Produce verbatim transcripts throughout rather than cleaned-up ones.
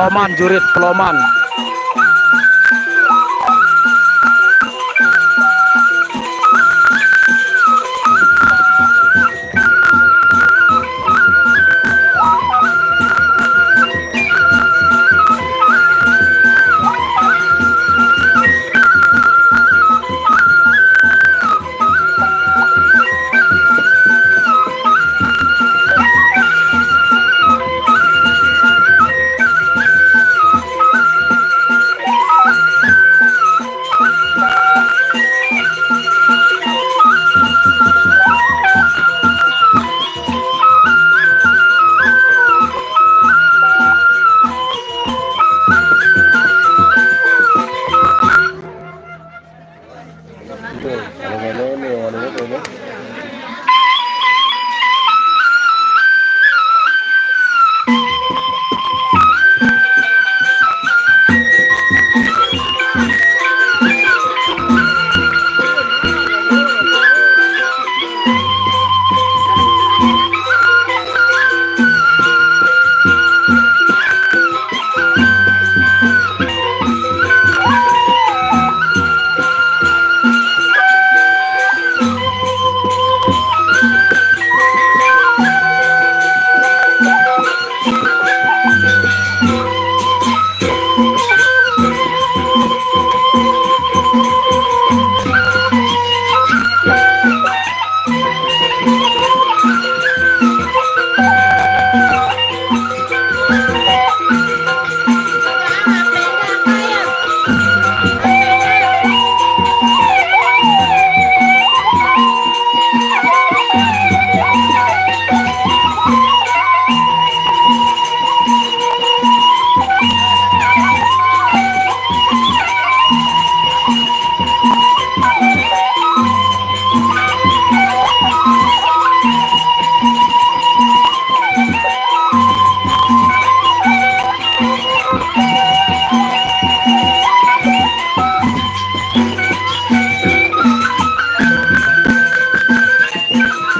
Peloman, jurit Peloman.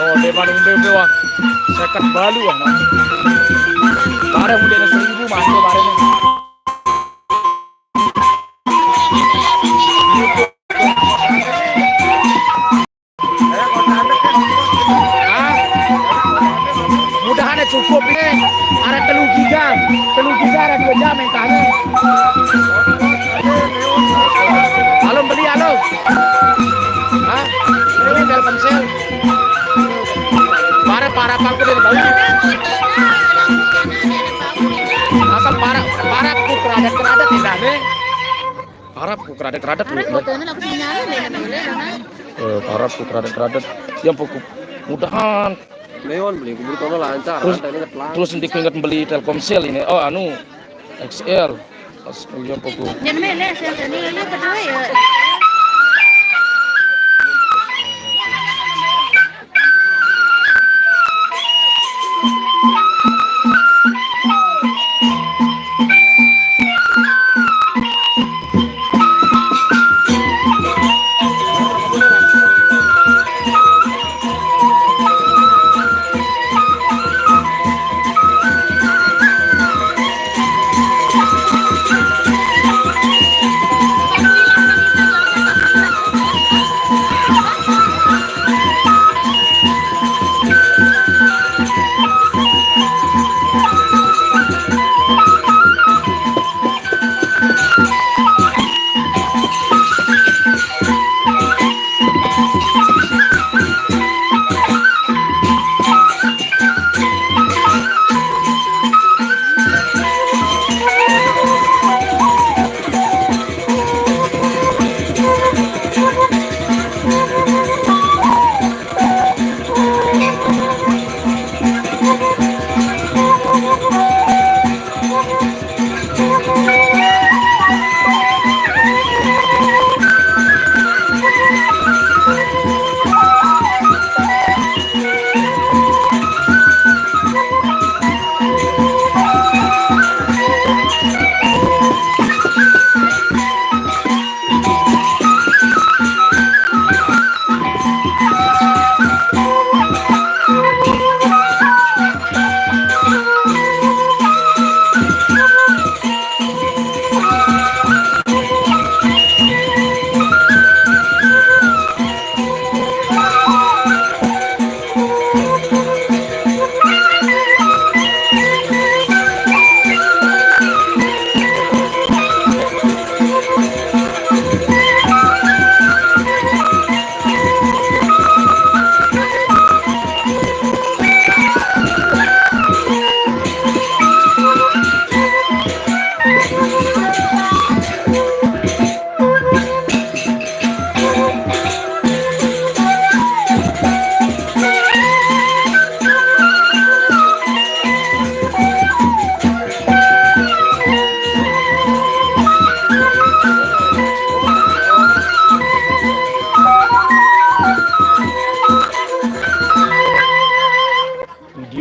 Oh, dia paling umbe-umbe, wah. Seket balu, wah, Mas. Bareng udah seribu, Mas, bareng. Ah, mudahan cukup ini. Ada telu giga, telu giga ada dua jam yang tahan. Halo, beli, halo. Hah? Ini Telkomsel. Para, para pangku dari bawah. Apa para, para ku keradat-keradat tidak nih? Parap ku keradat-keradat. Karena fotonya aku sinyalnya deh, deh, deh, deh. Eh, parap ku keradat-keradat. Yang pokok mudahan. Leon beli kubur kono lancar, terus, lancar ini telang. Terus nanti ku ingat beli Telkomsel ini. Oh, anu, X L. Pas yang pokok. Jangan main, ya, saya tadi lihat kedua ya.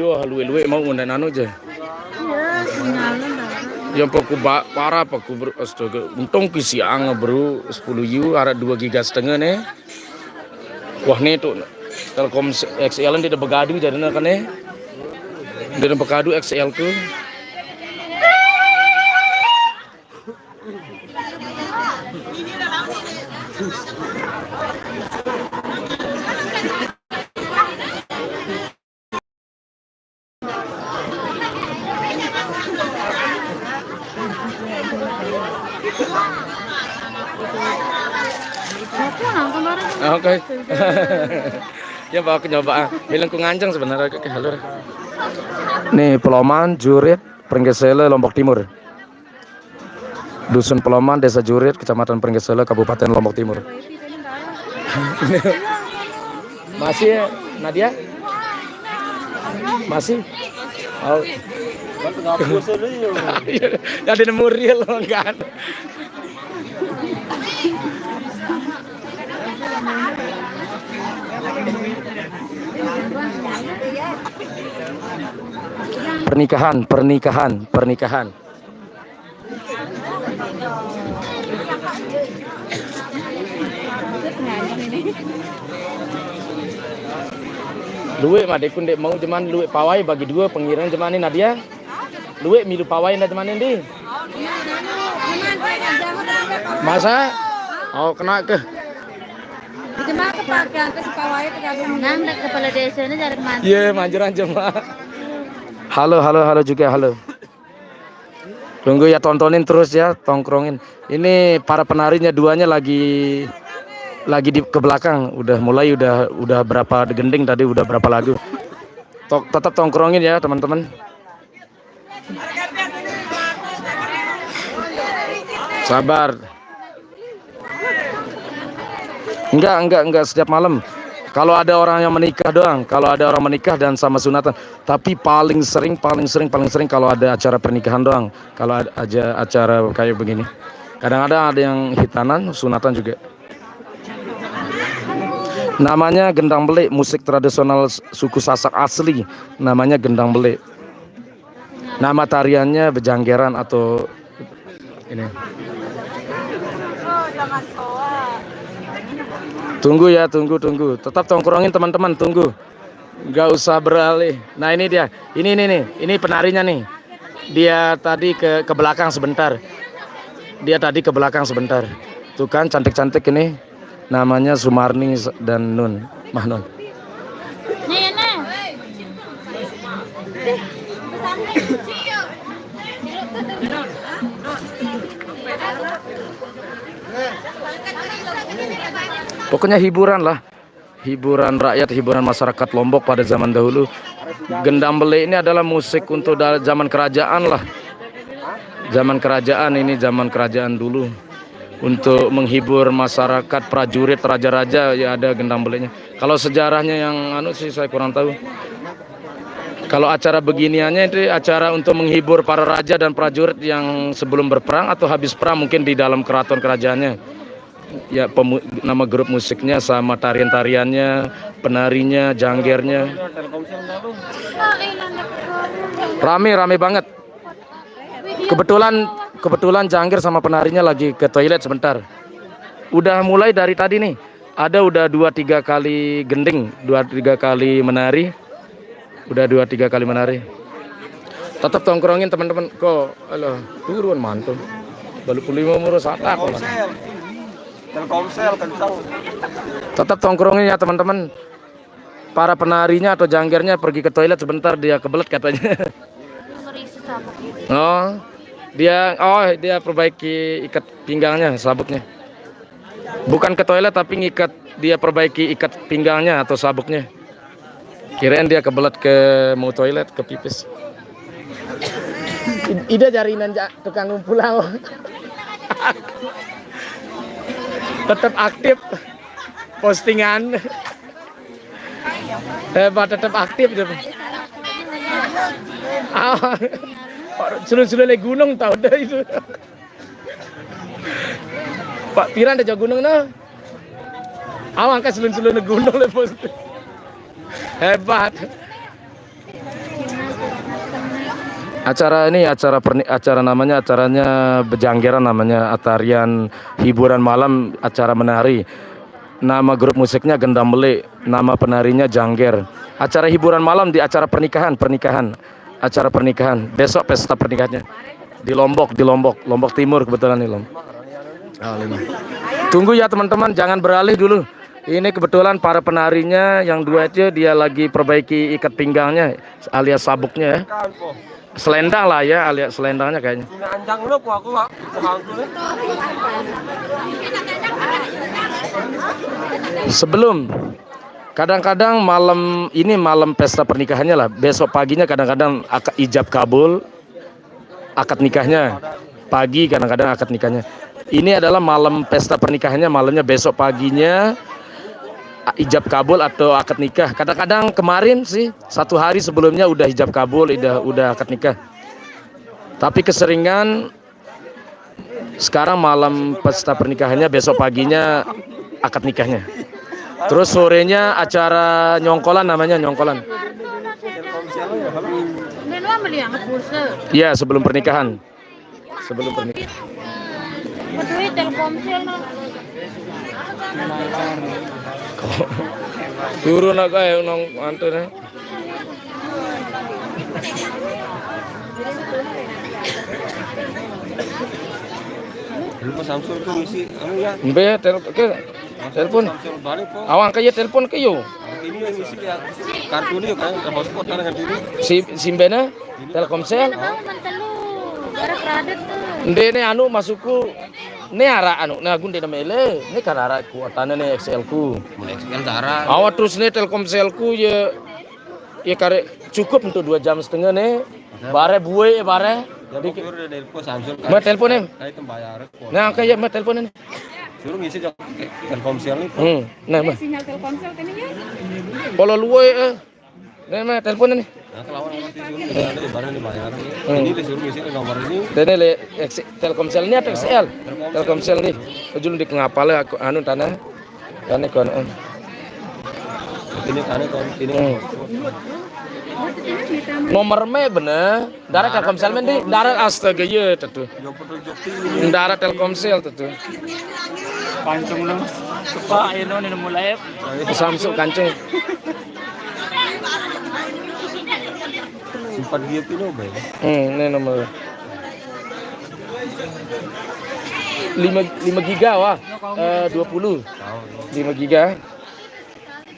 Yo, luwe-luwe mau undang anu je. Iya, sinyalnya ndak ada. Yang paku ba-, parah paku, bro. Astaga, untung ki siang, bro, sepuluh U, ada dua giga setengah nih. Wah, nih tuh Telkom X L ini udah begadu jadinya kan nih. Udah begadu X L tuh. Oke. Ya, bawa ke nyobaan. Bilang ku nganjang sebenarnya ke halur. Nih, Peloman, Jurit, Pringgesele, Lombok Timur. Dusun Peloman, Desa Jurit, Kecamatan Pringgesele, Kabupaten Lombok Timur. Masih ya, Nadia? Masih? Oh. Ya, ada nemu real kan? Pernikahan, pernikahan, pernikahan. Luwe mah dekun dek mau jeman luwe pawai bagi dua pengiran jeman ini Nadia. Luwe milu pawai nda jeman ini. Masa? Oh, kena ke. Jeman ke pakai ke si pawai ke gabung. Nang dek kepala desa ini jarak mana? Iya, manjuran jeman. Halo, halo, halo juga, halo. Tunggu ya, tontonin terus ya, tongkrongin. Ini para penarinya duanya lagi lagi di ke belakang. Udah mulai, udah udah berapa gending tadi, udah berapa lagu. Tok, tetap tongkrongin ya, teman-teman. Sabar. Enggak, enggak, enggak setiap malam. Kalau ada orang yang menikah doang, kalau ada orang menikah dan sama sunatan. Tapi paling sering, paling sering, paling sering kalau ada acara pernikahan doang. Kalau ada aja acara kayak begini. Kadang-kadang ada yang hitanan, sunatan juga. Namanya gendang belik, musik tradisional s-, suku Sasak asli. Namanya gendang belik. Nama tariannya bejanggeran atau ini. Tunggu ya, tunggu, tunggu. Tetap tongkrongin teman-teman, tunggu. Nggak usah beralih. Nah, ini dia. Ini, ini nih. Ini penarinya nih. Dia tadi ke ke belakang sebentar. Dia tadi ke belakang sebentar. Tuh kan, cantik-cantik ini. Namanya Sumarni s-, dan Nun. Mah Nun. Nih, nih. Pokoknya hiburan lah. Hiburan rakyat, hiburan masyarakat Lombok pada zaman dahulu. Gendang bele ini adalah musik untuk da-, zaman kerajaan lah. Zaman kerajaan ini, zaman kerajaan dulu. Untuk menghibur masyarakat, prajurit, raja-raja, ya ada gendang belenya. Kalau sejarahnya yang anu sih saya kurang tahu. Kalau acara beginiannya itu acara untuk menghibur para raja dan prajurit yang sebelum berperang atau habis perang, mungkin di dalam keraton kerajaannya. Ya, pemu-, nama grup musiknya sama tarian-tariannya, penarinya, janggernya. Rame, rame banget. Kebetulan, kebetulan jangger sama penarinya lagi ke toilet sebentar. Udah mulai dari tadi nih. Ada udah dua tiga kali gending, dua tiga kali menari. Udah dua tiga kali menari. Tetap tongkrongin teman-teman. Kok, alah, turun mantu. Balu puluh lima murus atak. Telkomsel. Telkomsel kencang. Tetap tongkrongin ya, teman-teman. Para penarinya atau janggernya pergi ke toilet sebentar, dia kebelet katanya. Oh, dia, oh, dia perbaiki ikat pinggangnya, sabuknya. Bukan ke toilet, tapi ngikat, dia perbaiki ikat pinggangnya atau sabuknya. Kirain dia kebelet ke mau toilet, ke pipis. I-, ida jarinan ja-, tukang ngumpul lauk. Tetap aktif postingan. Hebat, tetap aktif tuh. Ah, sulun-sulun naik gunung tahu dah itu. Pak Piran ada gunung nah. Awang kan sulun-sulun naik gunung le posting. Hebat. Acara ini acara perni-, acara namanya, acaranya bejanggeran, namanya tarian hiburan malam, acara menari. Nama grup musiknya Gendam Beli, nama penarinya Jangger. Acara hiburan malam di acara pernikahan, pernikahan, acara pernikahan. Besok pesta pernikahannya di Lombok, di Lombok, Lombok Timur kebetulan nih, Lom. Ah, lima. Tunggu ya teman-teman, jangan beralih dulu. Ini kebetulan para penarinya yang duetnya dia lagi perbaiki ikat pinggangnya alias sabuknya ya. Selendang lah ya, alias selendangnya kayaknya. Sebelum, kadang-kadang malam ini malam pesta pernikahannya lah. Besok paginya kadang-kadang ak-, ijab kabul, akad nikahnya. Pagi kadang-kadang akad nikahnya. Ini adalah malam pesta pernikahannya, malamnya besok paginya ijab kabul atau akad nikah. Kadang-kadang kemarin sih, satu hari sebelumnya udah ijab kabul, udah udah akad nikah. Tapi keseringan sekarang malam pesta pernikahannya, besok paginya akad nikahnya. Terus sorenya acara nyongkolan, namanya nyongkolan. Iya, sebelum pernikahan. Sebelum pernikahan. Turun aku ya nong antu nih. Lupa Samsul tuh ngisi anu ya. Mbe ya, tel-, oke. Telepon. Samsul balik kok. Awang ke ya telepon ke yo. Ini yang ngisi ya. Kartu ini kan hotspot kan kartu ini. Si simbena Telkomsel. Ndek ne anu masukku. Ne ara anu, ne aku ndek mele. Ne kan ara kuotane ne X L ku. X L cara. Awa terus ne Telkomsel ku ya, ya kare cukup untuk dua jam setengah ne. Bare bue ya bare. Ya, pokoknya udah dari pos Samsul. Ma telepon ne. Kayak itu bayar. Nah, kayak ma telepon ne. Suruh ngisi jok Telkomsel nih. Hmm, nah, ma. Sinyal Telkomsel kan ya? Kalau luwe eh. Nah, ma telepon ne. Nah, kalau orang ngerti suruh ngisi ada di mana nih bayar. Hmm. Ini disuruh ngisi ke nomor ini. Dene le X-, Telkomsel ini atau X L? Telkomsel nih. Ujung di ngapale aku anu tanah. Tane kon. Eh. Ini tane kon ini. Hmm. Nomor me bener. Darat Telkomsel men di darat astaga ye tetu. Darat Telkomsel tetu. Kancung lu. Sepak ino ni mulai. Samsung kancung. Sempat dia pino bay. Hmm, ini nomor. Lima, lima giga wah. Eh, dua puluh. Lima giga.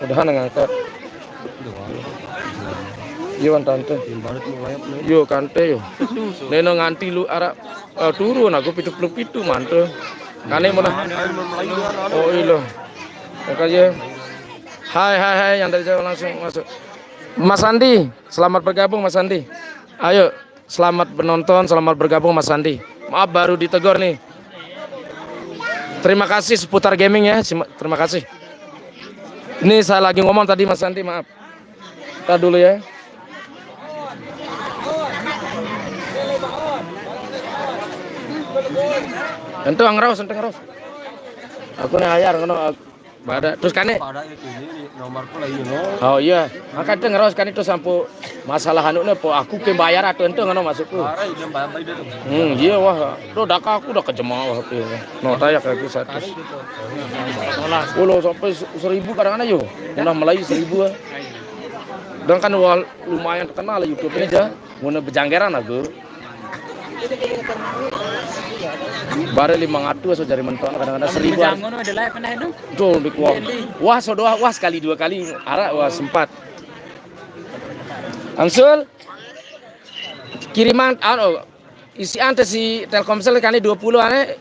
Udahan ngangkat. Yo wan tante. Yo kante yo. Neno nganti lu ara, eh, turun aku pitu puluh pitu mante. Kane mana? Oh ilo. Makanya. Hai hai hai yang dari jauh langsung masuk. Mas Andi, selamat bergabung Mas Andi. Ayo. Selamat menonton, selamat bergabung Mas Sandi. Maaf baru ditegur nih. Terima kasih Seputar Gaming ya. Sima-, terima kasih. Ini saya lagi ngomong tadi Mas Sandi, maaf. Kita dulu ya. Entu ngeros, entu ngeros. Aku nih ayar ngono. Pada terus kane. Pada itu ini nomorku lagi no. Oh iya, maka itu ngeros kan itu sampu masalah anu ne po aku ke bayar atau ente ngono masukku. Bara itu bayar itu. Hmm, iya wah. Tuh dak aku udah kejema wah. No tayak aku satu. Ulo sampai se-, seribu kadang-kadang yo. Udah mulai seribu. Dan kan wah lumayan terkenal YouTube ini aja. Ngono bejanggeran aku. Bare lima ratus so jari mentok kadang-kadang seribu. Jangan ada live pernah itu. Tuh di kuah. Wah, so doa, wah sekali dua kali arak wah sempat. Angsul kiriman anu isi ante si Telkomsel kali dua puluh ane.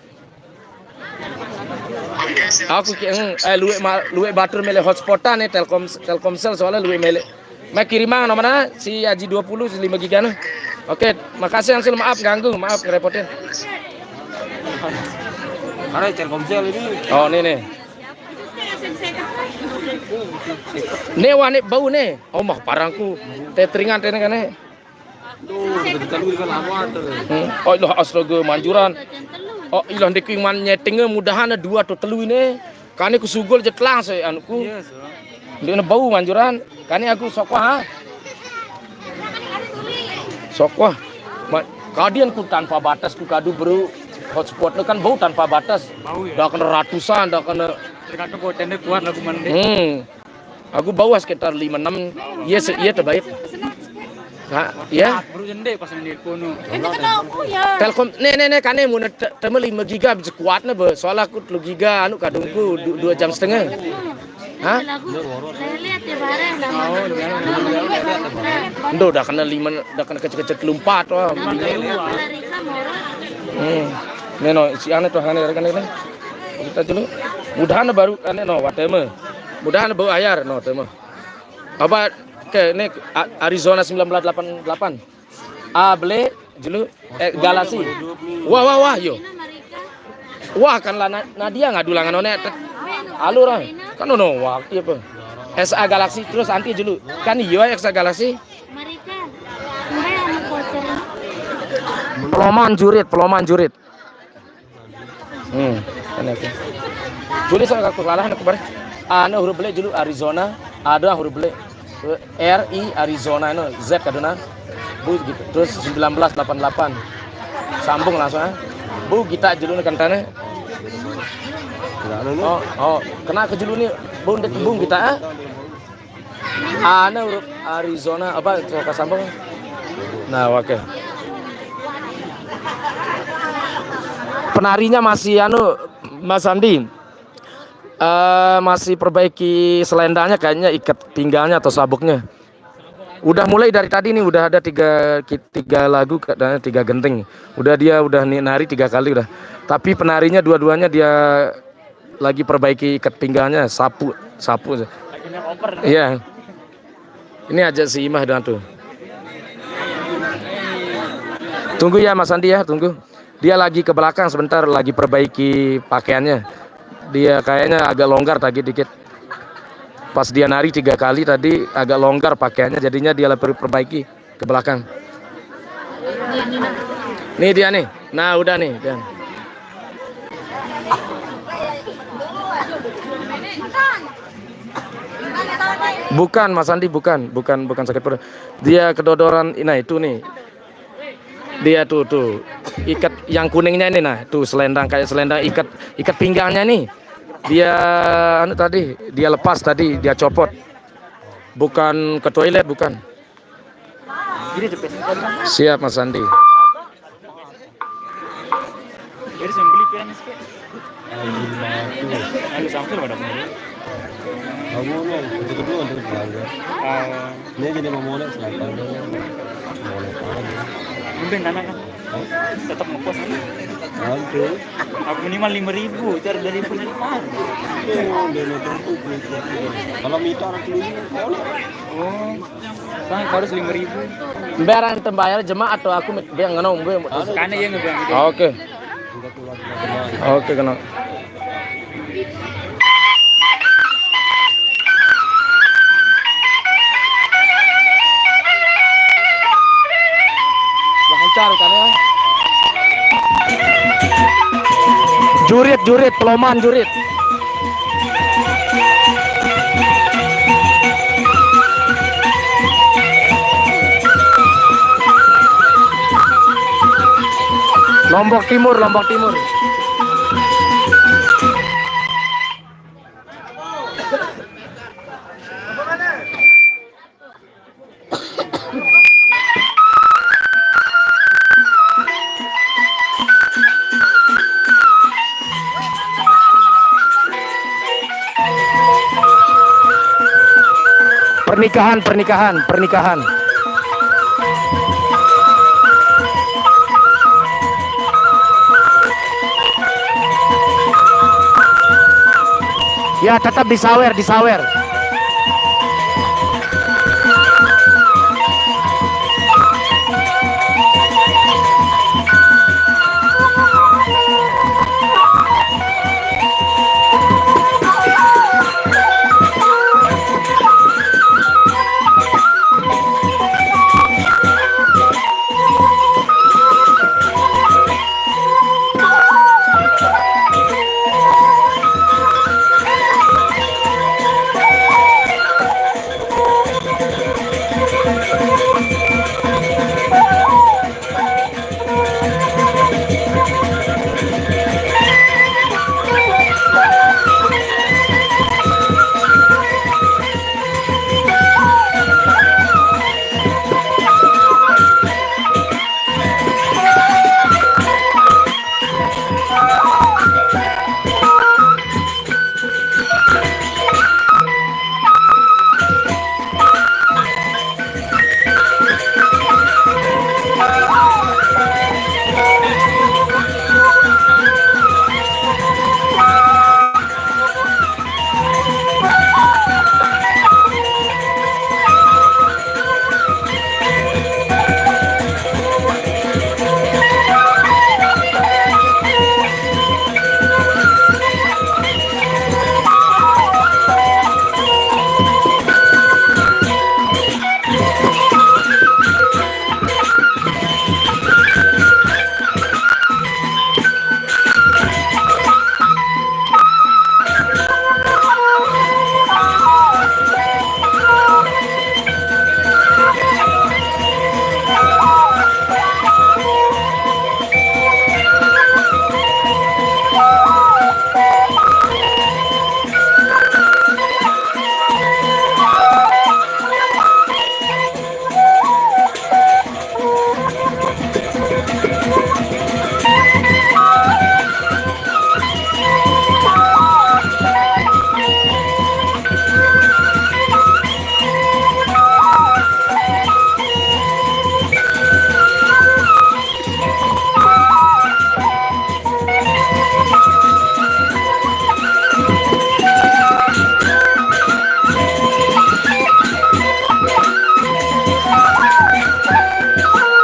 Aku ki-, eh, luwe ma-, luwe batur mele hotspotan nih Telkom, Telkomsel soalnya luwe mele. Mek kirimang nomornya si Aji dua puluh si lima giga nih. Oke, makasih Angsul, maaf ganggu, maaf ngerepotin. Karena Telkomsel ini. Oh, ini nih. Nih wah nih bau nih. Oh, mah parangku. Tetringan tene kane. Duh, begitu telu kan aku ada. Hmm. Oh, ilah astaga manjuran. Oh, ilah ndek kuwi man nyetinge mudahan dua atau telu ini. Kane kusugul jetlang se anuku. Iya, so. Ndek bau manjuran. Kane aku sokwa ha. Sokwa. Ma-, kadian ku tanpa batas ku kadu, bro. Hotspot kan bau tanpa batas. Bau ya? Dah kena ratusan, dah kena. Tergantung kau tenda kuat lagu mana deh. Hmm. Aku bau sekitar lima enam. Iya, se-, iya terbaik. Ha, iya. Baru jende pas jende kono. Itu kena aku ya. Telkom, ne, ne, ne, kane mau ne te-, tema lima giga bisa kuat ne, be. Soalnya aku telu giga, anu kadungku du-, dua jam setengah. Hah? Lagu. Lihat ya bareng. Ndo, dah kena lima, dah kena kecil-kecil kelumpat, wah. Hmm. Neno, si ane tuh, ane, ane, ane. Kita dulu. Mudahan baru ane, no, wateme. Mudahan baru ayar, no, tema. Apa ke ini A-, Arizona sembilan belas delapan delapan. A beli dulu, eh, Galaxy. Wah, wah, wah, yo. Wah, kan lah Na-, Nadia ngadu langan one te-, alur ah. Kan ono waktu apa? S A Galaxy terus anti dulu. Kan iya S A Galaxy. Peloman jurit, peloman jurit. Hmm, aneh tuh. Dulu saya aku kalah, aku bar. Anu huruf beli dulu Arizona, ada huruf beli R I Arizona, anu Z kaduna. Bu gitu. Terus sembilan belas delapan delapan. Sambung langsung ah. Bu kita dulu nih kantane. Oh, oh, kena ke dulu nih, Bu, Bu kita ah. Ana huruf Arizona apa, coba sambung. Nah, oke. Penarinya masih anu, Mas Andi. Eh, masih perbaiki selendangnya kayaknya, ikat pinggangnya atau sabuknya. Udah mulai dari tadi nih, udah ada tiga ki-, tiga lagu, katanya tiga genting. Udah dia udah ni-, nari tiga kali udah. Tapi penarinya dua-duanya dia lagi perbaiki ikat pinggangnya, sapu, sapu. Iya. Ini aja si Imah doang tuh. Tunggu ya Mas Andi ya, tunggu. Dia lagi ke belakang sebentar, lagi perbaiki pakaiannya. Dia kayaknya agak longgar tadi dikit. Pas dia nari tiga kali tadi agak longgar pakaiannya, jadinya dia perbaiki ke belakang. Nih dia nih. Nah, udah nih, Dan. Bukan, Mas Andi, bukan, bukan, bukan sakit perut. Dia kedodoran, nah itu nih. Dia tuh, tuh. Ikat yang kuningnya ini, nah, tuh selendang, kayak selendang, ikat, ikat pinggangnya nih. Dia anu tadi, dia lepas tadi, dia copot. Bukan ke toilet, bukan. Siap, Mas Andi. Jadi sembeli piran sih. Ayo sampai pada. Kamu nih, itu kedua untuk belanja. Ah. Ini jadi mau molek selatan. Molek apa nih? Mungkin anak kan. Tetap ngekos kan? Aduh. Aku minimal lima ribu, cari dari pun dari mana? Kalau mita orang keliling, molek. Oh. Bang, harus lima ribu. Mbe arang tembayar jemaah atau aku mit-, biang ngono, mbe. Karena iya ngebiang gitu. Oke. Oke, kena. Lancar kan ya? Jurit, jurit, peloman jurit. Lombok Timur, Lombok Timur. Pernikahan, pernikahan, pernikahan. Ya, tetap disawer, disawer.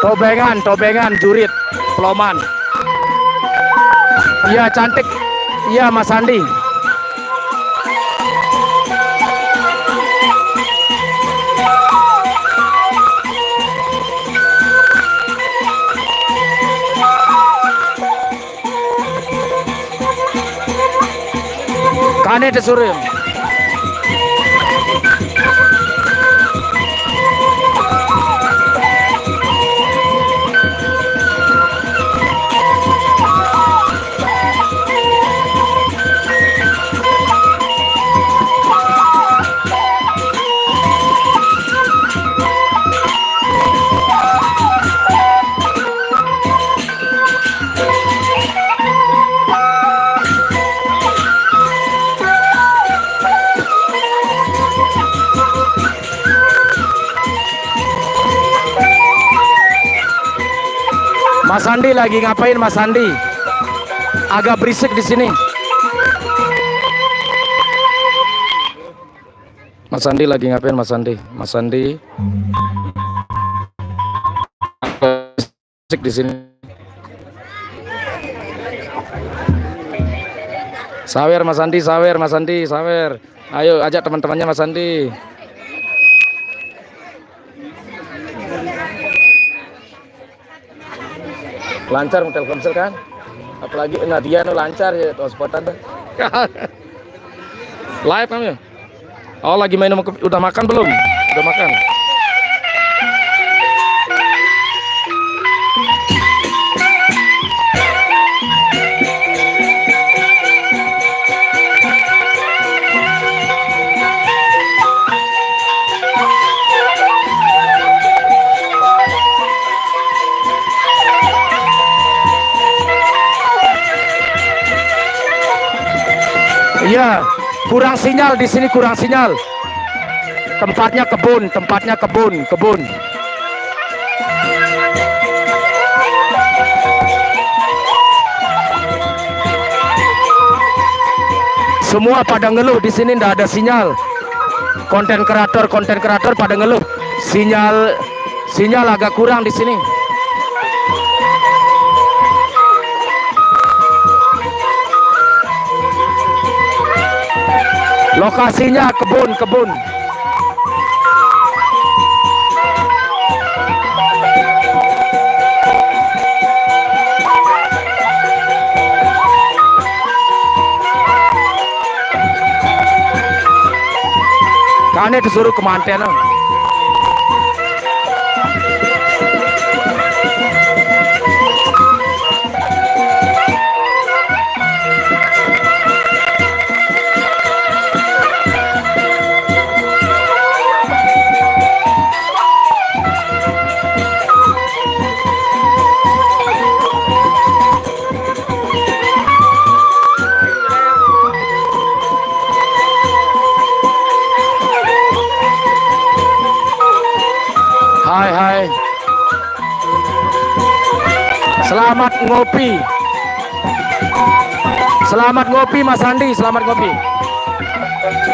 Tobengan, tobengan, jurit, peloman. Iya, cantik. Iya, Mas Andi. Kane te surim. Mas Andi lagi ngapain, Mas Andi? Agak berisik di sini. Mas Andi lagi ngapain, Mas Andi? Mas Andi. Berisik di sini. Sawer, Mas Andi, sawer, Mas Andi, sawer. Ayo ajak teman-temannya, Mas Andi. Lancar mau Telkomsel kan? Apalagi Nadia no lancar ya, hotspotan dah. Live kami. Oh, lagi main sama ke-, udah makan belum? Udah makan. Iya, kurang sinyal di sini, kurang sinyal. Tempatnya kebun, tempatnya kebun, kebun. Semua pada ngeluh di sini, ndak ada sinyal. Konten kreator, konten kreator pada ngeluh. Sinyal, sinyal agak kurang di sini. Lokasinya kebun, kebun. Kane disuruh kemanten. Hai, hai. Selamat ngopi. Selamat ngopi, Mas Andi, selamat ngopi.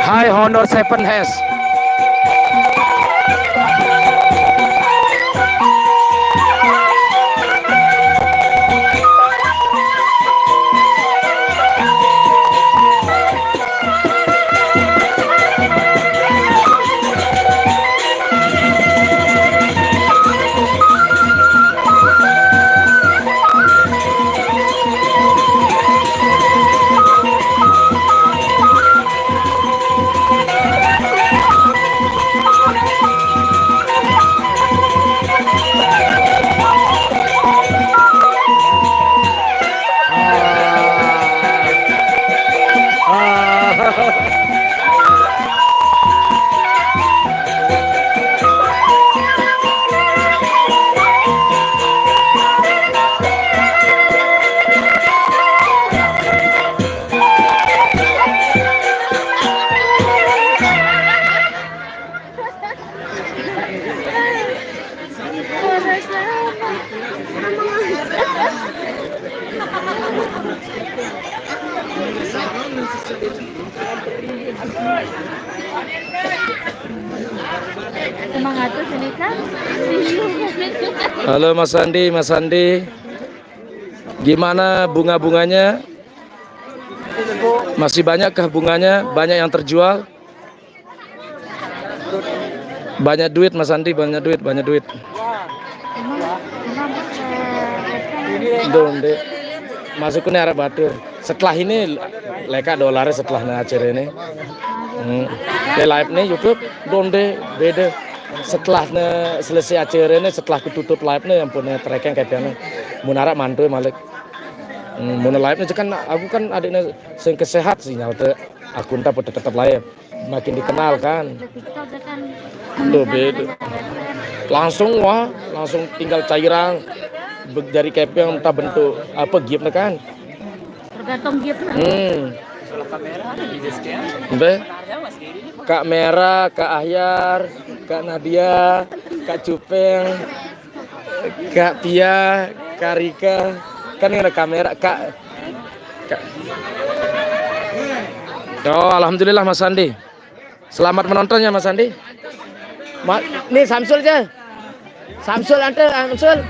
Hai, Honor Seven Has. Halo Mas Andi, Mas Andi. Gimana bunga-bunganya? Masih banyakkah bunganya? Banyak yang terjual? Banyak duit Mas Andi, banyak duit, banyak duit. Ndonde. Masuk ke arep batur. Setelah ini leka dolar setelah acara ini. Hmm. Ya live nih YouTube, ndonde, beda. Setelah ne selesai acara ini, setelah kututup live nih, yang punya tracking kayak piano. Mun arep mantu malik. Hmm, mun live nih kan aku kan adiknya sing kesehat sinyal te aku entah tetap live. Makin dikenal kan. Tuh beda. Langsung wah, langsung tinggal cairan. Be- Dari kepeng entah bentuk apa gift kan. Tergantung gift. Hmm. Be. Kak Merah, Kak Ahyar, Kak Nadia, Kak Cupeng, Kak Pia, Kak Rika. Kan ini ada kamera, Kak. Kak. Oh, alhamdulillah Mas Andi. Selamat menonton ya Mas Andi. Ma- nih Samsul aja. Samsul ante Samsul.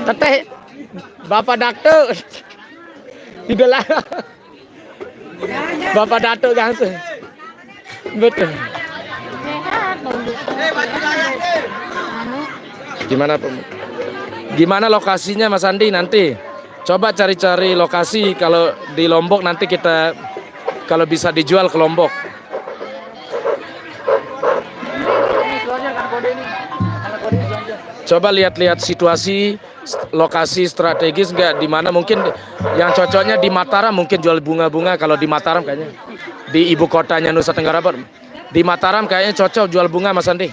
Teteh Bapak Dakto. Idola. Bapak Datuk langsung. Betul. Gimana Pem- Gimana lokasinya Mas Andi nanti? Coba cari-cari lokasi kalau di Lombok nanti kita kalau bisa dijual ke Lombok. Coba lihat-lihat situasi lokasi strategis nggak di mana mungkin yang cocoknya di Mataram mungkin jual bunga-bunga kalau di Mataram kayaknya di ibu kotanya Nusa Tenggara Barat di Mataram kayaknya cocok jual bunga Mas Andi.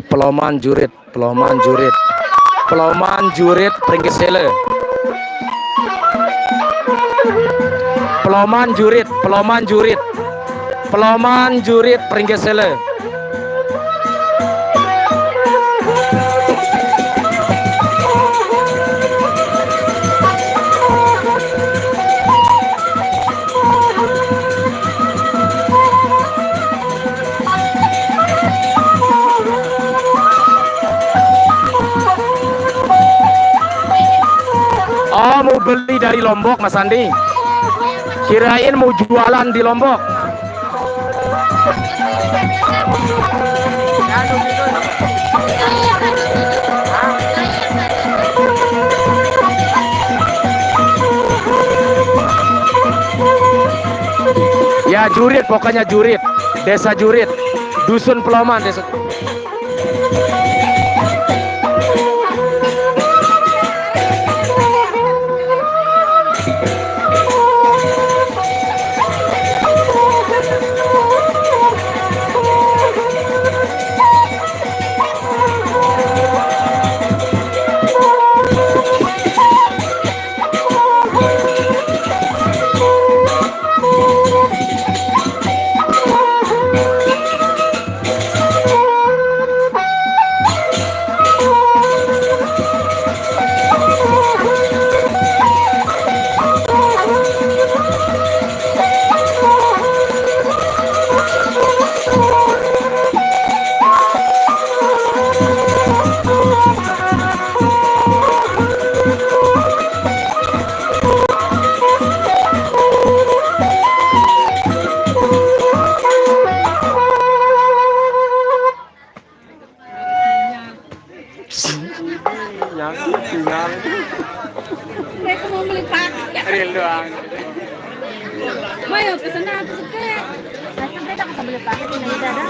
Peloman jurit, peloman jurit. Peloman jurit pringgesele. Peloman jurit, peloman jurit. Peloman jurit pringgesele. Oh, mau beli dari Lombok, Mas Andi. Kirain mau jualan di Lombok. Ya, Jurit, pokoknya Jurit. Desa Jurit. Dusun Peloman, desa. Yang sinyal. Mereka mau beli paket. Real doang. Mayo ke sana ke sekarang. Mereka tak bisa beli paket yang tidak ada.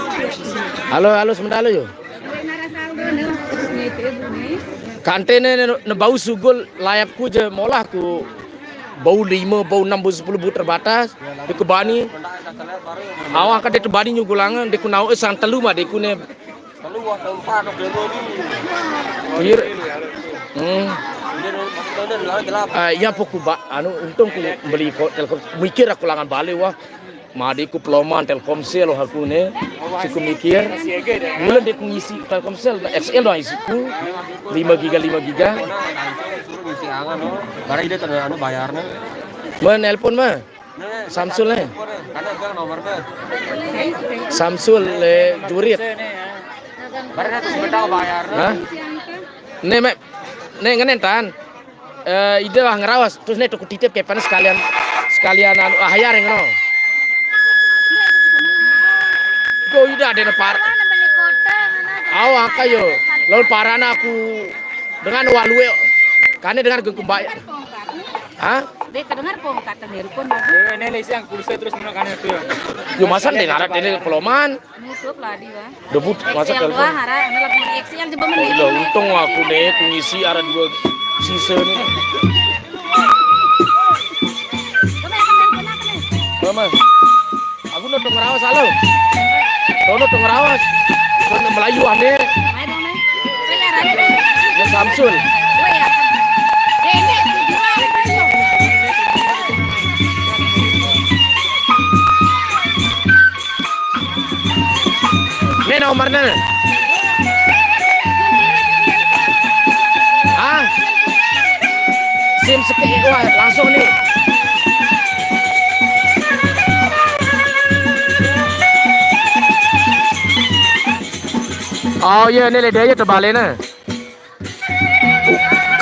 Halo, halo sebentar lo yo. Beli nara saldo nih. Nih itu ibu nih. Kante ne ne bau sugul layap ku je molah ku bau lima, bau enam, bau sepuluh, bau terbatas. Di kubani. Awak kate tebani nyugulangan di kunau eh sang telu mah di kune. Telu wah tahun empat waktu itu. Kir. Hmm. Ah, iya, pokok ba, anu, untung ku beli ko-, Telkom, mikir aku langan balik, wah. Madi ku peloman Telkomsel, wah, aku ne. Cukup mikir. Mula dek ku ngisi Telkomsel, X L doang isiku. Lima giga, lima giga. Suruh ngisi angan, no. Barang ide tanda anu bayarnya. Menelpon mah. Samsul ne. Samsul le Jurit. Hah? Ne, me, ne ngenen tan. Eh, ida lah ngerawas, terus ne tuku titip ke panas sekalian, sekalian anu, ah, hayar yang no. Ko ida ada ne par. Awak kayo. Lalu parana aku dengan walue. Kane dengan gengkumbai. Hah? Dek, kedengar kok kata nelpon. Eh, ini lesi yang pulsa terus mana kan itu ya? Yo, masa dengar ini peloman? Nutup lah dia. Debut masa X L telepon. Doang, hara, ini lagi X L coba. Oh, mending. Iya, untung aku deh, ku ngisi ada dua season. Kenapa nelpon apa nih? Mama. Aku nutup ngerawas, halo. Tono tuh ngerawas. Tono Melayu ane. Ayo dong, Nay. Saya Rani. Ya, Samsul. Oh, iya. Eh, ini tujuan. Ini nomornya. Ah? Sim sepi, wah, langsung nih. Oh iya, ini le daya terbalik nih.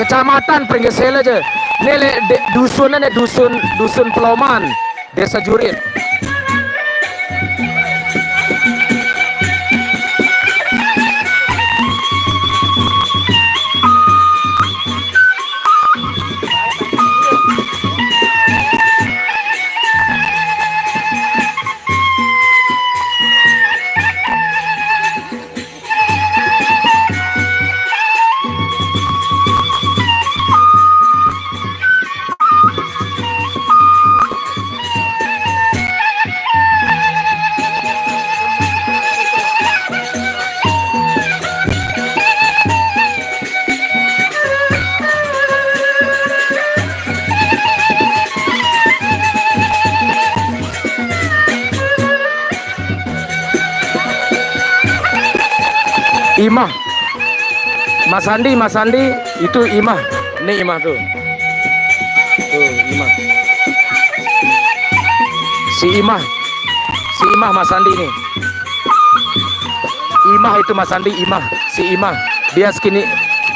Kecamatan Pringgesela aja. Ini le de-, dusun, ini dusun, dusun Peloman, Desa Jurit. Imah. Mas Andi, Mas Andi, itu Imah. Ini Imah tuh. Tuh, Imah. Si Imah. Si Imah Mas Andi nih. Imah itu Mas Andi, Imah. Si Imah. Dia sekini,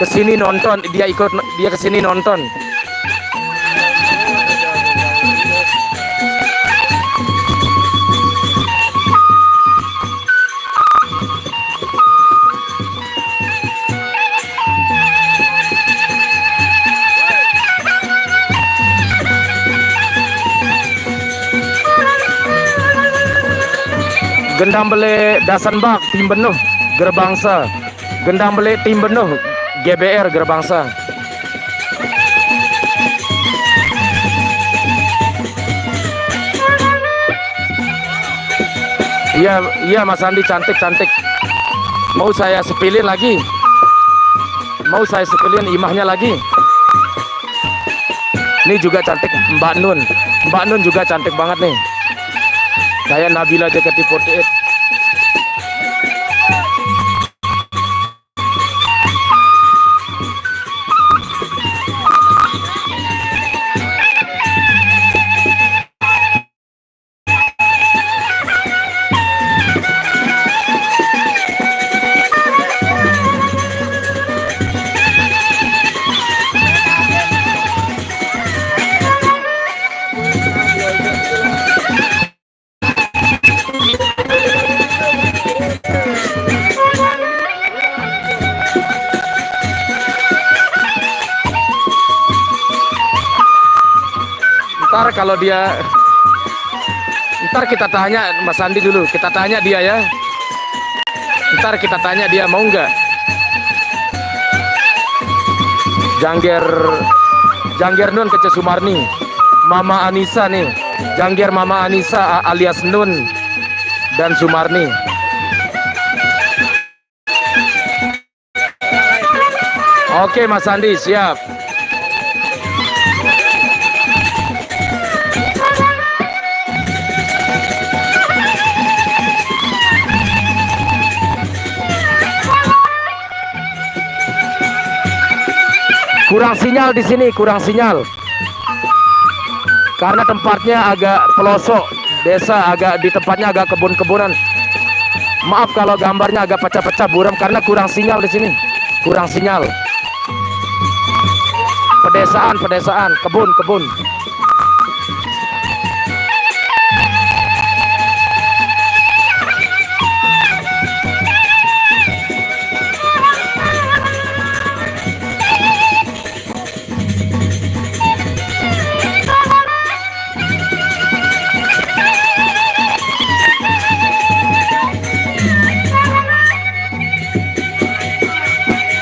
kesini nonton, dia ikut, dia kesini nonton. Gendang bele dasan bak, tim benuh, gerbangsa. Gendang bele tim benuh, G B R gerbangsa. Iya, iya, Mas Andi, cantik, cantik. Mau saya sepilin lagi. Mau saya sepilin imahnya lagi. Ini juga cantik, Mbak Nun. Mbak Nun juga cantik banget nih. Kayak Nabila J K T empat puluh delapan. Ntar kalau dia, ntar kita tanya Mas Andi dulu, kita tanya dia ya. Ntar kita tanya dia mau nggak. Jangger, Jangger Nun kece Sumarni, Mama Anissa nih, Jangger Mama Anissa a-, alias Nun dan Sumarni. Oke, Mas Andi, siap. Kurang sinyal di sini, kurang sinyal. Karena tempatnya agak pelosok, desa agak, di tempatnya agak kebun-kebunan. Maaf kalau gambarnya agak pecah-pecah, buram, karena kurang sinyal di sini. Kurang sinyal. Pedesaan, pedesaan, kebun, kebun.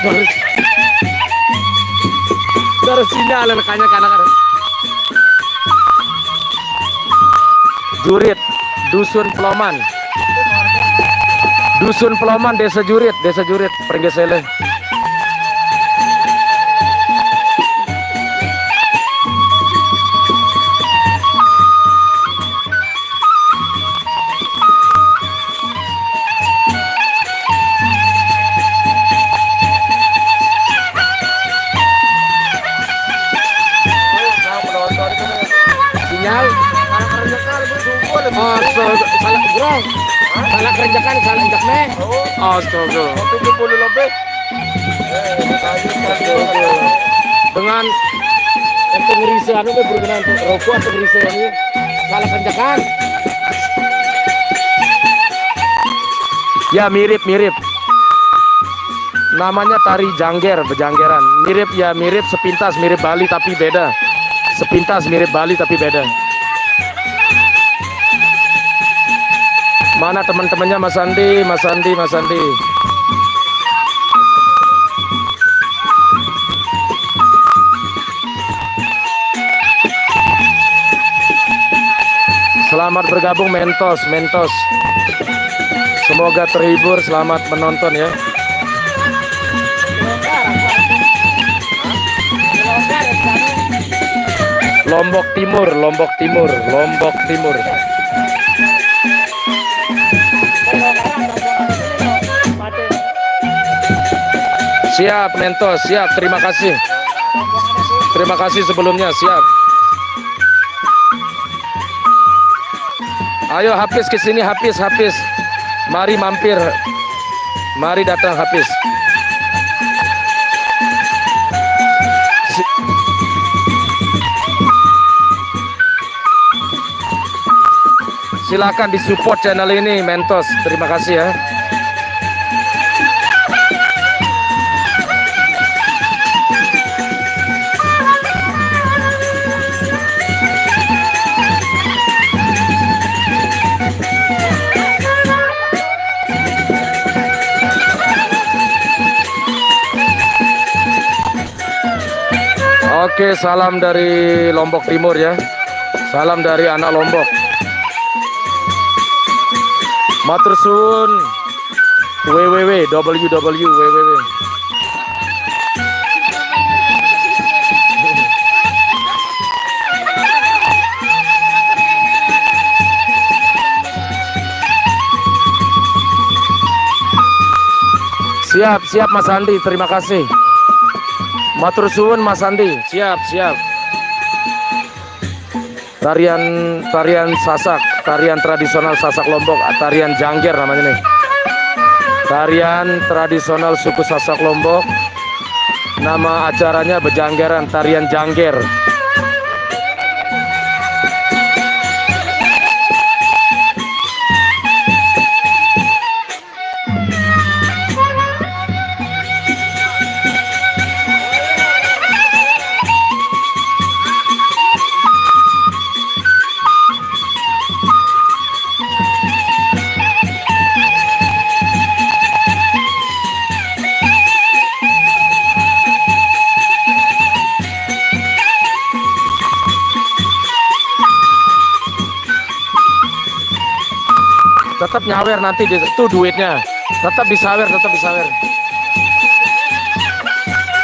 Terus, terus sinyal rekannya kanak. Jurit, Dusun Peloman. Dusun Peloman, Desa Jurit, Desa Jurit, Pringgesele. Sinyal. Astaga, salah, bro. Salah kerjakan, salah injak nih. Astaga. Tujuh puluh lebih. Dengan itu ngerisa anu nih, berkenan tuh. Rokok atau ngerisa ini. Salah kerjakan. Ya, mirip, mirip. Namanya tari jangger, bejanggeran. Mirip, ya, mirip, sepintas mirip Bali tapi beda. Sepintas mirip Bali tapi beda. Mana teman-temannya Mas Andi, Mas Andi, Mas Andi? Selamat bergabung, Mentos, Mentos. Semoga terhibur, selamat menonton ya. Lombok Timur, Lombok Timur, Lombok Timur. Siap, Mentos, siap. Terima kasih. Terima kasih sebelumnya, siap. Ayo, Hafiz, ke sini, Hafiz, Hafiz. Mari mampir. Mari datang, Hafiz. Si- Silakan disupport channel ini, Mentos. Terima kasih ya. Oke, salam dari Lombok Timur ya. Salam dari anak Lombok. Matur suwun. W W W, W W W. Siap, siap, Mas Andi, terima kasih. Matur suwun, Mas Andi. Siap, siap. Tarian, tarian Sasak, tarian tradisional Sasak Lombok, tarian Jangger namanya nih. Tarian tradisional suku Sasak Lombok. Nama acaranya bejanggeran, tarian Jangger. Tetap nyawer nanti di, tuh duitnya. Tetap disawer, tetap disawer.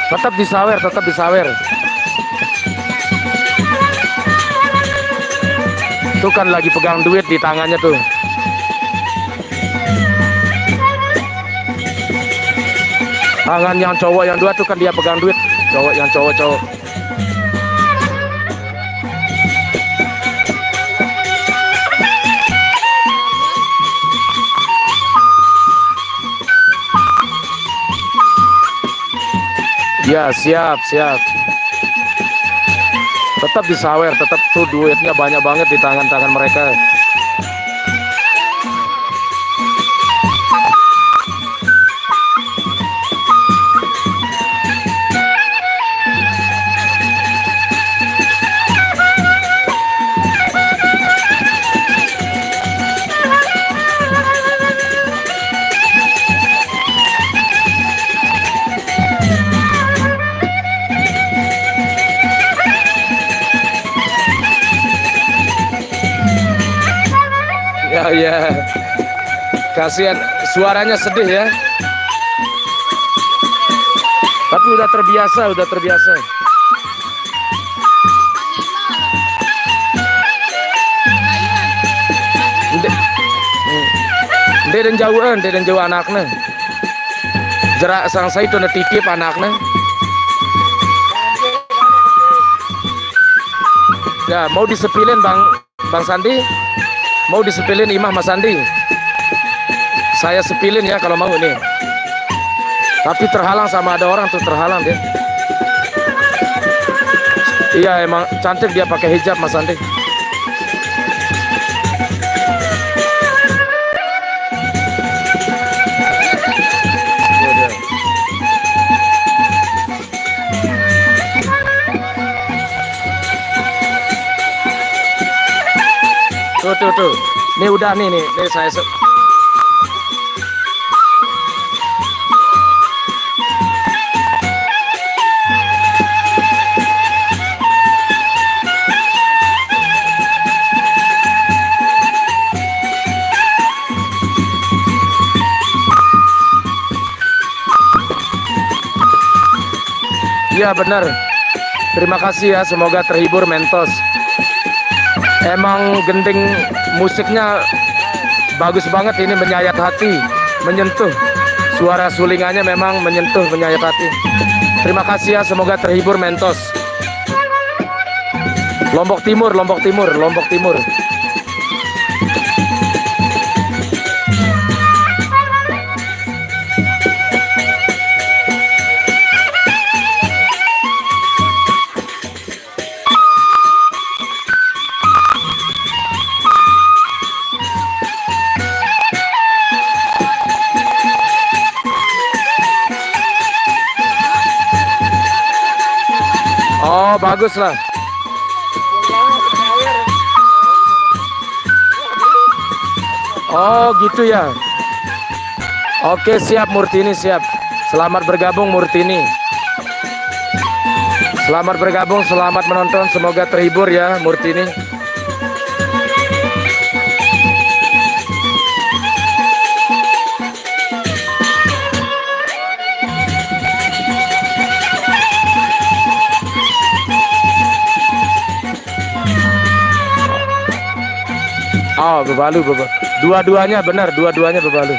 Tetap disawer, tetap disawer. Tuh kan lagi pegang duit di tangannya tuh. Tangan yang cowok yang dua tuh kan dia pegang duit. cowok, yang cowok-cowok. Ya, siap, siap. Tetap disawer, tetap tuh duitnya banyak banget di tangan-tangan mereka. Ya, ya. Kasihan, suaranya sedih ya. Tapi udah terbiasa, udah terbiasa. Ndek, ndek dan jauh, ndek dan jauh anaknya. Jerak sang saya itu titip anaknya. Ya, mau disepilin Bang, Bang Sandi, mau disepilin imah Mas Sandi. Saya sepilin ya kalau mau nih. Tapi terhalang sama ada orang tuh, terhalang dia. Iya, emang cantik dia pakai hijab, Mas Sandi. Tuh, tuh, tuh. Ini udah nih, nih, nih saya se- Iya, benar. Terima kasih ya, semoga terhibur, Mentos. Emang gending musiknya bagus banget ini, menyayat hati, menyentuh. Suara sulingannya memang menyentuh, menyayat hati. Terima kasih ya, semoga terhibur, Mentos. Lombok Timur, Lombok Timur, Lombok Timur. Oh, bagus lah. Oh, gitu ya. Oke, siap, Murtini, siap. Selamat bergabung, Murtini. Selamat bergabung, selamat menonton. Semoga terhibur ya, Murtini. Oh, bebalu, beba-, dua-duanya benar, dua-duanya bebalu.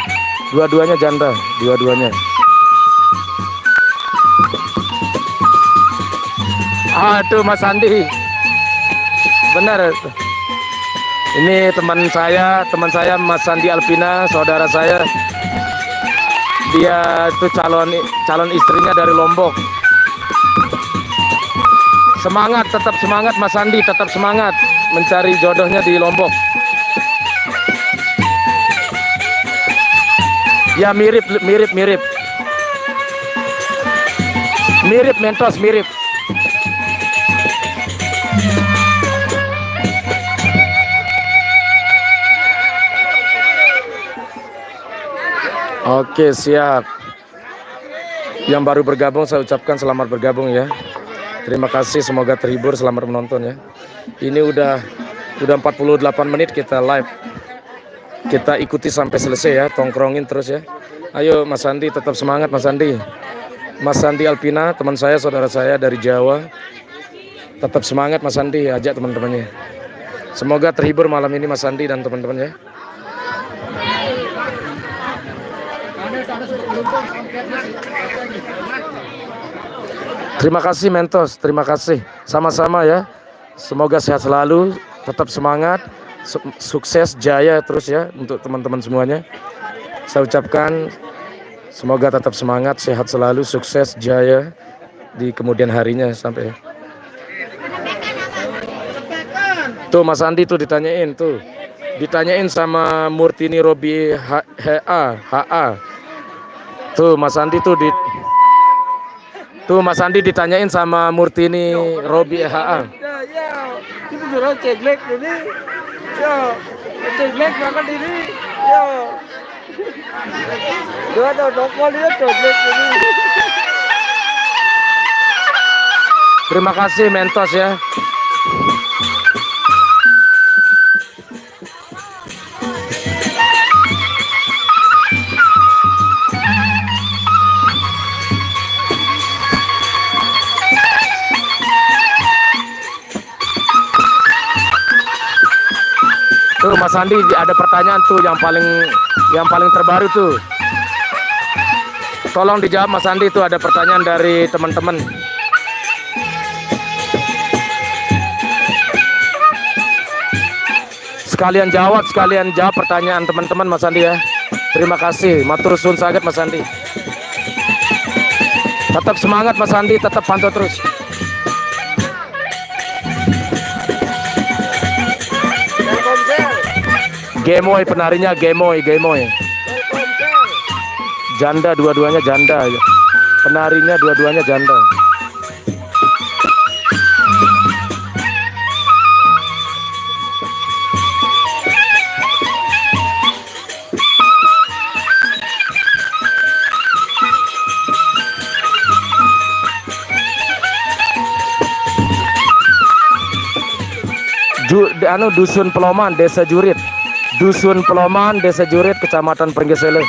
Dua-duanya janda, dua-duanya. Aduh, Mas Andi. Benar. Ini teman saya, teman saya Mas Sandi Alvina, saudara saya. Dia itu calon, calon istrinya dari Lombok. Semangat, tetap semangat Mas Sandi, tetap semangat mencari jodohnya di Lombok. Ya, mirip, mirip, mirip. Mirip, Mentos, mirip. Oke, siap. Yang baru bergabung, saya ucapkan selamat bergabung ya. Terima kasih, semoga terhibur, selamat menonton ya. Ini udah udah empat puluh delapan menit kita live. Kita ikuti sampai selesai ya, tongkrongin terus ya. Ayo Mas Sandi, tetap semangat Mas Sandi. Mas Sandi Alvina, teman saya, saudara saya dari Jawa. Tetap semangat Mas Sandi, ajak teman-temannya. Semoga terhibur malam ini Mas Sandi dan teman-temannya. Terima kasih Mentos, terima kasih. Sama-sama ya. Semoga sehat selalu, tetap semangat, su- sukses, jaya terus ya untuk teman-teman semuanya. Saya ucapkan semoga tetap semangat, sehat selalu, sukses, jaya di kemudian harinya sampai. Tuh Mas Andi tuh ditanyain tuh. Ditanyain sama Murtini Robi H A, H A. Tuh Mas Andi tuh di Tuh Mas Andi ditanyain sama Murtini Robi H A. Ya, ya. Itu sudah ceglek ini. Ya, ceglek makan ini. Ya. Dua tuh dokol dia ceglek ini. Terima kasih Mentos ya. Tuh Mas Andi, ada pertanyaan tuh yang paling yang paling terbaru tuh. Tolong dijawab Mas Andi, tuh ada pertanyaan dari teman-teman. Sekalian jawab, sekalian jawab pertanyaan teman-teman Mas Andi ya. Terima kasih, matur suwun sangat Mas Andi. Tetap semangat Mas Andi, tetap pantau terus. Gemoy penarinya, gemoy, gemoy. Janda dua-duanya janda. Penarinya dua-duanya janda. Ju, anu, Dusun Peloman, Desa Jurit. Dusun Peloman, Desa Jurit, Kecamatan Pringgesele.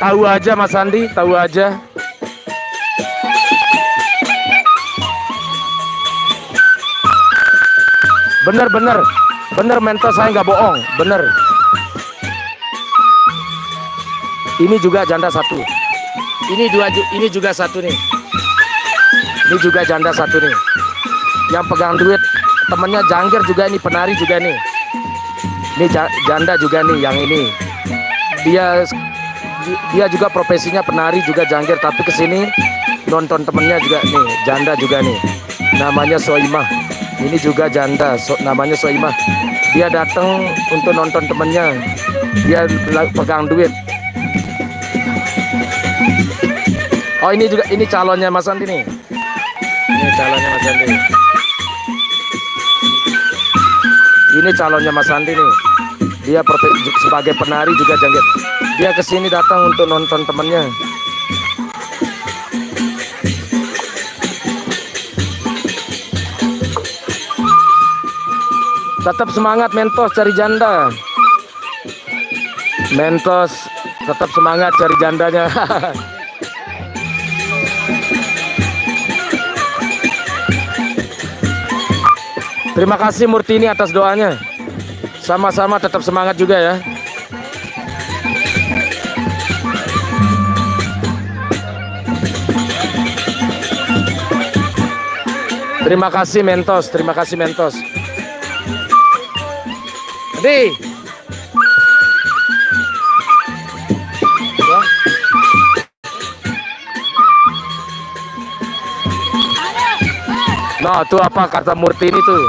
Tahu aja Mas Andi, tahu aja. Bener, bener, bener Mentos, saya nggak bohong, bener. Ini juga janda satu. Ini dua, ini juga satu nih. Ini juga janda satu nih. Yang pegang duit temennya jangkir juga nih, penari juga nih. Ini janda juga nih yang ini. Dia dia juga profesinya penari juga jangkir, tapi kesini nonton temennya juga nih, janda juga nih. Namanya Soimah. Ini juga janda, so, namanya Soimah. Dia datang untuk nonton temennya. Dia pegang duit. Oh, ini juga, ini calonnya Mas Andi nih. Ini calonnya Mas Andi. Ini calonnya Mas Andi nih. Dia sebagai penari juga jangkir. Dia kesini datang untuk nonton temennya. Tetap semangat Mentos cari janda. Mentos tetap semangat cari jandanya. Terima kasih Murtini atas doanya. Sama-sama tetap semangat juga ya. Terima kasih Mentos, terima kasih Mentos. Di. Nah, tuh apa kata Murtini tuh?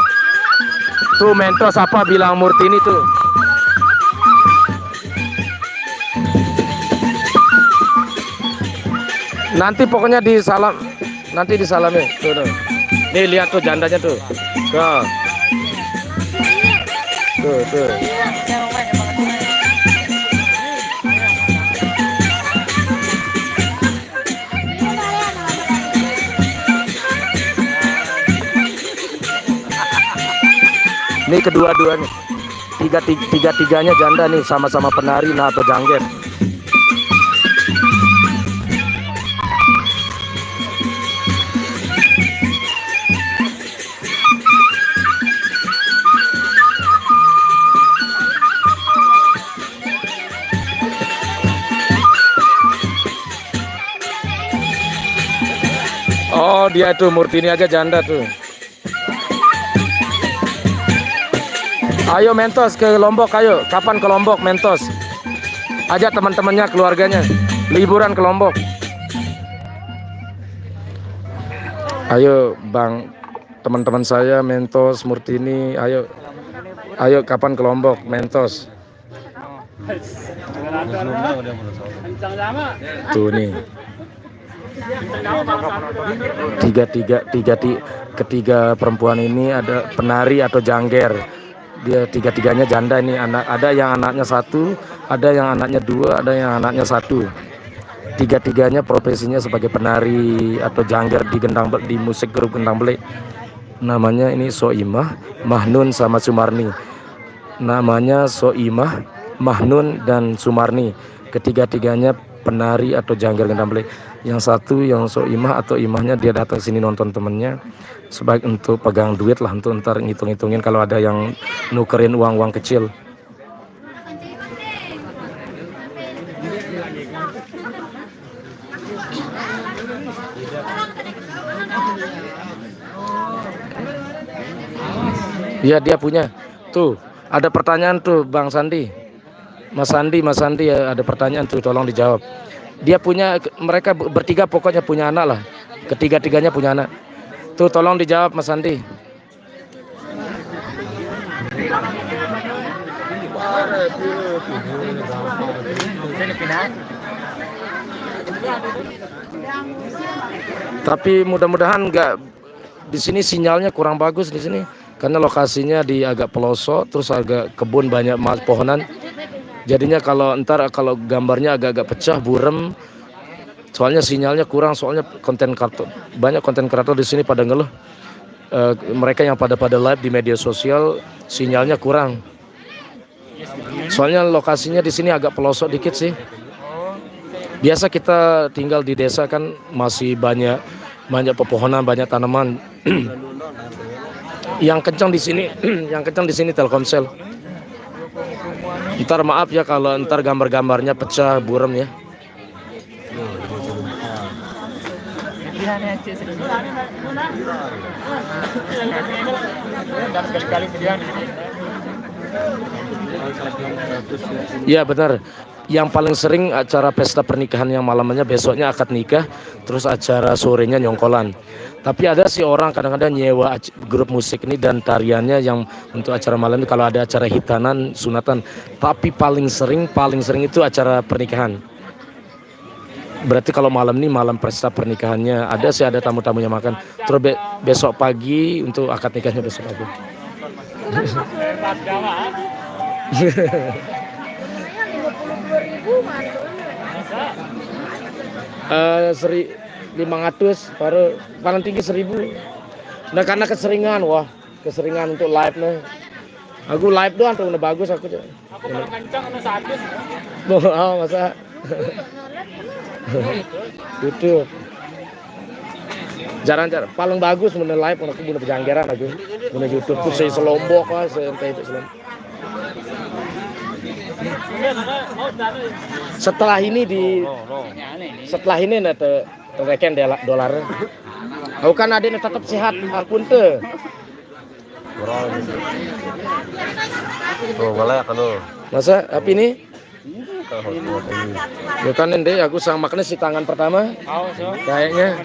Tuh Mentos apa bilang Murtini tuh? Nanti pokoknya di salam, nanti disalami. Tuh, tuh. Nih lihat tuh jandanya tuh. Tuh. Tuh, tuh. Ini kedua-duanya, tiga, tiga, tiga-tiganya janda nih, sama-sama penari, nah, atau jangger. Dia tuh, Murtini aja janda tuh. Ayo Mentos ke Lombok, ayo. Kapan ke Lombok, Mentos? Ajak teman-temannya, keluarganya, liburan ke Lombok. Ayo Bang, teman-teman saya, Mentos, Murtini, ayo, ayo kapan ke Lombok, Mentos? Tuh nih, tiga tiga tiga ti- ketiga perempuan ini ada penari atau jangger. Dia tiga-tiganya janda ini, anak, ada yang anaknya satu, ada yang anaknya dua, ada yang anaknya satu. Tiga-tiganya profesinya sebagai penari atau jangger di gendang, di musik grup Gendang Belik. Namanya ini Soimah, Mahnun sama Sumarni. Namanya Soimah, Mahnun dan Sumarni. Ketiga-tiganya penari atau jangger Gendang Belik. Yang satu, yang Soimah atau Imahnya, dia datang sini nonton temennya sebagai untuk pegang duit lah, untuk ntar ngitung-ngitungin kalau ada yang nukerin uang-uang kecil. Iya, dia punya. Tuh, ada pertanyaan tuh, Bang Sandi. Mas Sandi, Mas Sandi, ya, ada pertanyaan tuh, tolong dijawab. Dia punya, mereka bertiga pokoknya punya anak lah. Ketiga-tiganya punya anak. Tuh, tolong dijawab, Mas Sandi. Tapi mudah-mudahan nggak, di sini sinyalnya kurang bagus di sini karena lokasinya di agak pelosok, terus agak kebun, banyak ma- pohonan. Jadinya kalau ntar, kalau gambarnya agak-agak pecah, burem, soalnya sinyalnya kurang, soalnya konten kreator, banyak konten kreator di sini pada ngeluh. Eh, mereka yang pada pada live di media sosial, sinyalnya kurang. Soalnya lokasinya di sini agak pelosok dikit sih. Biasa kita tinggal di desa kan, masih banyak, banyak pepohonan, banyak tanaman. Yang kencang di sini, yang kencang di sini Telkomsel. Ntar maaf ya kalau ntar gambar-gambarnya pecah, burem ya. Ya, benar. Yang paling sering acara pesta pernikahan yang malamnya, besoknya akad nikah, terus acara sorenya nyongkolan. Tapi ada sih orang kadang-kadang nyewa ac- grup musik ini dan tariannya yang untuk acara malam ini, kalau ada acara hitanan, sunatan. Tapi paling sering, paling sering itu acara pernikahan. Berarti kalau malam ini malam pesta pernikahannya, ada sih, ada tamu-tamunya makan. Terus be- besok pagi untuk akad nikahnya besok pagi. Eh, seri lima ratus, baru paling tinggi seribu. Nah, karena keseringan, wah, keseringan untuk live nih. Aku live doang tuh udah bagus aku tuh. Aku paling kencang kena satu. Oh, masa? Itu jarang-jarang. Paling bagus mana live, mana aku, mana pejanggeran aku. Mana YouTube tuh saya selombok lah, saya sampai itu selombok. Setelah ini di, setelah ini nanti terkeken dolar. Aku kan ada tetap sehat, aku ente. Tuh, boleh kan tuh. Masa apa ini? Ya kan, ende, aku sang makna si tangan pertama. Kayaknya.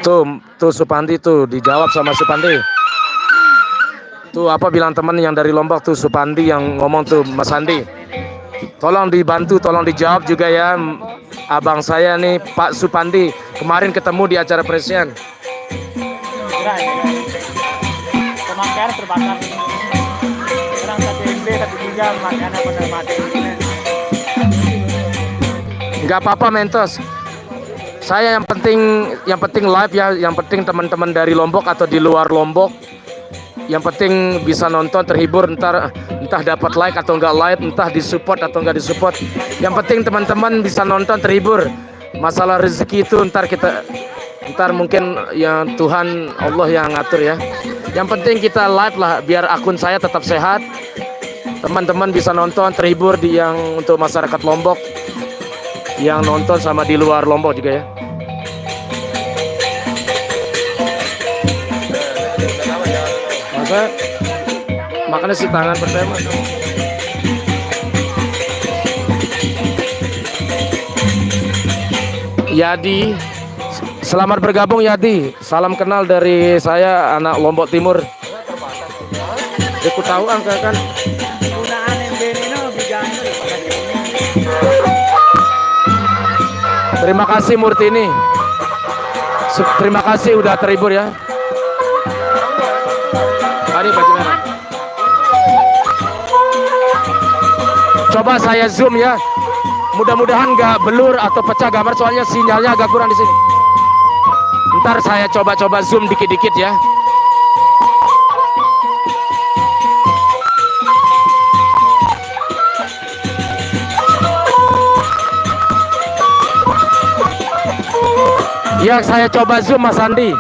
Tuh, tuh Supandi tuh, dijawab sama Supandi. Tuh, apa bilang teman yang dari Lombok tuh, Supandi yang ngomong tuh, Mas Andi. Tolong dibantu, tolong dijawab juga ya, abang saya nih, Pak Supandi. Kemarin ketemu di acara Presian. Pemakaian terbatas. Kurang satu M B, satu giga pemakaian apa, mati. Nggak apa-apa, Mentos. Saya yang penting, yang penting live ya, yang penting teman-teman dari Lombok atau di luar Lombok, yang penting bisa nonton, terhibur, ntar entah dapat like atau enggak like, entah disupport atau enggak disupport. Yang penting teman-teman bisa nonton, terhibur. Masalah rezeki itu ntar kita, ntar mungkin yang Tuhan Allah yang ngatur ya. Yang penting kita live lah, biar akun saya tetap sehat. Teman-teman bisa nonton, terhibur di yang untuk masyarakat Lombok. yang nonton sama di luar Lombok juga ya. Masa makanya si tangan pertama. Yadi, selamat bergabung Yadi. Salam kenal dari saya, anak Lombok Timur. Aku tahu angka kan. Terima kasih Murtini. Terima kasih udah terhibur ya. Ini baju merah. Coba saya zoom ya. Mudah-mudahan nggak blur atau pecah gambar, soalnya sinyalnya agak kurang di sini. Ntar saya coba-coba zoom dikit-dikit ya. Ya, saya coba zoom Mas Andi.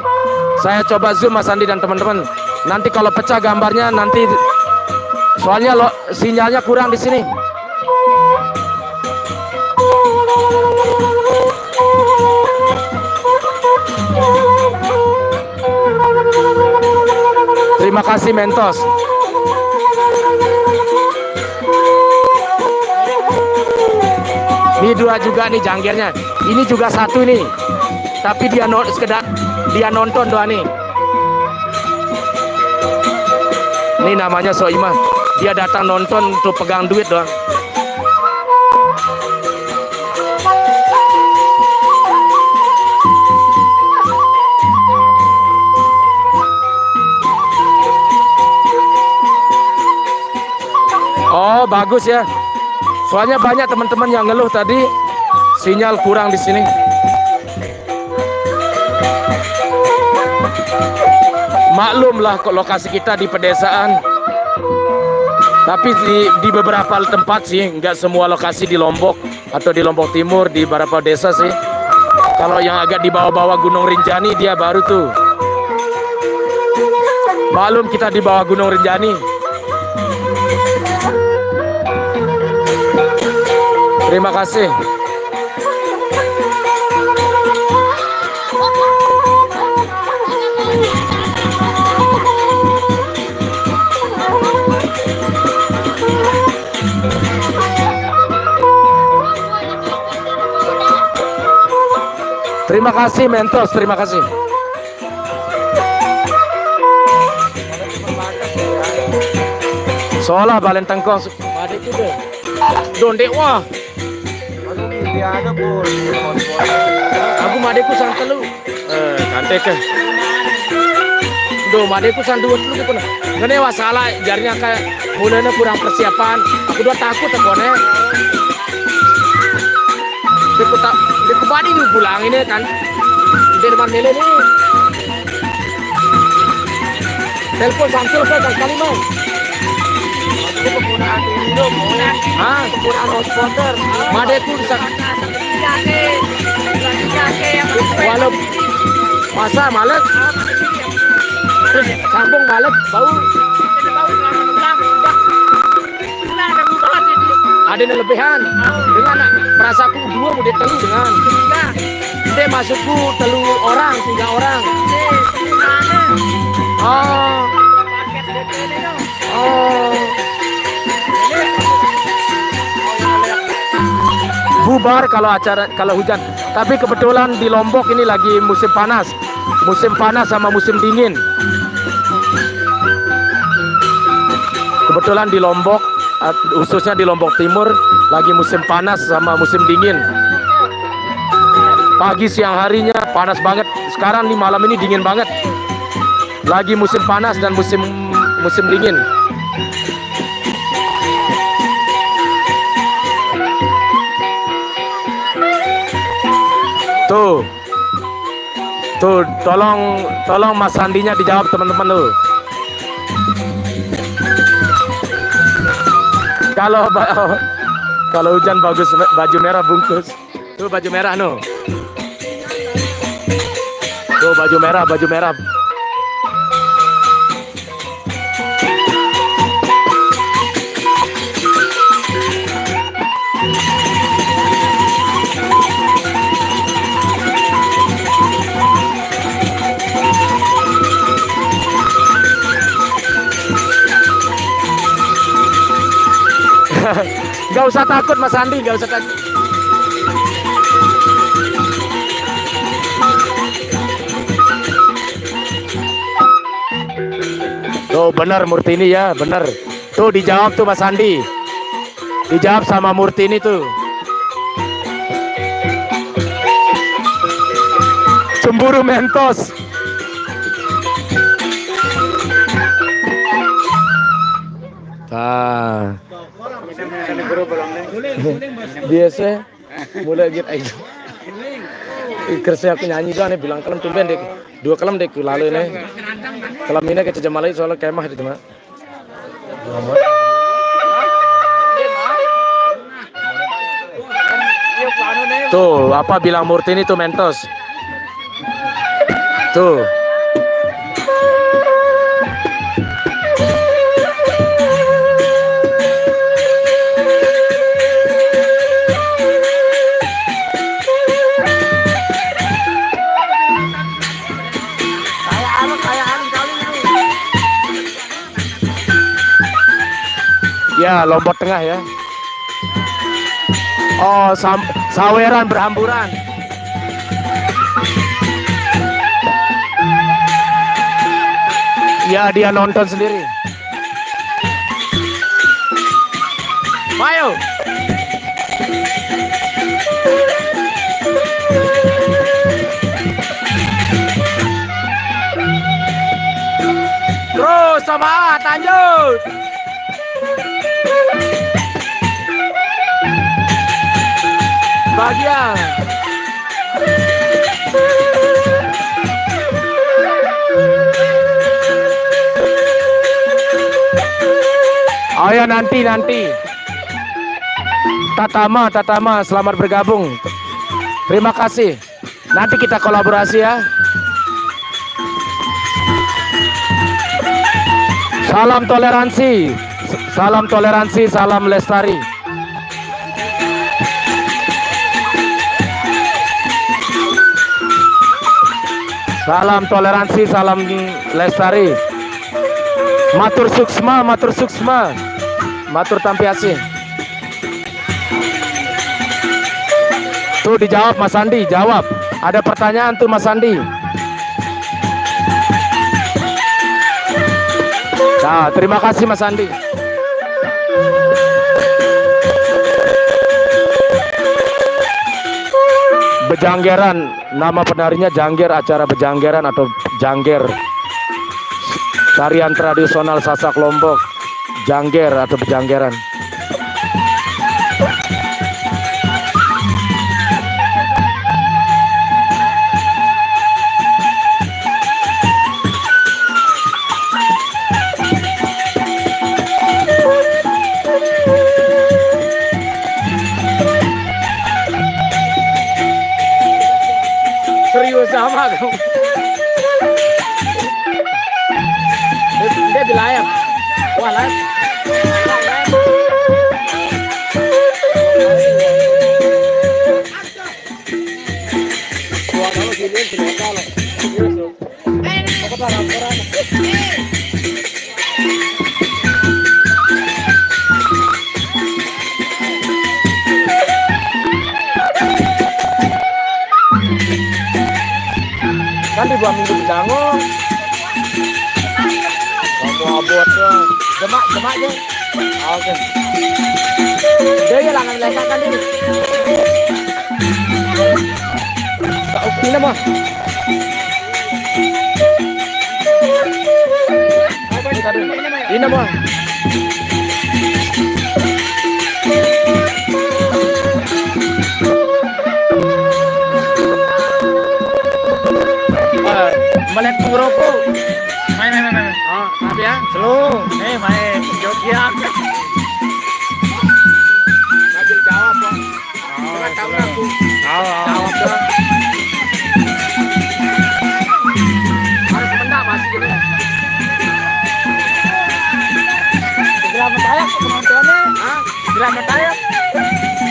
Saya coba zoom Mas Andi dan teman-teman. Nanti kalau pecah gambarnya nanti, soalnya lo sinyalnya kurang di sini. Terima kasih Mentos. Ini dua juga nih janggernya. Ini juga satu nih. Tapi dia no, sekedar dia nonton doang nih. Ini namanya Soimah. Dia datang nonton untuk pegang duit doang. Oh, bagus ya. Soalnya banyak teman-teman yang ngeluh tadi sinyal kurang di sini. Maklumlah kok lokasi kita di pedesaan. Tapi di, di beberapa tempat sih, nggak semua lokasi di Lombok atau di Lombok Timur, di beberapa desa sih. Kalau yang agak di bawah-bawah Gunung Rinjani dia baru tuh. Maklum kita di bawah Gunung Rinjani. Terima kasih. Terima kasih Mentos, terima kasih. Soalnya balen tengkong. Donde wah. Aku madeku sang telu. Eh, kantek ke. Duh, madeku sang dua telu gitu nah. Ngene wah salah jarnya kayak mulanya kurang persiapan. Aku dua takut aku nih. Dia ku tak, dia ku badi pulang ini kan. Di depan mele nih. Telepon Samsul ke kali mau. Hah? Madeku sa-, walau masa malek, terus sambung malek bau. Ada yang lebihan. Dengan perasaku dua mau dia telu dengan. Dia masukku telu orang, tiga orang. Oh. Oh. Bubar kalau acara, kalau hujan. Tapi kebetulan di Lombok ini lagi musim panas. Musim panas sama musim dingin. Kebetulan di Lombok, eh, khususnya di Lombok Timur, lagi musim panas sama musim dingin. Pagi siang harinya panas banget. Sekarang nih malam ini dingin banget. Lagi musim panas dan musim musim dingin. Tuh. Tuh, tolong tolong Mas Sandinya dijawab teman-teman tuh. Kalau ba-, kalau hujan bagus me-, baju merah bungkus. Tuh baju merah no. Tuh baju merah, baju merah. Nggak usah takut, Mas Andi, nggak usah takut. Tuh, bener Murtini ya, bener. Tuh, dijawab tuh, Mas Andi. Dijawab sama Murtini tuh. Cemburu mentos. Nah. Biasa mulai gitu aja. Kerja aku nyanyi doang nih, bilang kelem tumben deh. Dua kelem deh lalu ini. Kelem ini ke Cejamalai soalnya kemah di cuma. Tuh, apa bilang Murtini tuh mentos. Tuh. Ya, Lombok Tengah ya. Oh, sam- saweran berhamburan. Ya, dia nonton sendiri. Ayo. Terus, coba, lanjut. Bahagia. Oh ya, nanti, nanti. Tatama, Tatama, selamat bergabung. Terima kasih. Nanti kita kolaborasi ya. Salam toleransi. Salam toleransi, salam lestari. Salam toleransi, salam lestari. Matur suksma, matur suksma. Matur tampi asih. Tuh dijawab Mas Andi, jawab. Ada pertanyaan tuh Mas Andi. Nah, terima kasih Mas Andi. Bejanggeran, nama penarinya jangger, acara bejanggeran atau jangger. Tarian tradisional Sasak Lombok, jangger atau bejanggeran. Serius sama dong. Dia, dia di layar. Wah, layar. Wah, kalau gini, gini, kalau. Serius, loh. Apa tuh, laporan? Kan di buah minggu di Dango. Kamu abot ya. Demak, demak aja. Oke. Dia ya langan leka kan ini. Tak ini mah. Ini mah. Eh, melihat penggeroko. Main, main, main, main. Oh, maaf ya. Slow. Eh, main. Jogja. Sambil jawab, Bang. Oh, tahu aku. Tahu, tahu. Jawab doang. Harus mendak masih gini. Segera mendayak penontonnya. Hah? Segera mendayak.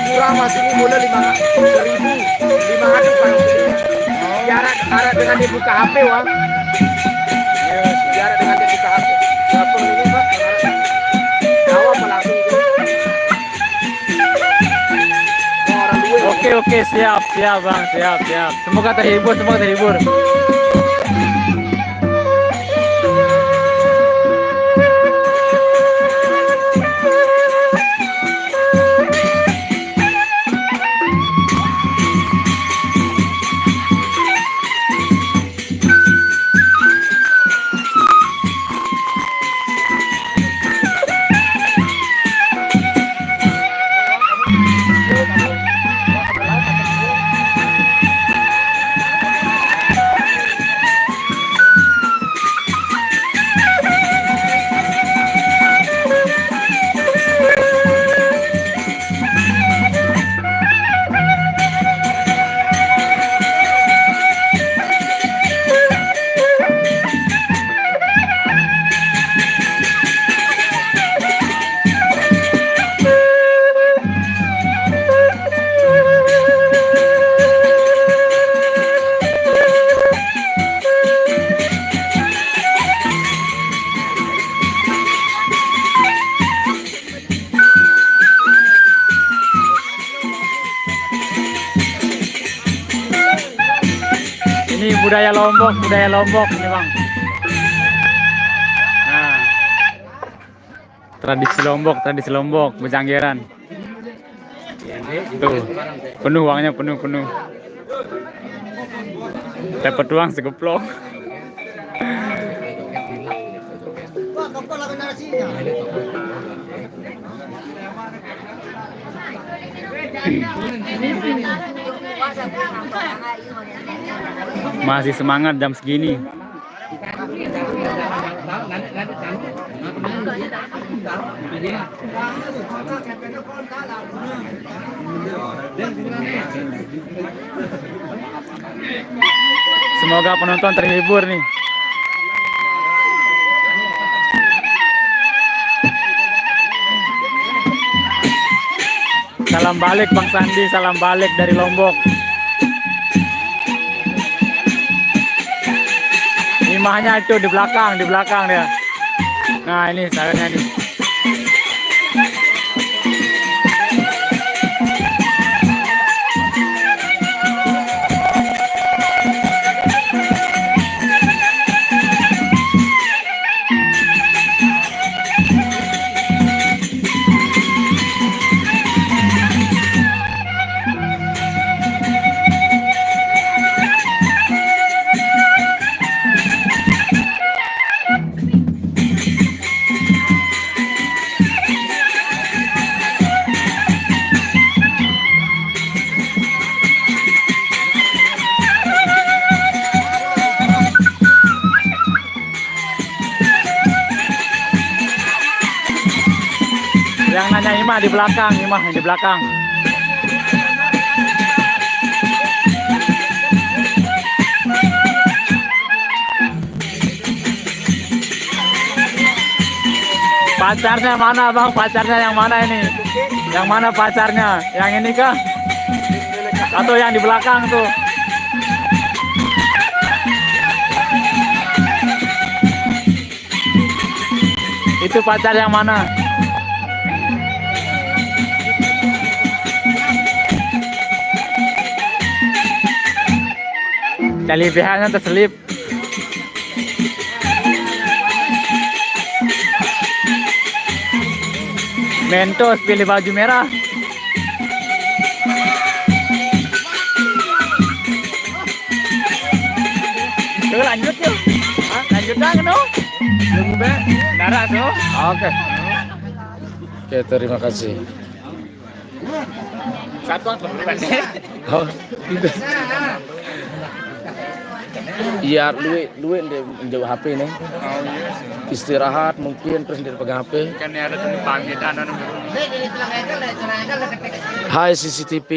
Murah, Mas, ini modal lima, seribu lima ratus, Bang. Jarak, jarak dengan dibuka H P, Bang. Iya, jarak dengan dibuka H P. Berapa ini, Pak? Tahu apa langsung itu? Siap, siap, Bang, siap, siap. Semoga terhibur, semoga terhibur. Ini budaya Lombok, budaya Lombok ini, Bang. Nah, tradisi Lombok, tradisi Lombok, bejanggeran. Tuh, penuh uangnya, penuh, penuh. Dapat uang segeplok. Masih semangat jam segini. Semoga penonton terhibur nih. Salam balik, Bang Sandi, salam balik dari Lombok. Imahnya itu di belakang, di belakang dia. Nah, ini sayurnya nih. Yang nanya Imah di belakang, Imah yang di belakang. Pacarnya mana, Bang? Pacarnya yang mana ini? Yang mana pacarnya? Yang ini kah? Atau yang di belakang tuh? Itu pacar yang mana? Tali B H-nya terselip. Mentos pilih baju merah. Tuh, lanjut yuk. Hah? Lanjut dah, no? Belum, Be. Darah tuh. Oke. Oke, terima kasih. Satu kan belum. Oh, gitu. Iya, duit, duit dia jauh H P nih. Oh, iya sih. Istirahat mungkin, terus dia pegang H P. Kan ada tuh pamit, anu, anu. Hai, C C T V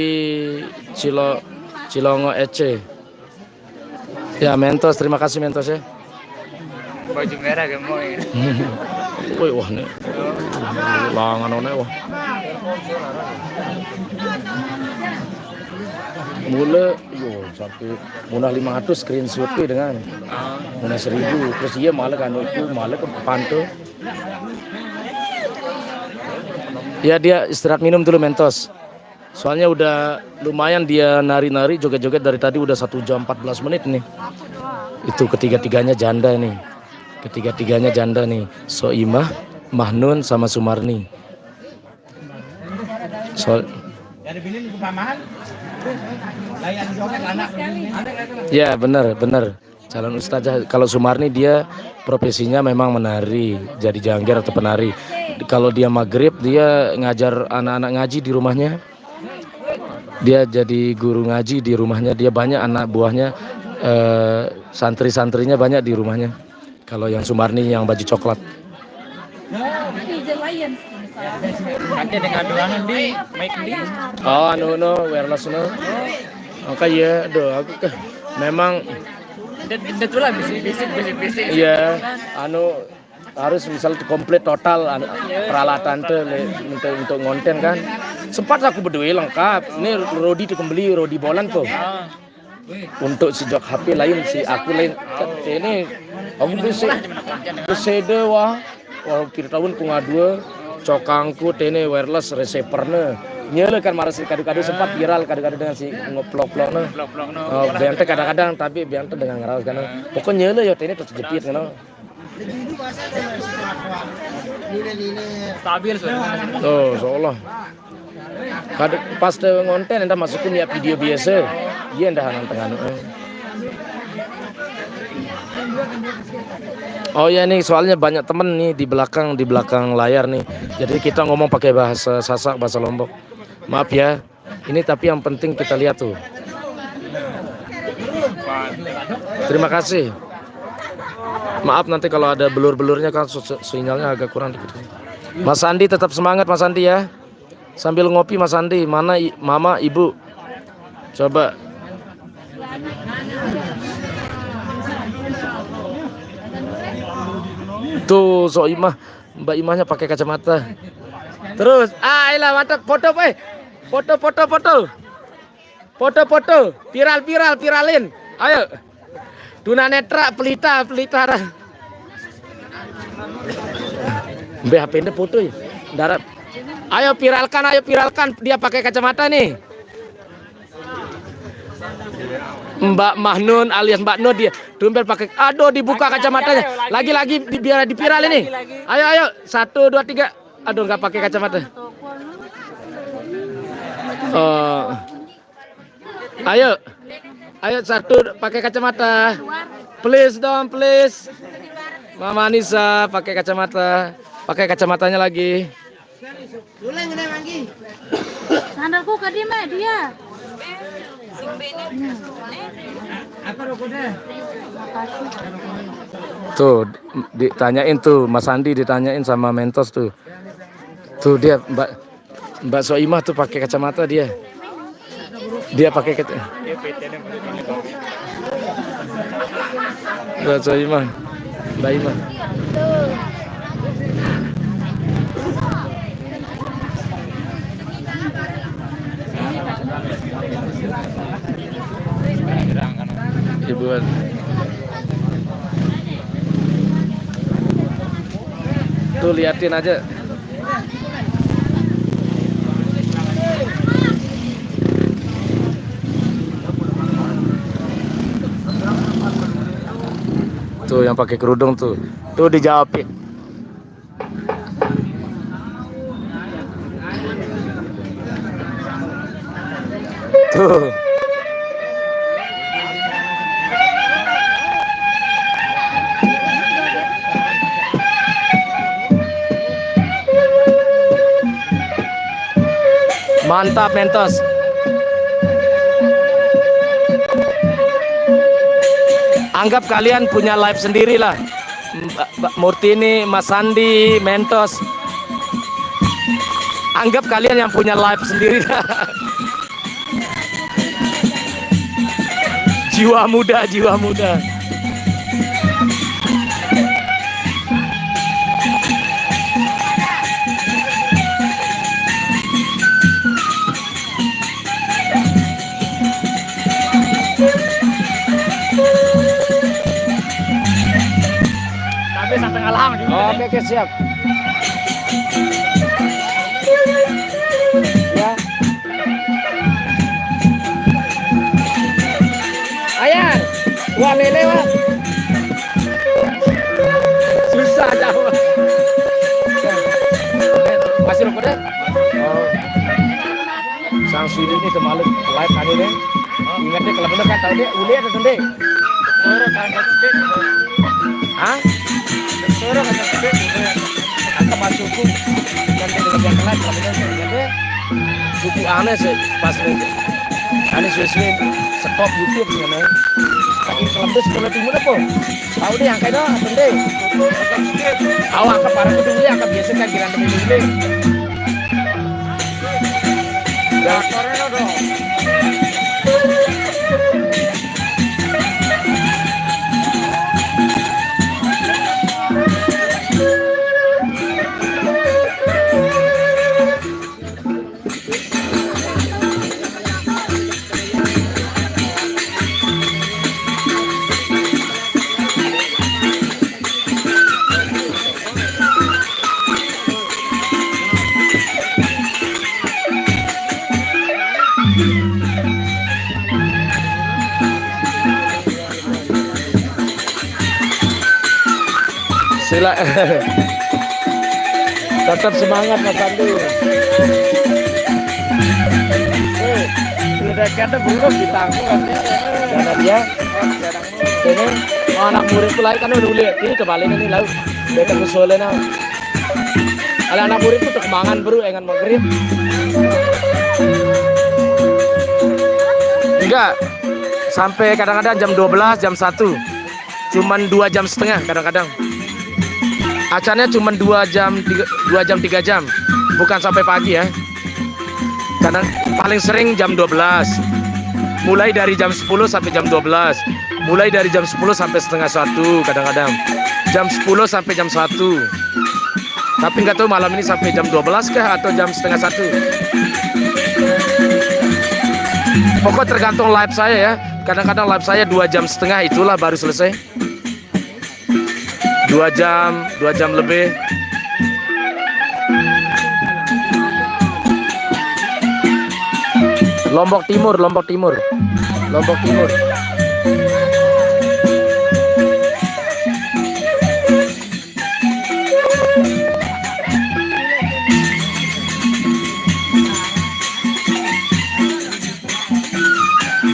Cilo-, Cilongo Ece. Ya, Mentos, terima kasih, Mentos, ya. Baju merah, gemuk ya. Woi, wah, nih. Langan one, wah. Mula, yo, sampai mula lima ratus screenshot tuh dengan. Ah. Mula seribu, terus iya malah kan itu, malah ke pantai. Ya, dia istirahat minum dulu, Mentos. Soalnya udah lumayan dia nari-nari, joget-joget dari tadi, udah satu jam empat belas menit nih. Itu ketiga-tiganya janda nih. Ketiga-tiganya janda nih. Soimah, Mahnun, sama Sumarni. Soal... Ya, benar, benar. Calon ustazah. Kalau Sumarni, dia profesinya memang menari, jadi jangger atau penari. Kalau dia maghrib, dia ngajar anak-anak ngaji di rumahnya. Dia jadi guru ngaji di rumahnya. Dia banyak anak buahnya, eh, santri-santrinya banyak di rumahnya. Kalau yang Sumarni yang baju coklat. Ada dengan doangan di mic di. Oh, anu no, wireless no. Maka ya, aduh, aku ke memang Dia, dia tuh lah bisik-bisik, bisik-bisik. Iya, anu, harus misal komplit total, anu, peralatan tuh le, untuk, untuk ngonten kan. Sempat aku berdua lengkap. Ini Rodi tuh kembali, Rodi Bolan tuh. Untuk si jok H P lain, si aku lain. Ini aku beli si, beli C D wah. Wah, kira tahun ku ngadua, cokangku tene wireless receiver ne. Nyele kan marah si kadu-kadu, sempat viral kadu-kadu dengan si ngeplok-plok ne. Plok-plok no. Oh, bente kadang-kadang, tapi bente dengan ngeras kan. Pokoknya nyele ya tene terus jepit kan. Stabil soalnya. Tuh, seolah. Kade, pas te ngonten, entah masukku nih ya video biasa. Iya, entah nang tengah. Oh ya, nih soalnya banyak temen nih di belakang, di belakang layar nih. Jadi kita ngomong pakai bahasa Sasak, bahasa Lombok. Maaf ya. Ini tapi yang penting kita lihat tuh. Terima kasih. Maaf nanti kalau ada belur-belurnya kan, su-, su-, sinyalnya agak kurang dikit. Mas Andi tetap semangat, Mas Andi, ya. Sambil ngopi, Mas Andi. Mana i-, Mama, Ibu? Coba. Tuh, Soimah. Mbak Imahnya pakai kacamata. Terus, ah, ayolah, mantap. Foto, eh. Foto, foto, foto. Foto, foto. Viral, viral, viralin. Ayo. Tunanetra, pelita, pelita. Mbak, H P ini foto ya. Darat. Ayo viralkan, ayo viralkan. Dia pakai kacamata nih. Mbak Mahnun alias Mbak Nur, dia tumben pakai. Aduh, dibuka kacamatanya. Lagi-lagi di, biar di viral ini. Ayo, ayo. Satu, dua, tiga. Aduh, nggak pakai kacamata. Oh. Ayo. Ayo, satu, pakai kacamata. Please dong, please. Mama Anissa pakai kacamata. Pakai kacamatanya lagi. Sandalku ke dia, Mak, dia. Tuh, ditanyain tuh, Mas Andi ditanyain sama Mentos tuh. Tuh dia, Mbak, Mbak Soimah tuh pakai kacamata dia. Dia pakai kaca. Mbak Soimah, Mbak Imah. Ibuan. Tuh, liatin aja. Tuh yang pakai kerudung tuh. Tuh dijawabin. Tuh. Mantap, Mentos. Anggap kalian punya live sendiri lah. Mbak, Mbak Murtini, Mas Sandi, Mentos. Anggap kalian yang punya live sendiri. Jiwa muda, jiwa muda. Tapi sampai ngalah juga. Oke, oke, siap. Ya. Wah, lele, wah. Susah jauh. Masih rokok deh? Oh. Sang Sudi ini kemalu live anu deh. Ingat deh, kalau bener kan tahu deh, ule atau dende? Suruh kan sedikit. Hah? Suruh kan sedikit. Angka masukku. Kan dia udah live, kalau bener kan ingat deh. Suku aneh sih, pas nih. Aneh suwe-suwe, stop YouTube sih, aneh. Tapi kalau bener sekolah timur apa? Tahu deh, angka itu, apa deh? Awak ke para kudu ule, angka biasa kan giran demi ule. Sila. Tetap semangat, Mas Andi. Eh, udah kata belum ditanggung katanya. Karena dia, ini, oh, anak muridku lain kan udah lihat ini kebalik ini lalu. Beta kusolena. Kalau anak muridku tuh kemangan, bro, engan maghrib. Enggak. Sampai kadang-kadang jam dua belas, jam satu. Cuman dua jam setengah kadang-kadang. Acaranya cuman dua jam, tiga, dua jam, tiga jam. Bukan sampai pagi ya. Kadang paling sering jam dua belas. Mulai dari jam sepuluh sampai jam dua belas. Mulai dari jam sepuluh sampai setengah satu kadang-kadang. Jam sepuluh sampai jam satu. Tapi nggak tahu malam ini sampai jam dua belas kah atau jam setengah satu. Pokok tergantung live saya ya. Kadang-kadang live saya dua jam setengah, itulah baru selesai. Dua jam, dua jam lebih. Lombok Timur, Lombok Timur, Lombok Timur.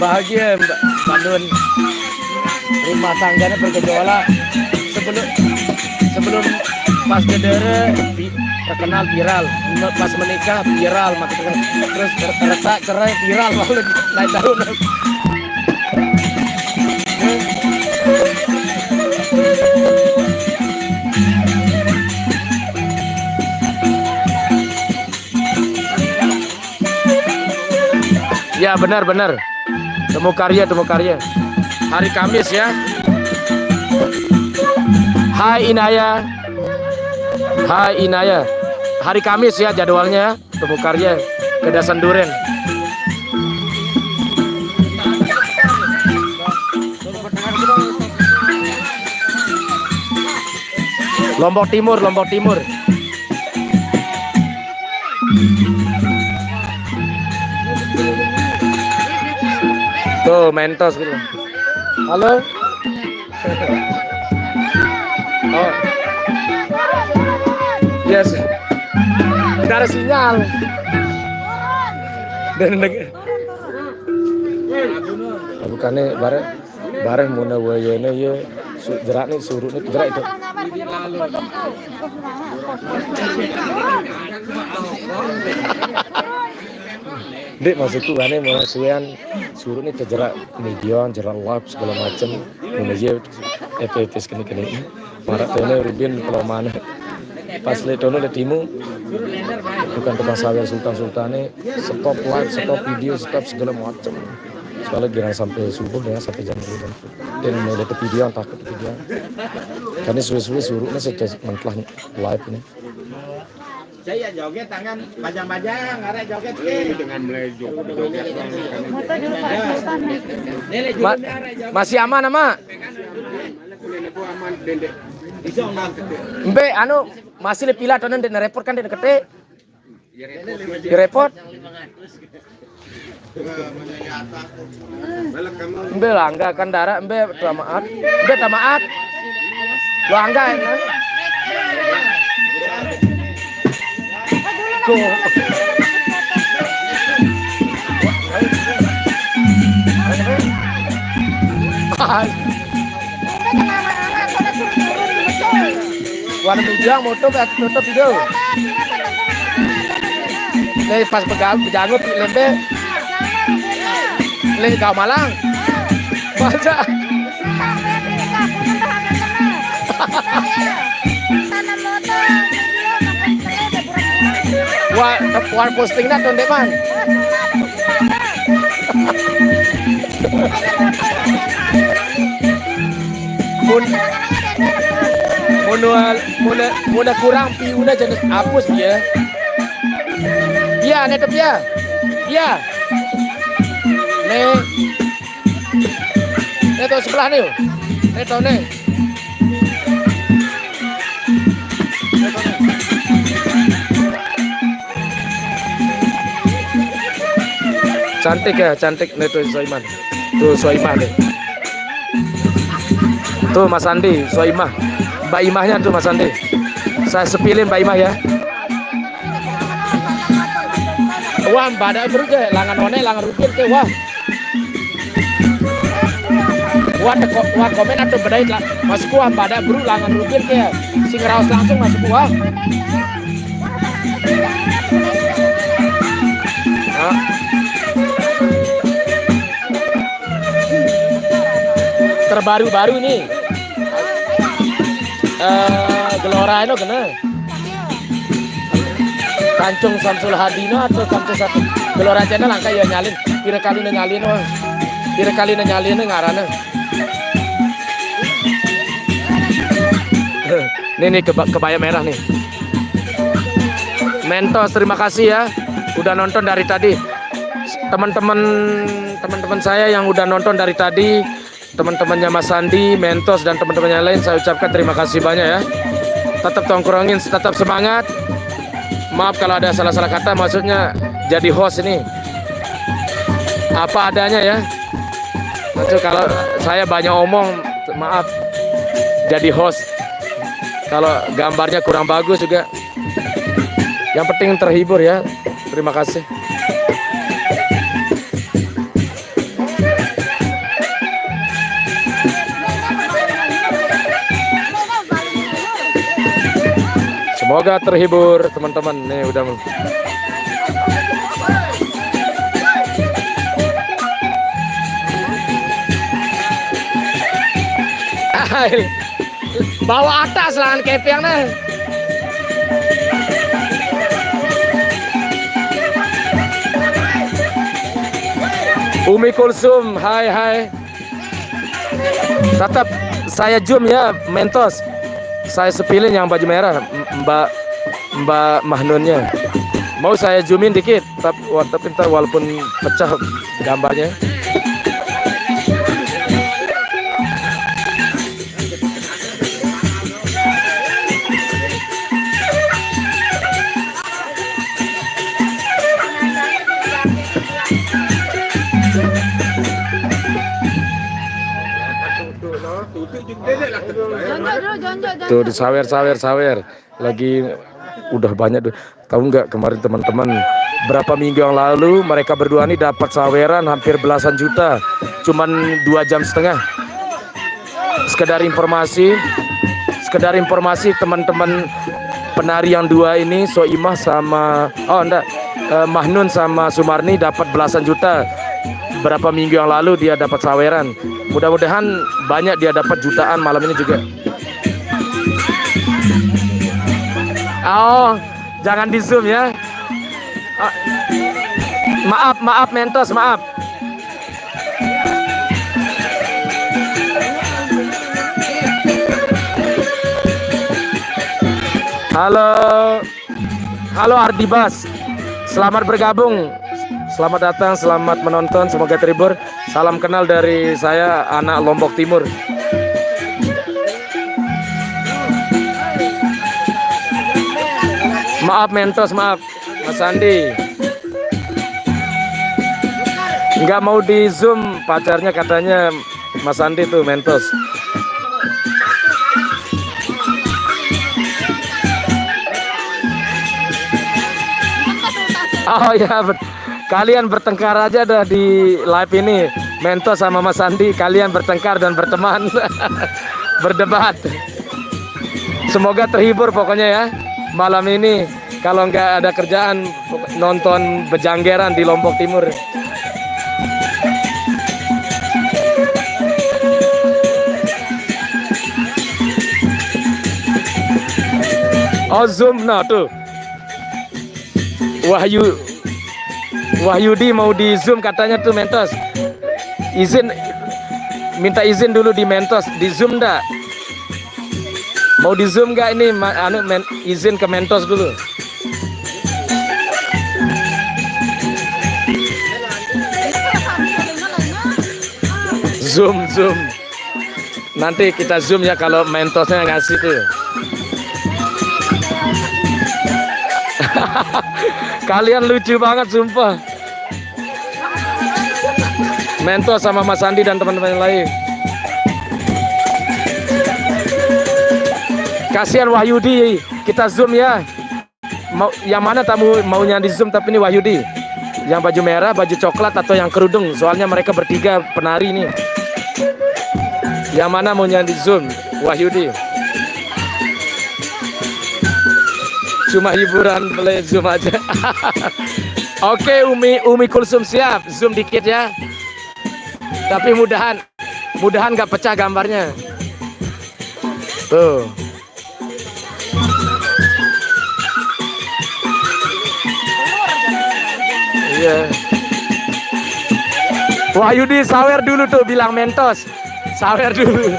Bahagia, Mbak Madun. Rumah tangganya bergejolak. Sebelum, sebelum pas gedere, vi-, terkenal viral. Pas menikah viral, makin terkenal. Terus ter-, retak, cerai, viral, malah naik daun. Ya, benar, benar. Temu karya, temu karya. Hari Kamis ya. Hai Inaya. Hai Inaya. Hari Kamis ya jadwalnya. Temu karya. Kedasan Duren. Lombok Timur, Lombok Timur. Tuh, Mentos gitu. Halo? Oh. Yes. Tidak ada sinyal. Dan neg-, bukannya bareng. Bareh muna wayene ye su-, jerak ni, surut ni, jerak itu. Ndeq, maksudku ane muna suwean surut ni tejerak medion, jerak lap segala macem. Muna ye epis kene-kene. Marak tene rubin kalau mana. Pas le tono le timu, bukan tukang sawer sultan-sultane, stop live, stop video, stop segala macem. Soalnya jangan sampai subuh, jangan sampai jam dua. Dan mulai ke video, takut ke video. Karena suwe-suwe suruhnya sudah mentlah live ini. Saya joget tangan bajang-bajang, arek joget. Eh, dengan mulai joget-joget. Ma-, masih aman, Ama? Bisa, Mak. Mbe, anu, masih le pilat, ndeq nerepot kan, ndeq neketik. Ya repot. Embe langga kan dara, embe tamaat. Embe tamaat. Langga ya kan? Tuh. Warna hijau motor kayak tutup itu. Nih pas pegang pejangut lembe. Nih kau malang. Masa? Wah, wah posting dah tuh, Depan. Mun, mun, mun, mun kurang piuna jenis apus dia. Iya, netep ya. Iya. Nih. Nih tuh sebelah nih. Nih tuh nih. Cantik ya, cantik nih tuh Soiman. Tuh Soimah nih. Tuh Mas Andi, Soimah. Mbak Imahnya tuh Mas Andi. Saya sepilin Mbak Imah ya. Wah, pada berut deh, langan one, langan rupin ke wah. Wah, teko, wah komen atau bedait lah. Mas kuah pada bro langan rupin ke. Sing raos langsung mas kuah. Nah. Terbaru-baru nih. Eh, Gelora itu kena. Kancung Samsul Hadino atau Samsul Satu. Gelora Channel angka ya nyalin. Pira kali nyalin, oh. Pira kali nyalin ngarana. Nih, nih, keba-, kebaya merah nih. Mentos, terima kasih ya. Udah nonton dari tadi. Teman-teman, teman-teman saya yang udah nonton dari tadi, teman-temannya Mas Sandi, Mentos, dan teman-temannya lain, saya ucapkan terima kasih banyak ya. Tetap tongkrongin, tetap semangat. Maaf kalau ada salah-salah kata, maksudnya jadi host ini. Apa adanya ya. Maksud kalau saya banyak omong, maaf. Jadi host. Kalau gambarnya kurang bagus juga. Yang penting terhibur ya. Terima kasih. Semoga terhibur teman-teman. Nih udah. Bawa atas lah kepeng nah. Umi Kulsum, hai hai. Tetap saya zoom ya, Mentos. Saya sepilin yang baju merah, Mbak, Mbak Mahnunnya. Mau saya zoomin dikit, tapi, tapi ntar walaupun pecah gambarnya. Tuh, sawer, sawer, sawer. Lagi udah banyak tuh. Tahu nggak kemarin teman-teman, berapa minggu yang lalu mereka berdua nih dapat saweran hampir belasan juta, cuman dua jam setengah. Sekedar informasi, sekedar informasi teman-teman penari yang dua ini, Soimah sama, oh enggak, eh, Mahnun sama Sumarni dapat belasan juta. Berapa minggu yang lalu dia dapat saweran. Mudah-mudahan banyak dia dapat jutaan malam ini juga. Oh, jangan di zoom ya. Ah, maaf, maaf Mentos, maaf. Halo. Halo Ardi Bas. Selamat bergabung. Selamat datang, selamat menonton, semoga terhibur. Salam kenal dari saya, anak Lombok Timur. Maaf Mentos, maaf. Mas Andi. Nggak mau di zoom pacarnya, katanya Mas Andi tuh, Mentos. Oh ya, bet- kalian bertengkar aja dah di live ini. Mentos sama Mas Andi, kalian bertengkar dan berteman, berdebat. Semoga terhibur pokoknya ya malam ini. Kalau nggak ada kerjaan, nonton bejanggeran di Lombok Timur. Oh, zoom, nah tuh. Wahyu Wahyudi mau di zoom katanya tuh, Mentos. Izin, minta izin dulu di Mentos, di zoom ndak? Mau di zoom nggak ini? Ma- anu men, izin ke Mentos dulu. Zoom, zoom. Nanti kita zoom ya kalau Mentosnya ngasih tuh. Kalian lucu banget, sumpah. Mentos sama Mas Andi dan teman-teman yang lain. Kasihan Wahyudi, kita zoom ya. Mau yang mana tamu maunya di zoom, tapi ini Wahyudi. Yang baju merah, baju coklat, atau yang kerudung? Soalnya mereka bertiga penari nih. Yang mana maunya di zoom? Wahyudi. Cuma hiburan, boleh zoom aja. Oke, Umi Umi Kulsum siap, zoom dikit ya. Tapi mudahan mudahan nggak pecah gambarnya. Tuh. Iya. Wahyudi, sawer dulu tuh, bilang Mentos. Sawer dulu.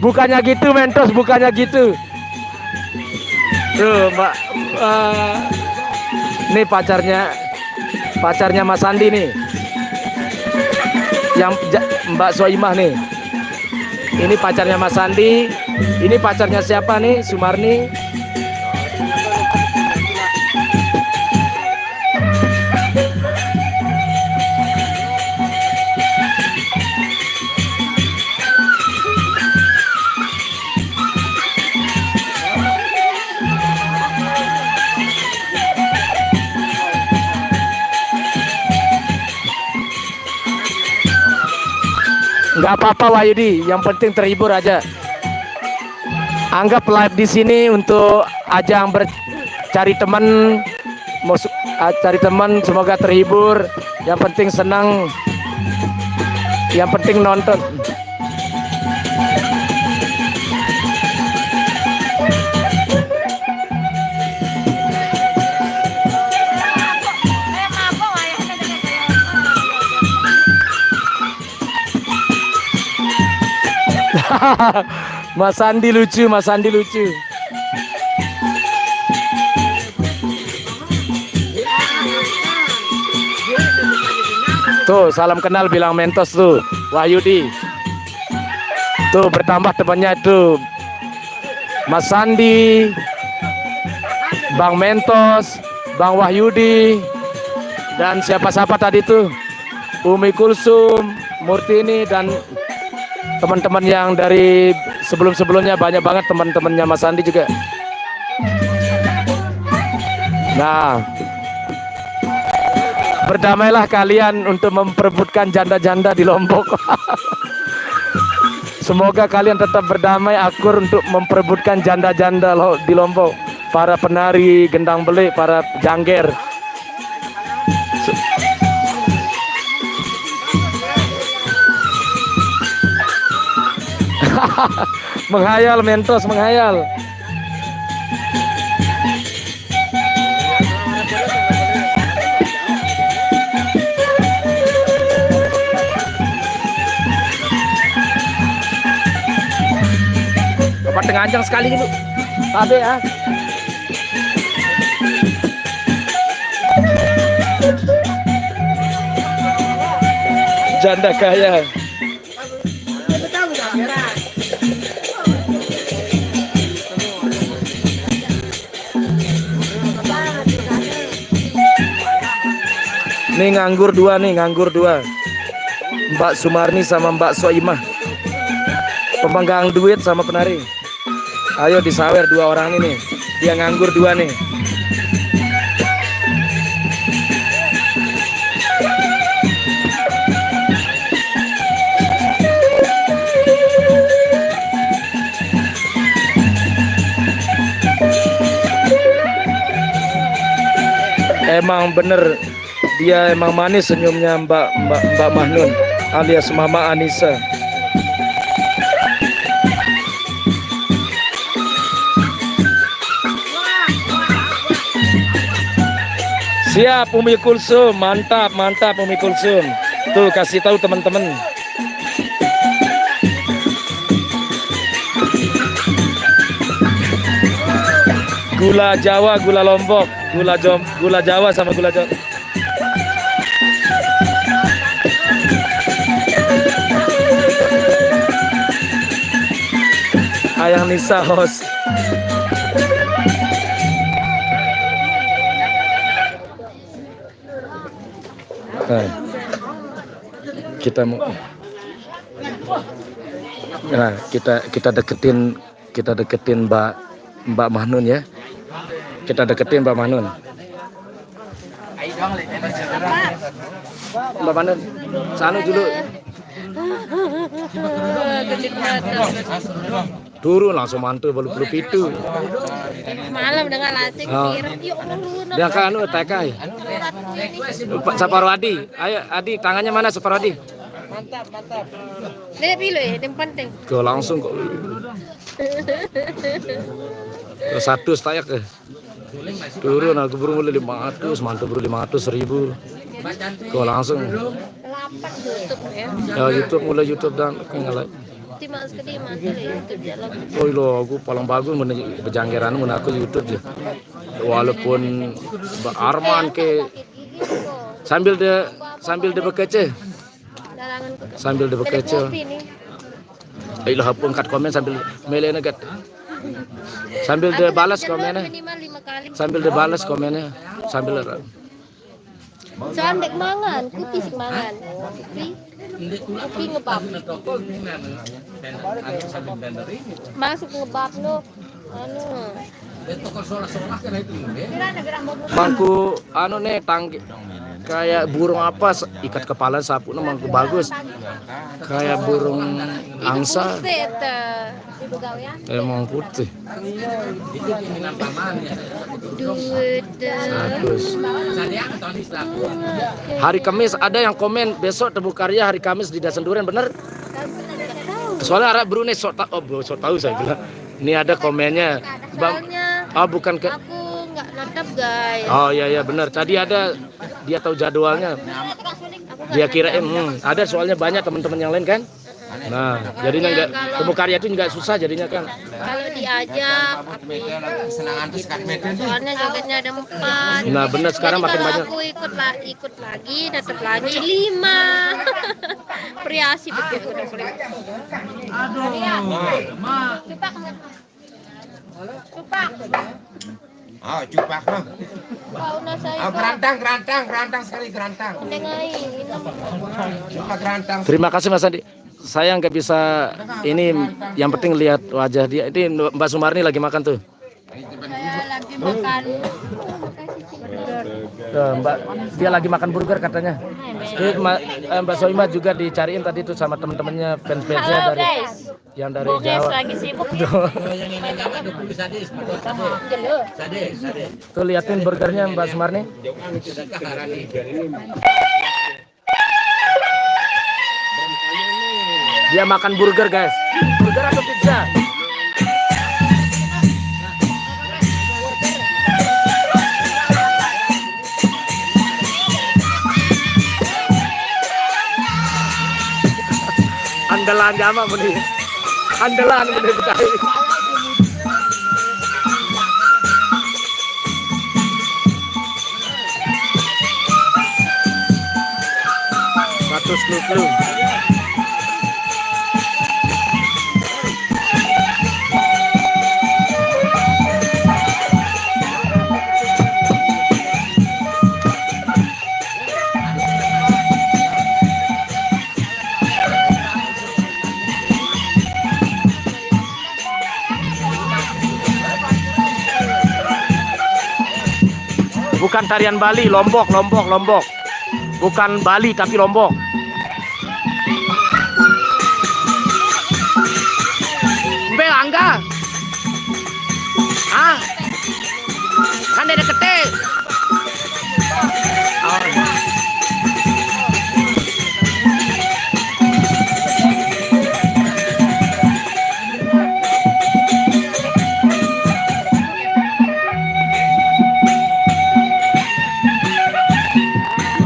Bukannya gitu, Mentos, bukannya gitu. Tuh, Mbak. Eh, ini pacarnya, pacarnya Mas Andi nih. Yang ja- Mbak Soimah nih. Ini pacarnya Mas Andi. Ini pacarnya siapa nih? Sumarni. Nggak apa-apa, Wahyudi, yang penting terhibur aja. Anggap live di sini untuk ajang ber cari teman, mau su- ah, cari teman, semoga terhibur. Yang penting senang, yang penting nonton. Mas Andi lucu, Mas Andi lucu. Tuh, salam kenal, bilang Mentos tuh, Wahyudi. Tuh, bertambah temannya tuh. Mas Sandi, Bang Mentos, Bang Wahyudi, dan siapa-siapa tadi tuh, Umi Kulsum, Murtini, dan teman-teman yang dari sebelum-sebelumnya, banyak banget teman-temannya Mas Sandi juga. Nah, berdamailah kalian untuk memperebutkan janda-janda di Lombok. Semoga kalian tetap berdamai, akur untuk memperebutkan janda-janda lo- di Lombok. Para penari gendang belik, para jangger. Menghayal, Mentos, menghayal. Tengah jang sekali dulu. Tabe ya. Janda kaya. Nih nganggur dua nih, nganggur dua. Mbak Sumarni sama Mbak Soimah. Pemegang duit sama penari. Ayo disawer dua orang ini. Dia nganggur dua nih. Emang bener, dia emang manis senyumnya, Mbak, Mbak, Mbak Mahnun alias Mama Anissa. Siap, Umi Kulsum, mantap, mantap, Umi Kulsum. Tuh, kasih tahu teman-teman. Gula Jawa, gula Lombok, gula Jom, gula Jawa sama gula Jom. Ayang Nisa host. Nah, kita mau, nah, kita kita deketin, kita deketin Mbak, Mbak Mahnun ya. Kita deketin Mbak Mahnun. Mbak Mahnun, sanu dulu. Turun langsung mantu baru perlu pitu. Malam dengan lasik. Oh. Dia kan anu, tekai. Pak Saparwadi. Ayo, Adi, tangannya mana, Saparwadi? Mantap, mantap. Lihat dulu ya, yang penting. Kau langsung kok. Kau satu setayak ke. Turun aku baru mulai lima ratus, mantu baru lima ratus ribu. Kau langsung. Lapan YouTube ya. Ya, YouTube, mulai YouTube dan aku nge-like. Timbang sekedi mati lah YouTube jalan. Oh, ilo, aku paling bagus mun bejanggeran mun aku YouTube je. Walaupun Mbak Arman ke, sambil de, sambil de bekece. Sambil de bekece. Ayolah, aku angkat komen sambil mele negat. Sambil de balas komennya. Sambil de balas komennya. Sambil. Soal ndek mangan, kupi sing mangan. Kupi, kupi ngebab. Masuk ngebab no. Anu. Mangku anu nih, tangki kayak burung apa, ikat kepala sapu no, mangku bagus. Kayak burung angsa. Emang putih. Duit. Bagus. Hari Kamis ada yang komen besok Tebu Karya hari Kamis di Dasenduren, bener? Soalnya arah Brunei sok tak, oh, sok tahu saya bilang. Ini ada komennya. Bang, oh, bukan ke, aku nggak natap, guys. Oh, iya, iya, bener. Tadi ada, dia tahu jadwalnya. Dia kira, eh, hmm, ada soalnya banyak teman-teman yang lain kan. Nah, jadinya nggak, Tebu Karya itu nggak susah jadinya kan. Kalau diajak, aku ikut. Soalnya jogetnya ada empat. Nah, bener, sekarang makin banyak. Aku ikut lah, ikut lagi, tetap lagi lima. Priasi betul udah priasi. Aduh, Mak. Cupak. Ah, cupak mah. Ah, gerantang, gerantang, gerantang sekali, gerantang. Cupak, gerantang. Terima kasih, Mas Andi. Saya nggak bisa ini, yang penting lihat wajah dia. Ini Mbak Sumarni lagi makan tuh. Saya lagi makan. Tuh, Mbak, dia lagi makan burger katanya. Jadi, Ma-, eh, Mbak Soimah juga dicariin tadi tuh sama temen-temennya, fans-fansnya. Halo, dari guys. Yang dari Jawa. Lagi sibuk. Tuh, liatin burgernya, Mbak Sumarni. Dia makan burger, guys. Burger atau pizza? Andalan jama meni. Andalan meni Betawi. Terus lu, lu. Bukan tarian Bali, Lombok, Lombok, Lombok. Bukan Bali, tapi Lombok. Mbe Angga? Ah, kan dia dekete. Oh.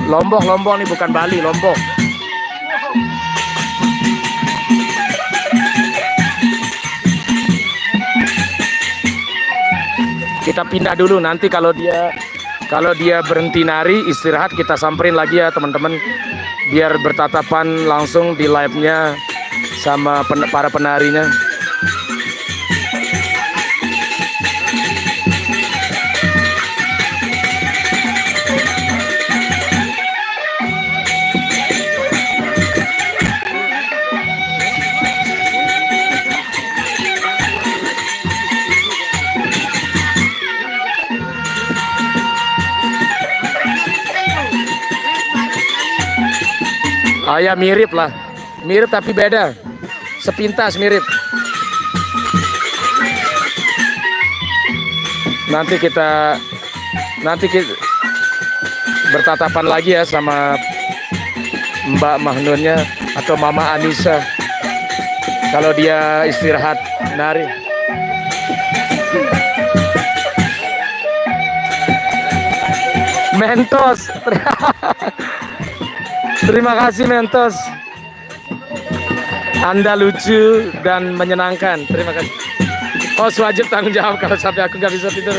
Lombok, Lombok nih, bukan Bali, Lombok. Kita pindah dulu, nanti kalau dia kalau dia berhenti nari, istirahat, kita samperin lagi ya, teman-teman, biar bertatapan langsung di live-nya sama pen- para penarinya. Ah, ya, mirip lah. Mirip tapi beda. Sepintas mirip. Nanti kita nanti kita bertatapan lagi ya sama Mbak Mahnunnya atau Mama Anissa. Kalau dia istirahat nari. Mentos. Terima kasih, Mentos. Anda lucu dan menyenangkan. Terima kasih. Oh, wajib tanggung jawab kalau sampai aku nggak bisa tidur.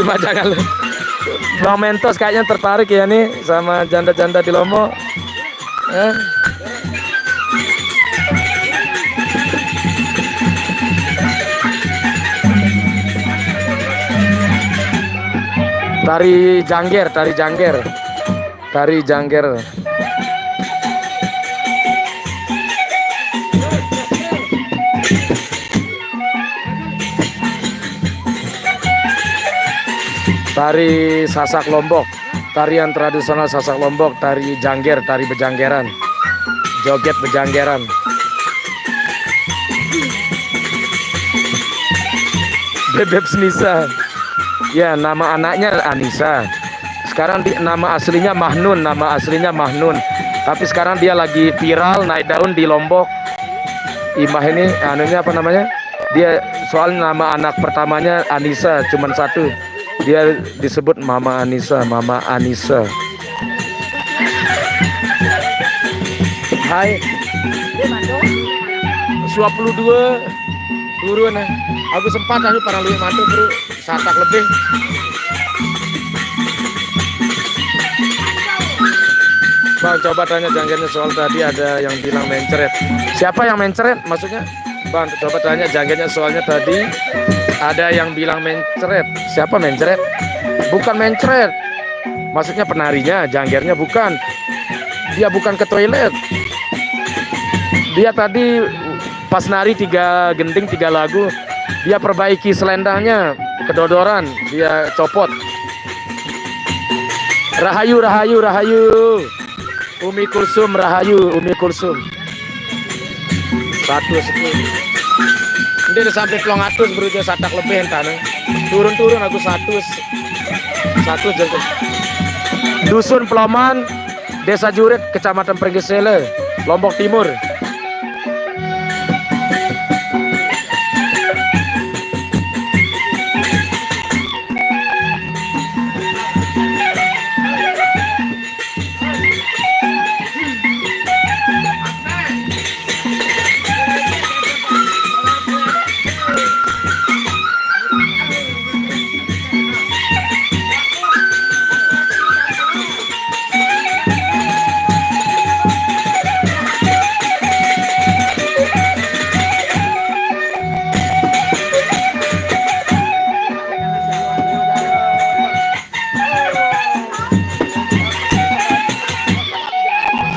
Ima, jangan lu. Bang Mentos kayaknya tertarik ya nih sama janda-janda di Lombok. Eh? Tari jangger, tari jangger. Tari jangger. Tari Sasak Lombok. Tarian tradisional Sasak Lombok, tari jangger, tari bejanggeran. Joget bejanggeran. Bebeb Snisa. Ya, nama anaknya Anissa. Sekarang di, nama aslinya Mahnun, nama aslinya Mahnun. Tapi sekarang dia lagi viral, naik daun di Lombok. Imah ini, anunya apa namanya? Dia soal nama anak pertamanya Anissa, cuman satu. Dia disebut Mama Anissa, Mama Anissa. Hai. Dua puluh dua turun, eh. Aku sempat anu para luwih mantuk, Bro. Satak lebih. Bang, coba tanya janggernya soal tadi ada yang bilang mencret. Siapa yang mencret? Maksudnya? Bang, coba tanya janggernya soalnya tadi ada yang bilang mencret. Siapa mencret? Bukan mencret. Maksudnya penarinya, janggernya bukan. Dia bukan ke toilet. Dia tadi pas nari tiga gending, tiga lagu, dia perbaiki selendangnya, kedodoran, dia copot. Rahayu, rahayu, rahayu. Umi Kulsum, rahayu, Umi Kulsum. Satu sepuluh. Ini udah sampai pelong atus, Bro, dia satak lebih entah, nih. Turun-turun aku satu. Satu jengkol. Dusun Peloman, Desa Jurit, Kecamatan Pringgesele, Lombok Timur.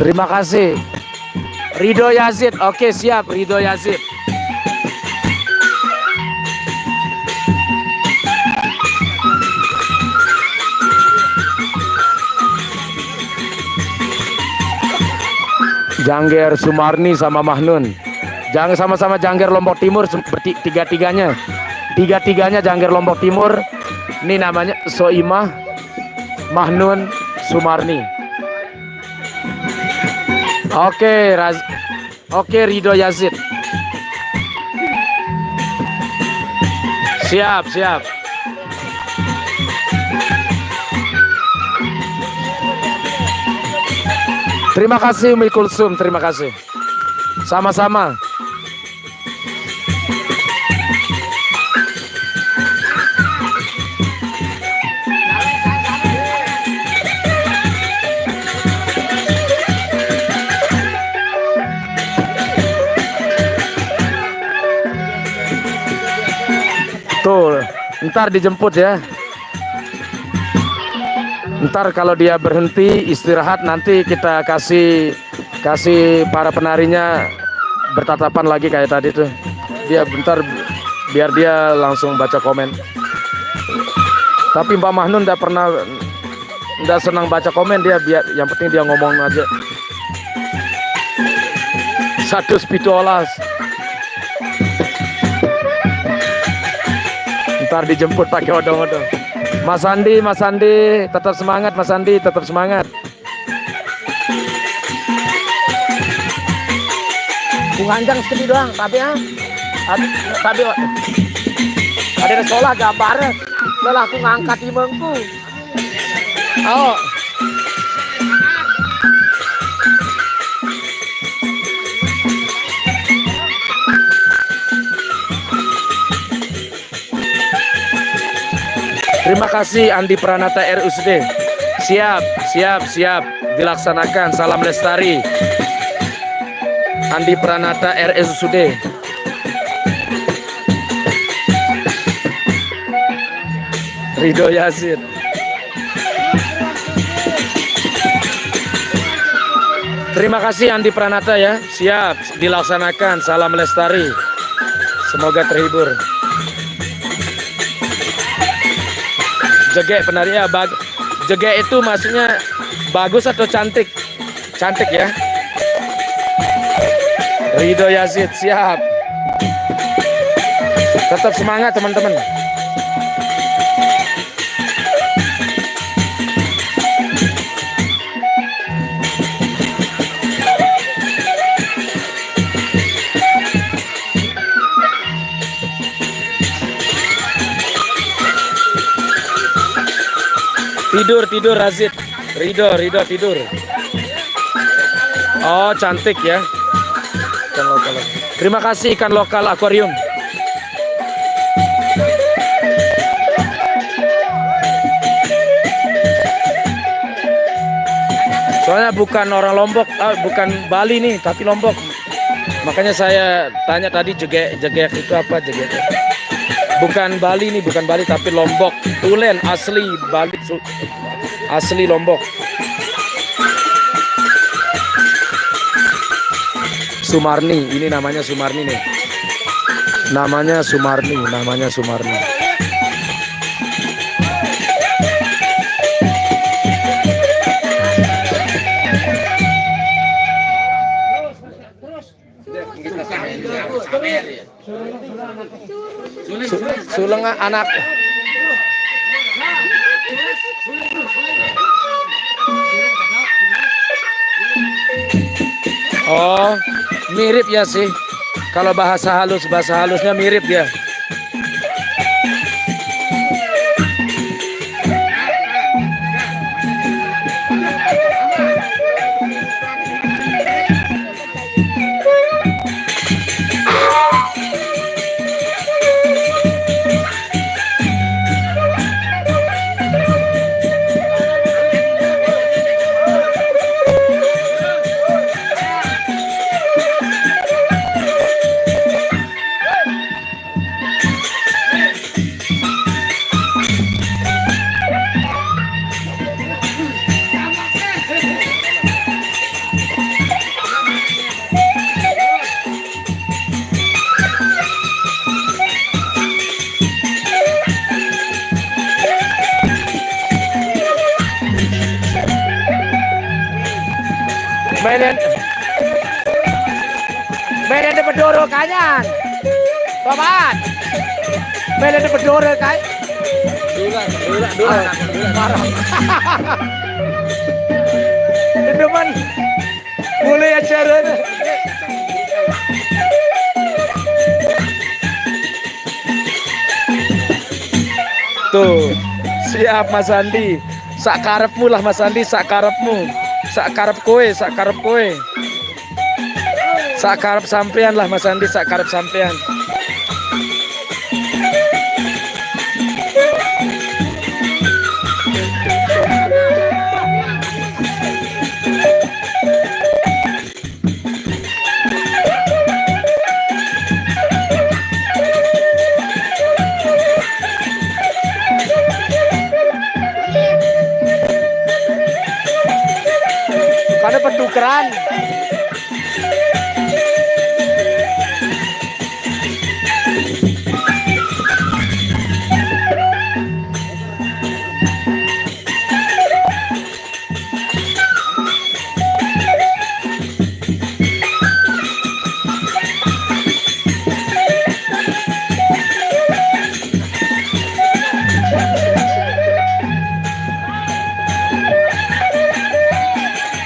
Terima kasih. Ridho Yazid. Oke, siap, Ridho Yazid. Jangger Sumarni sama Mahnun. Jang sama-sama Jangger Lombok Timur, sem- berti- tiga-tiganya. Tiga-tiganya Jangger Lombok Timur. Ini namanya Soimah, Mahnun, Sumarni. Oke, Raz- Oke, Ridho Yazid. Siap, siap. Terima kasih, Umi Kulsum. Terima kasih. Sama-sama. Tuh, ntar dijemput ya. Ntar kalau dia berhenti istirahat, nanti kita kasih kasih para penarinya bertatapan lagi kayak tadi tuh. Dia bentar, biar dia langsung baca komen. Tapi Mbak Mahnun nggak pernah, nggak senang baca komen dia, biar yang penting dia ngomong aja. Satu pituolas. Ntar dijemput pakai odong-odong. Mas Andi, Mas Andi, tetap semangat, Mas Andi, tetap semangat. Ku nganjang sekali doang, tapi ya, tapi ada ada solah gambar, lelah aku ngangkat imengku. Oh. Terima kasih Andi Pranata R U S D. Siap, siap, siap. Dilaksanakan. Salam lestari. Andi Pranata R S U D. Ridho Yazid. Terima kasih Andi Pranata ya. Siap, dilaksanakan. Salam lestari. Semoga terhibur. Jegek penari ya, bag jegek itu maksudnya bagus atau cantik? Cantik ya. Ridho Yazid, siap. Tetap semangat teman-teman. Tidur, tidur, Razid. Ridho, Ridho, tidur. Oh, cantik ya. Ikan lokal. Terima kasih ikan lokal akuarium. Soalnya bukan orang Lombok, ah, bukan Bali nih, tapi Lombok. Makanya saya tanya tadi jegek, jegek itu apa jegek? Bukan Bali nih, bukan Bali, tapi Lombok. Tulen asli Bali, su- asli Lombok. Sumarni, ini namanya Sumarni nih. Namanya Sumarni, namanya Sumarni. Su- Suleng anak. Oh, mirip ya sih. Kalau bahasa halus, bahasa halusnya mirip ya. Bedoro kanyan. Babat. Mele de bedoro kai. Dura, dura, dura, dura. Marah. Demen. Mulai acara ni. Tuh, siap Mas Andi. Sak karepmu lah Mas Andi, sak karepmu. Sak karep kowe, sak karep kowe. Sak karep sampean lah Mas Andi, sak karep sampean. Karena pertukaran.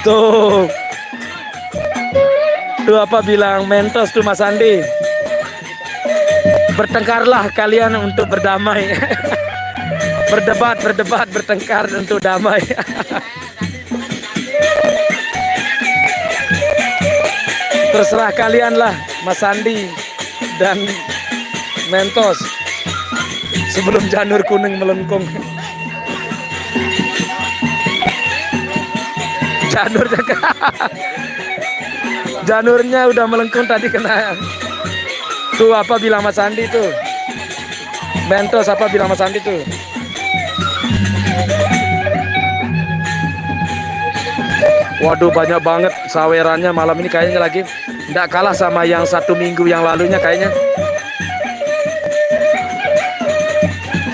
Tuh. Tuh apa bilang Mentos tuh Mas Andi? Bertengkarlah kalian untuk berdamai. Berdebat, berdebat, bertengkar untuk damai. Terserah kalian lah, Mas Andi dan Mentos. Sebelum janur kuning melengkung. Janurnya, janurnya udah melengkung tadi kena. Tuh apa bilang Mas Andi tuh? Mentos apa bilang Mas Andi tuh? Waduh, banyak banget sawerannya malam ini kayaknya lagi. Nggak kalah sama yang satu minggu yang lalunya kayaknya.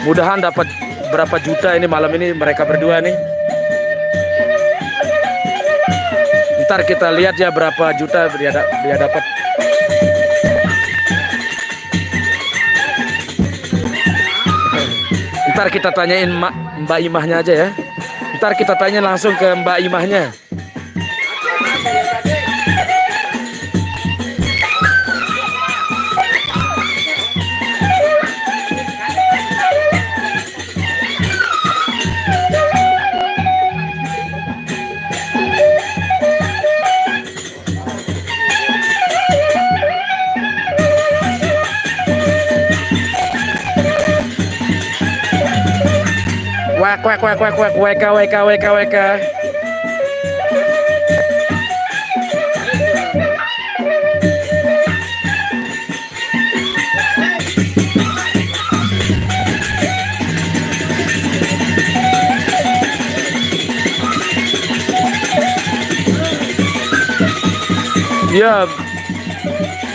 Mudahan dapat berapa juta ini malam ini mereka berdua nih. Ntar kita lihat ya berapa juta dia, dia dapat. Ntar kita tanyain Mbak Imahnya aja ya. Ntar kita tanya langsung ke Mbak Imahnya. Wek, wek, wek, wek, wek, weka, weka, weka, weka. Ya,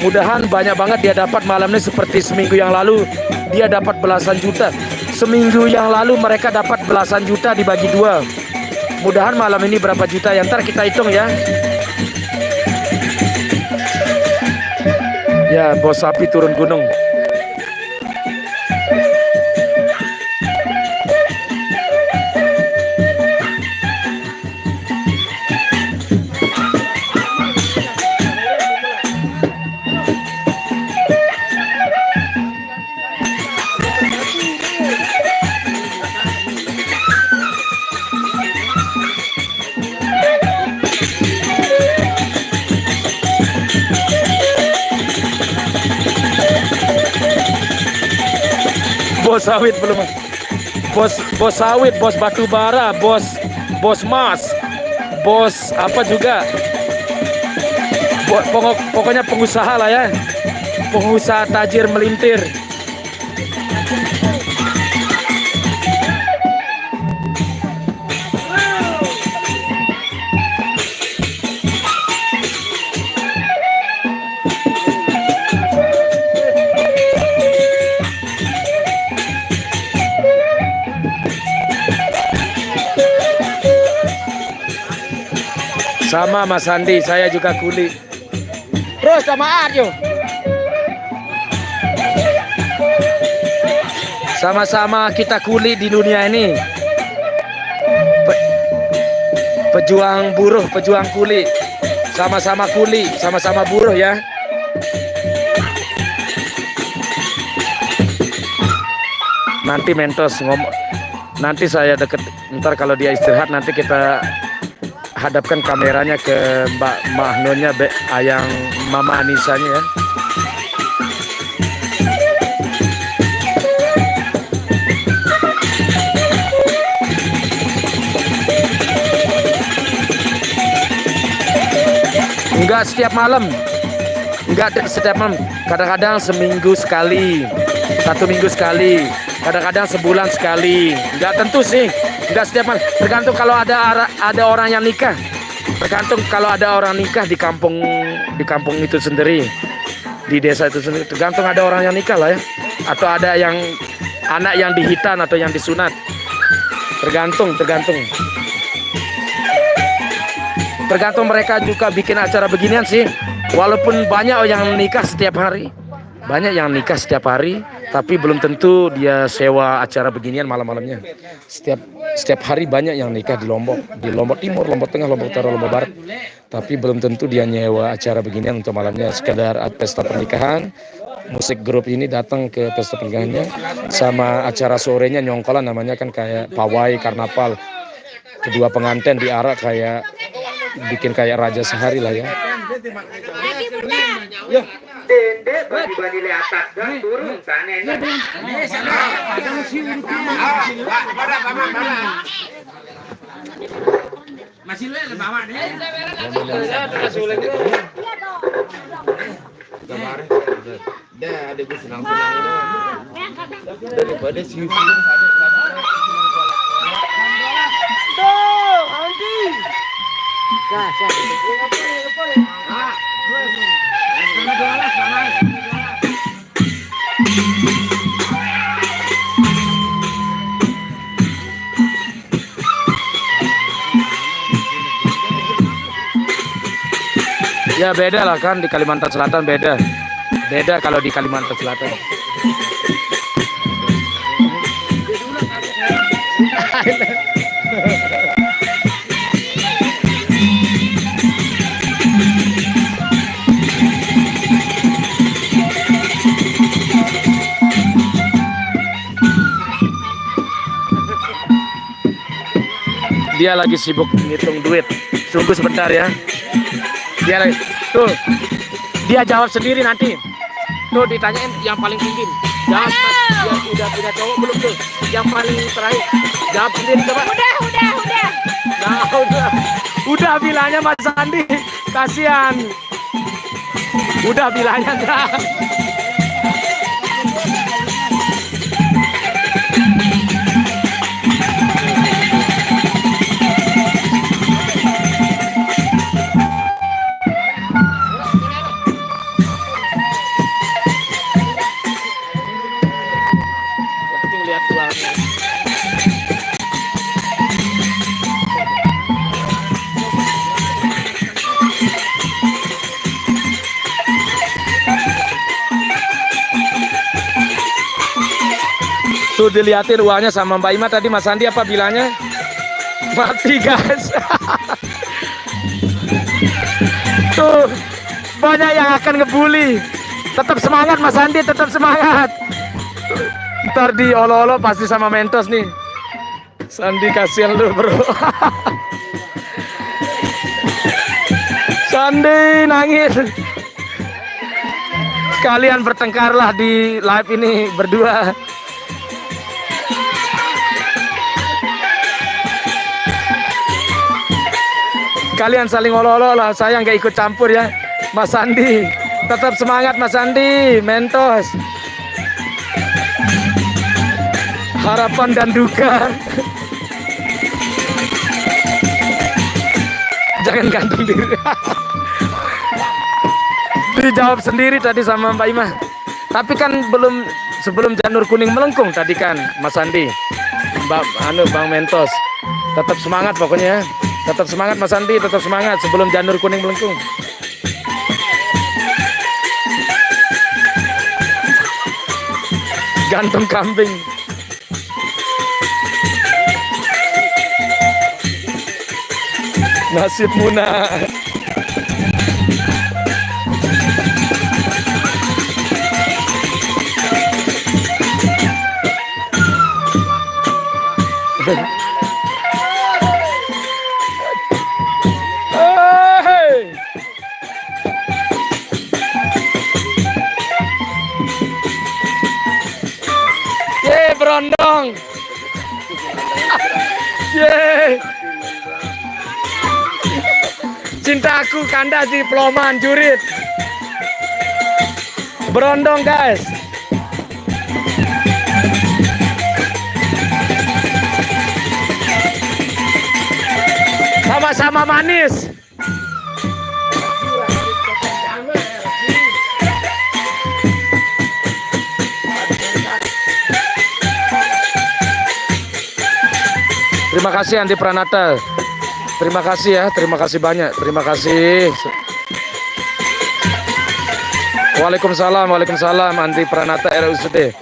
mudahan banyak banget dia dapat malam ini seperti seminggu yang lalu dia dapat belasan juta. Seminggu yang lalu mereka dapat belasan juta dibagi dua. Mudahan malam ini berapa juta ya, ntar kita hitung ya. Ya, bos sapi turun gunung. Bos sawit belum. Bos, bos sawit, bos batu bara, bos, bos mas, bos apa juga. Bo- pokok- pokoknya pengusaha lah ya. Pengusaha tajir melintir. Sama Mas Andi, saya juga kuli. Terus sama Arjo. Sama-sama kita kuli di dunia ini. Pe- pejuang buruh, pejuang kuli. Sama-sama kuli, sama-sama buruh ya. Nanti Mentos ngomong, nanti saya deket, ntar kalau dia istirahat nanti kita hadapkan kameranya ke Mbak Mahnonnya, Be, Ayang Mama Anisanya ya. Enggak setiap malam. Enggak setiap malam. Kadang-kadang seminggu sekali, satu minggu sekali, kadang-kadang sebulan sekali. Enggak tentu sih. Enggak setiap malam. Tergantung kalau ada ada orang yang nikah. Tergantung kalau ada orang nikah di kampung, di kampung itu sendiri, di desa itu sendiri. Tergantung ada orang yang nikah lah ya, atau ada yang anak yang dihitan atau yang disunat. Tergantung, tergantung. Tergantung mereka juga bikin acara beginian sih. Walaupun banyak yang nikah setiap hari, banyak yang nikah setiap hari, tapi belum tentu dia sewa acara beginian malam-malamnya. Setiap setiap hari banyak yang nikah di Lombok, di Lombok Timur, Lombok Tengah, Lombok Utara, Lombok Barat. Tapi belum tentu dia nyewa acara beginian untuk malamnya, sekedar pesta pernikahan. Musik grup ini datang ke pesta pernikahannya, sama acara sorenya nyongkolan, namanya kan kayak pawai karnaval. Kedua pengantin diarak kayak, bikin kayak raja sehari lah ya. Tende bani-bani le atas dah turun sana. Masih lu yang bawa deh. Dah, ada gue senang-senang dah. Daripada si Tuh, Andi. Nah, siap. Ya, beda lah kan, di Kalimantan Selatan beda. Beda kalau di Kalimantan Selatan. Dia lagi sibuk ngitung duit. Tunggu sebentar ya. Dia lagi, tuh, dia jawab sendiri nanti. Tuh, ditanyain yang paling tinggi. Jawab, dia udah punya cowok belum tuh? Yang paling terakhir. Jawab sendiri coba. Udah, udah, udah. Nah, udah. Udah bilangnya Mas Sandi. Kasihan. Udah bilangnya dah. Lihat uangnya. Tuh, diliatin uangnya sama Mbak Ima tadi, Mas Sandi apa bilangnya? Mati, guys. Tuh, banyak yang akan ngebully. Tetap semangat, Mas Sandi, tetap semangat. Ntar diolok-olok pasti sama Mentos nih. Sandi, kasihan lu, bro. Sandi nangis. Kalian bertengkarlah di live ini berdua. Kalian saling olok-olok lah, saya nggak ikut campur ya. Mas Sandi, tetap semangat, Mas Sandi, Mentos. Harapan dan duka. Jangan gantung diri. Dijawab sendiri tadi sama Mbak Ima. Tapi kan belum, sebelum janur kuning melengkung tadi kan, Mas Sandi, Mbak, anu, Bang Mentos. Tetap semangat pokoknya. Tetap semangat, Mas Sandi, tetap semangat sebelum janur kuning melengkung. Gantung kambing. Nasib Muna. Hei. Ye, berondong. Ye. Cintaku kandas di peloman jurit. Berondong, guys. Sama-sama manis. Terima kasih, Andi Pranata. Terima kasih ya, terima kasih banyak, terima kasih. Waalaikumsalam, waalaikumsalam, Andi Pranata, R U S D.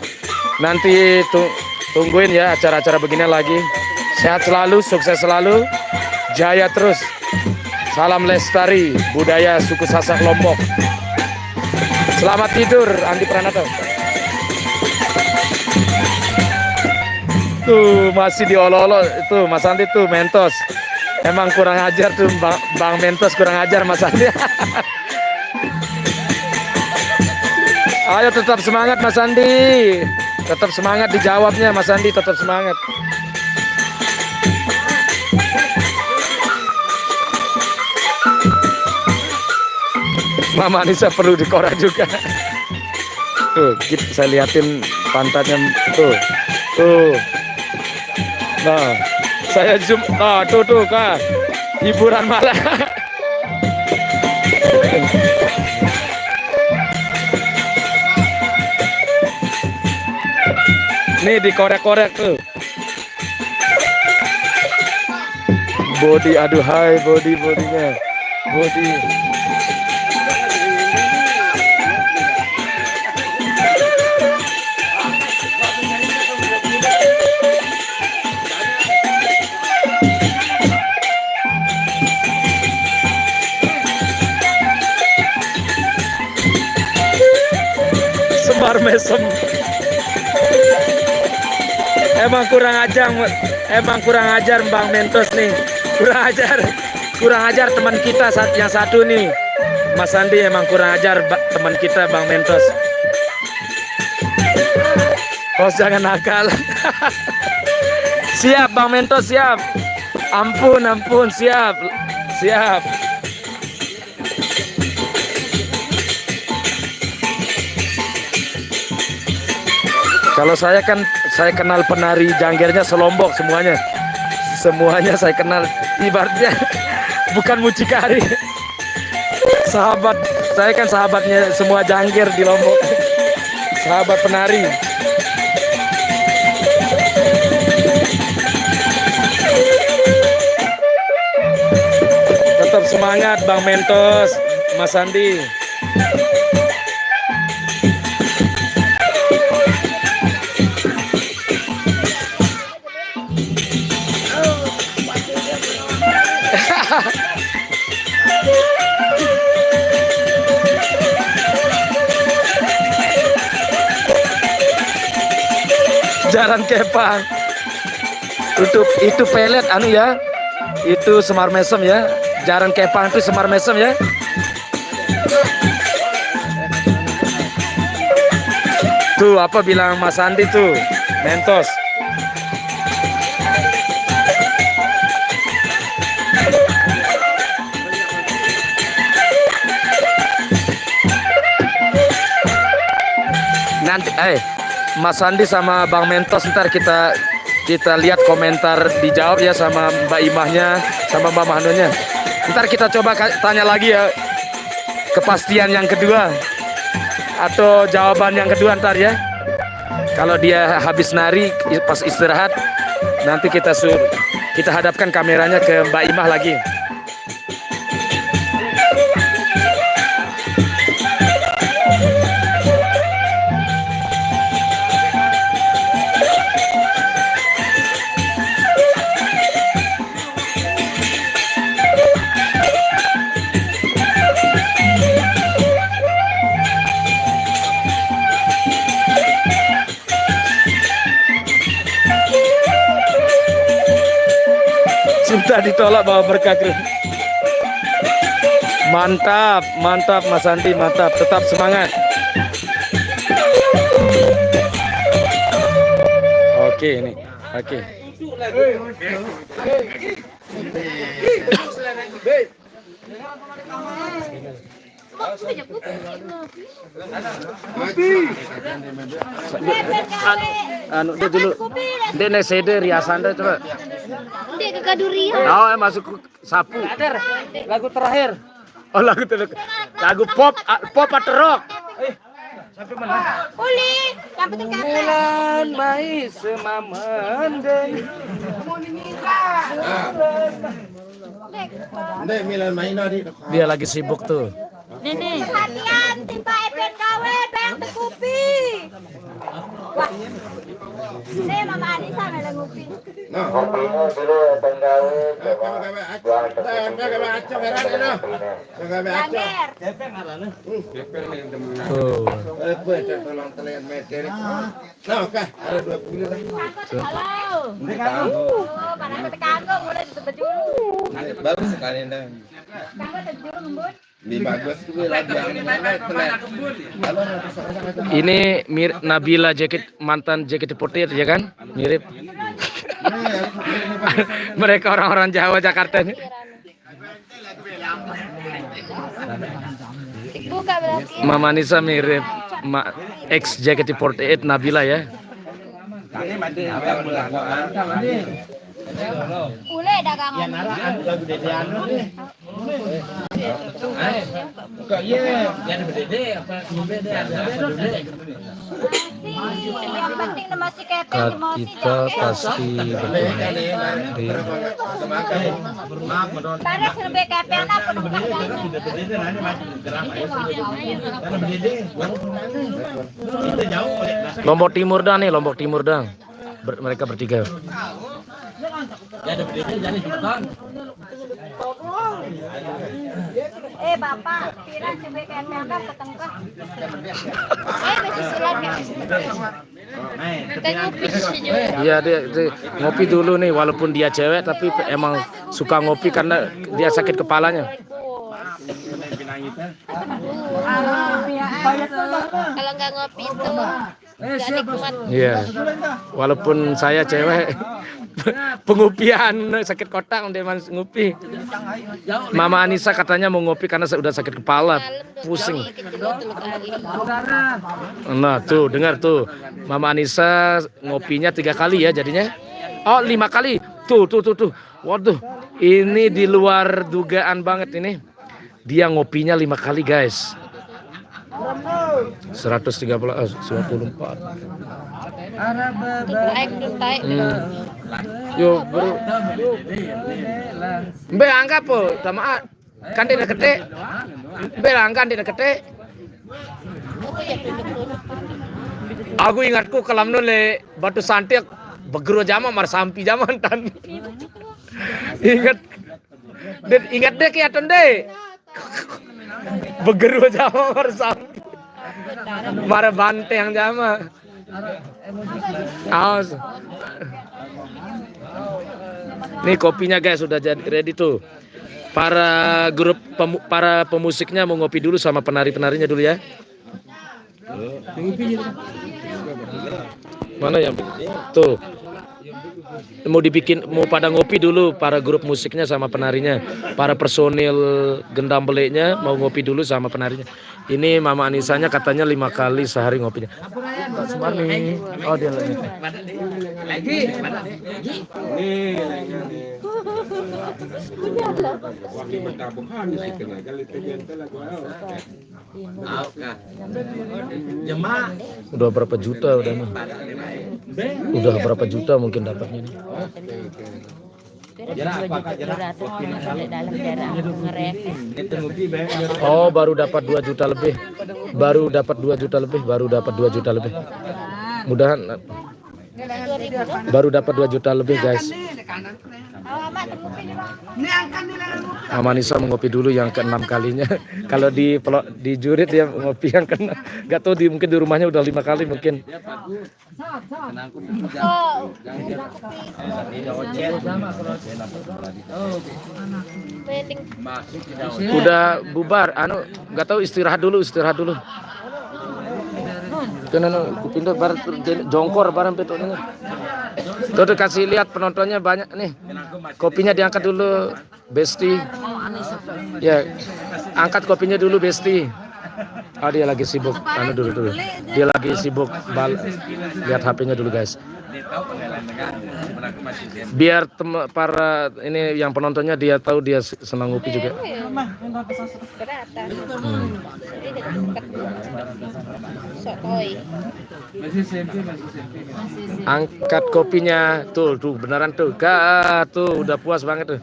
Nanti tu-, tungguin ya acara-acara begini lagi. Sehat selalu, sukses selalu, jaya terus. Salam lestari budaya suku Sasak Lombok. Selamat tidur, Andi Pranata. Tuh, masih diolok-olok tuh, Mas Andi tuh, Mentos. Emang kurang ajar tuh, Bang, Bang Mentos, kurang ajar, Mas Andi. Ayo, tetap semangat, Mas Andi. Tetap semangat dijawabnya, Mas Andi, tetap semangat. Mama Anissa perlu dikorek juga. Tuh, kita, saya liatin pantatnya tuh. Tuh. Nah, saya zoom. Nah, tuh, tuh, Kak. Hiburan malam. Nih, dikorek-korek tuh. Body, aduhai, body, bodinya. Body. Semar mesem. Emang kurang ajar, emang kurang ajar Bang Mentos nih. Kurang ajar. Kurang ajar teman kita sat-, yang satu nih. Mas Andi emang kurang ajar, ba-, teman kita, Bang Mentos. Bos, jangan nakal. Siap, Bang Mentos, siap. Ampun, ampun, siap. Siap. Kalau saya kan, saya kenal penari janggernya selombok semuanya. Semuanya saya kenal. Ibaratnya bukan mucikari. Sahabat, saya kan sahabatnya semua jangger di Lombok. Sahabat penari. Tetap semangat, Bang Mentos, Mas Andi. Jaran kepang. Itu, itu pelet anu ya. Itu semar mesem ya. Jaran kepang itu semar mesem ya. Tuh, apa bilang Mas Andi tuh? Mentos. Nanti, eh, Mas Andi sama Bang Mentos, ntar kita, kita lihat komentar, dijawab ya sama Mbak Imahnya, sama Mbak Mahnunya. Ntar kita coba ka-, tanya lagi ya, kepastian yang kedua atau jawaban yang kedua ntar ya. Kalau dia habis nari, i-, pas istirahat, nanti kita sur-, kita hadapkan kameranya ke Mbak Imah lagi. Tadi tolak bawa berkah, Kru. Mantap, mantap Mas Andi, mantap. Tetap semangat. Oke ini. Oke. Anu, anu dia dulu. Dia nih C D riasan deh coba. Dia ke kadurian. Oh, eh, masuk sapu. Lagu terakhir. Oh, lagu terakhir. Lagu pop, ah, pop atau rock? Uli, yang penting kata. Milan mai semamandeng. Ndek, Milan main tadi. Dia lagi sibuk tuh. Nenek. Perhatian, timba Epen gawe, bayang tekupi. Wah. Nih, Mama Anissa malah ngupi. Nah. Kopinya dulu Epen gawe, coba. Buang tekupi dulu. Acok, heran, ya, nah. Gawe acok. Janger. Tuh. Nah, oke, ada dua puluh. Halo. Ini kanggo. Oh, mana kita kanggo, mulai di tempat dulu. Bagus sekali, Ndang. Kanggo tempat dulu, Mbun. Ini bagus tuh, lagu yang mana, Telet? Halo, Ratu Saraswati. Ini mir Nabila J K T, mantan J K T empat puluh delapan ya kan? Mirip. Mereka orang-orang Jawa Jakarta ini. Buka berarti. Mama Nisa mirip ma ex J K T empat puluh delapan Nabila ya. Ule dagangan. Yang penting nama si Kepeng emosi. Kita pasti bertemu di Tarik serbe Kepeng apa dong? Lombok Timur dah nih, Lombok Timur dah. Ber- mereka bertiga. Eh, Bapak, pira coba kayak apa ketengkah? Eh, masih sulam ya? Kita ngopi sih, Jo. Iya, dia, dia ngopi dulu nih, walaupun dia cewek tapi emang suka ngopi karena dia sakit kepalanya. Kalau nggak ngopi itu nggak nikmat. Iya. Walaupun saya cewek, pengopian sakit kotak udah mas ngopi. Mama Anissa katanya mau ngopi karena udah sakit kepala, pusing. Nah, tuh dengar tuh. Mama Anissa ngopinya tiga kali ya jadinya. Oh, lima kali. Tuh, tuh, tuh, tuh. Waduh, ini di luar dugaan banget ini. Dia ngopinya lima kali, guys. Seratus tiga belas, eh, sembilan puluh empat. Taik, taik. Hmm. Yo, bro. Mbe angkat po, sama kan dia ketik. Mbe angkat dia ketik. Aku ingatku kelam nule batu santiak begero jama marsampi jaman tan. Ingat. Dit, ingat deh kiaton deh. Begeru jama marsampi. Mara banteng jama. Awas. Nih kopinya guys sudah jadi ready tuh. Para grup pemu- para pemusiknya mau ngopi dulu sama penari-penarinya dulu ya. Mana yang tuh? Mau dibikin, mau pada ngopi dulu para grup musiknya sama penarinya, para personil gendam beliknya mau ngopi dulu sama penarinya. Ini Mama Anisanya katanya lima kali sehari ngopinya. Semani. Oh, dia lagi. Lagi. Ini lagi. Wakil bertabuhan di situ, nah, kalau itu dia, itu lagu apa? Udah berapa juta udah nih? Udah berapa juta mungkin dapatnya nih? Oh, baru dapat dua juta lebih. Baru dapat dua juta lebih, baru dapat dua juta lebih. Mudahan Baru dapat dua juta lebih, guys. Mama Anissa mengopi dulu yang keenam kalinya. Kalau di pelo- di jurit dia ngopi yang kena, nggak tahu, di mungkin di rumahnya udah lima kali mungkin. Udah bubar, anu, nggak tahu, istirahat dulu, istirahat dulu. Kena no kupindah bar jongkor barang petok ini. Tuh, tuh, kasih lihat penontonnya banyak nih. Kopinya diangkat dulu, Besti. Ya, angkat kopinya dulu, Besti. Ah, dia lagi sibuk. Anu dulu, dulu. Dia lagi sibuk bal- lihat H P-nya dulu, guys. Biar tem- para ini yang penontonnya dia tahu dia senang ngopi juga. Angkat kopinya tuh, tuh beneran tuh, kak, tuh udah puas banget tuh.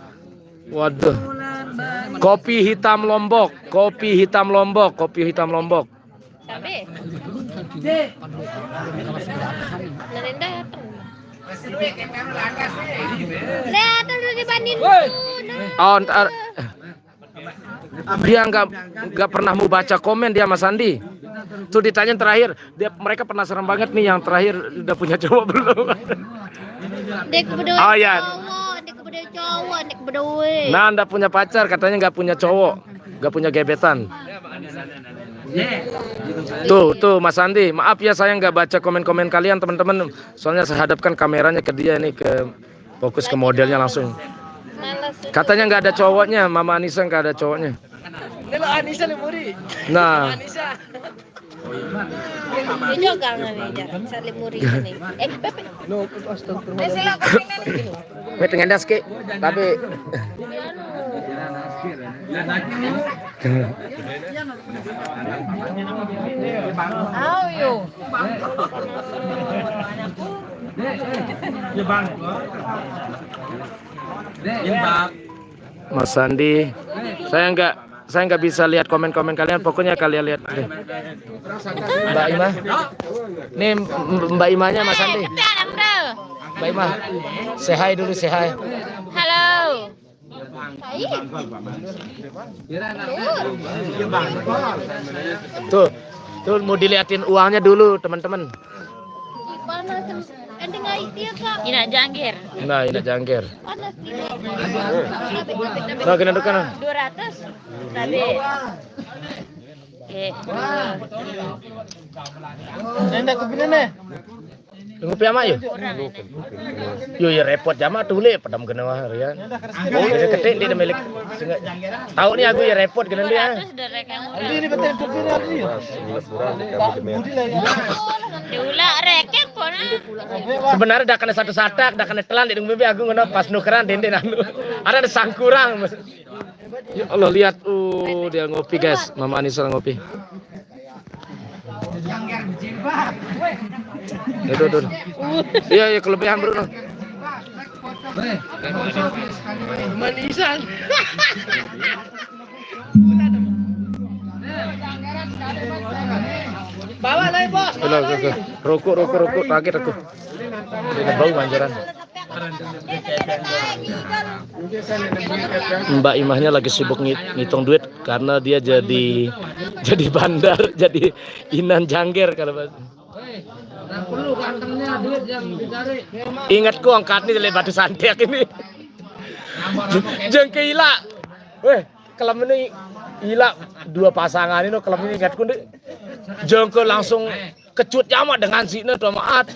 Waduh. Kopi hitam Lombok, kopi hitam Lombok, kopi hitam Lombok. Cabe. Nah, Linda datang. Lihat tuh dibanding tuh. Oh, ntar. Dia nggak nggak pernah mau baca komen dia, Mas Andi. Tuh ditanyain terakhir, dia, mereka penasaran banget nih yang terakhir udah punya cowok belum. Dia kebetulan Oh, ya. Cowok, dia kebetulan cowok, dia kebetulan. Nah, ndak punya pacar, katanya nggak punya cowok, nggak punya gebetan. Tuh, tuh, Mas Andi, maaf ya, saya nggak baca komen-komen kalian, teman-teman. Soalnya saya hadapkan kameranya ke dia nih, ke fokus ke modelnya langsung. Katanya nggak ada cowoknya, Mama Anissa nggak ada cowoknya. Ini lo Anissa Limuri. Nah. Anissa. Ini juga nggak nih, Jar. Salim Muri ini. Eh, Pepe. Ini sih lo. Met ngendas ki, tapi Ayo. Mas Sandi, saya nggak saya nggak bisa lihat komen-komen kalian. Pokoknya kalian lihat deh. Mbak Ima, nih Mbak Imanya Mas Sandi. Mbak Ima, say hi dulu, say hi. Halo. Tuh, tuh mau diliatin uangnya dulu, teman-teman. Ina Jangkir. Nah, Ina Jangkir. Nah, kena dukan. Dua ratus. Tadi. Oke. Nenda kupinene. Ngopi ama yuk. Yo, ya repot jama tuh le, pedam kena wah ya. Jadi ketik dia milik. Tahu nih aku ya repot kena dia. Ini betul kupinene. Diulak rekek kok nah. Sebenarnya dah kena satu satak, dah kena telan di bebe aku ngono pas nukeran dende anu. Ada ada sangkurang. Ya Allah, lihat, uh dia ngopi guys, Mama Anissa ngopi. Itu tuh. Iya, iya, kelebihan bro. Manisan. Bawa lagi bos. Rokok, rokok, rokok, kaget aku. Ini bau manjaran. Mbak Imahnya lagi sibuk ngitung duit karena dia jadi jadi bandar, jadi inan jangger kalau bahasa. Ingatku angkat nih dari batu santiak ini. Jengke ila. Weh, kalau ini ila dua pasangan ini kalau ini ingatku nih. Jengke langsung kecut jamak dengan sini tuh maat.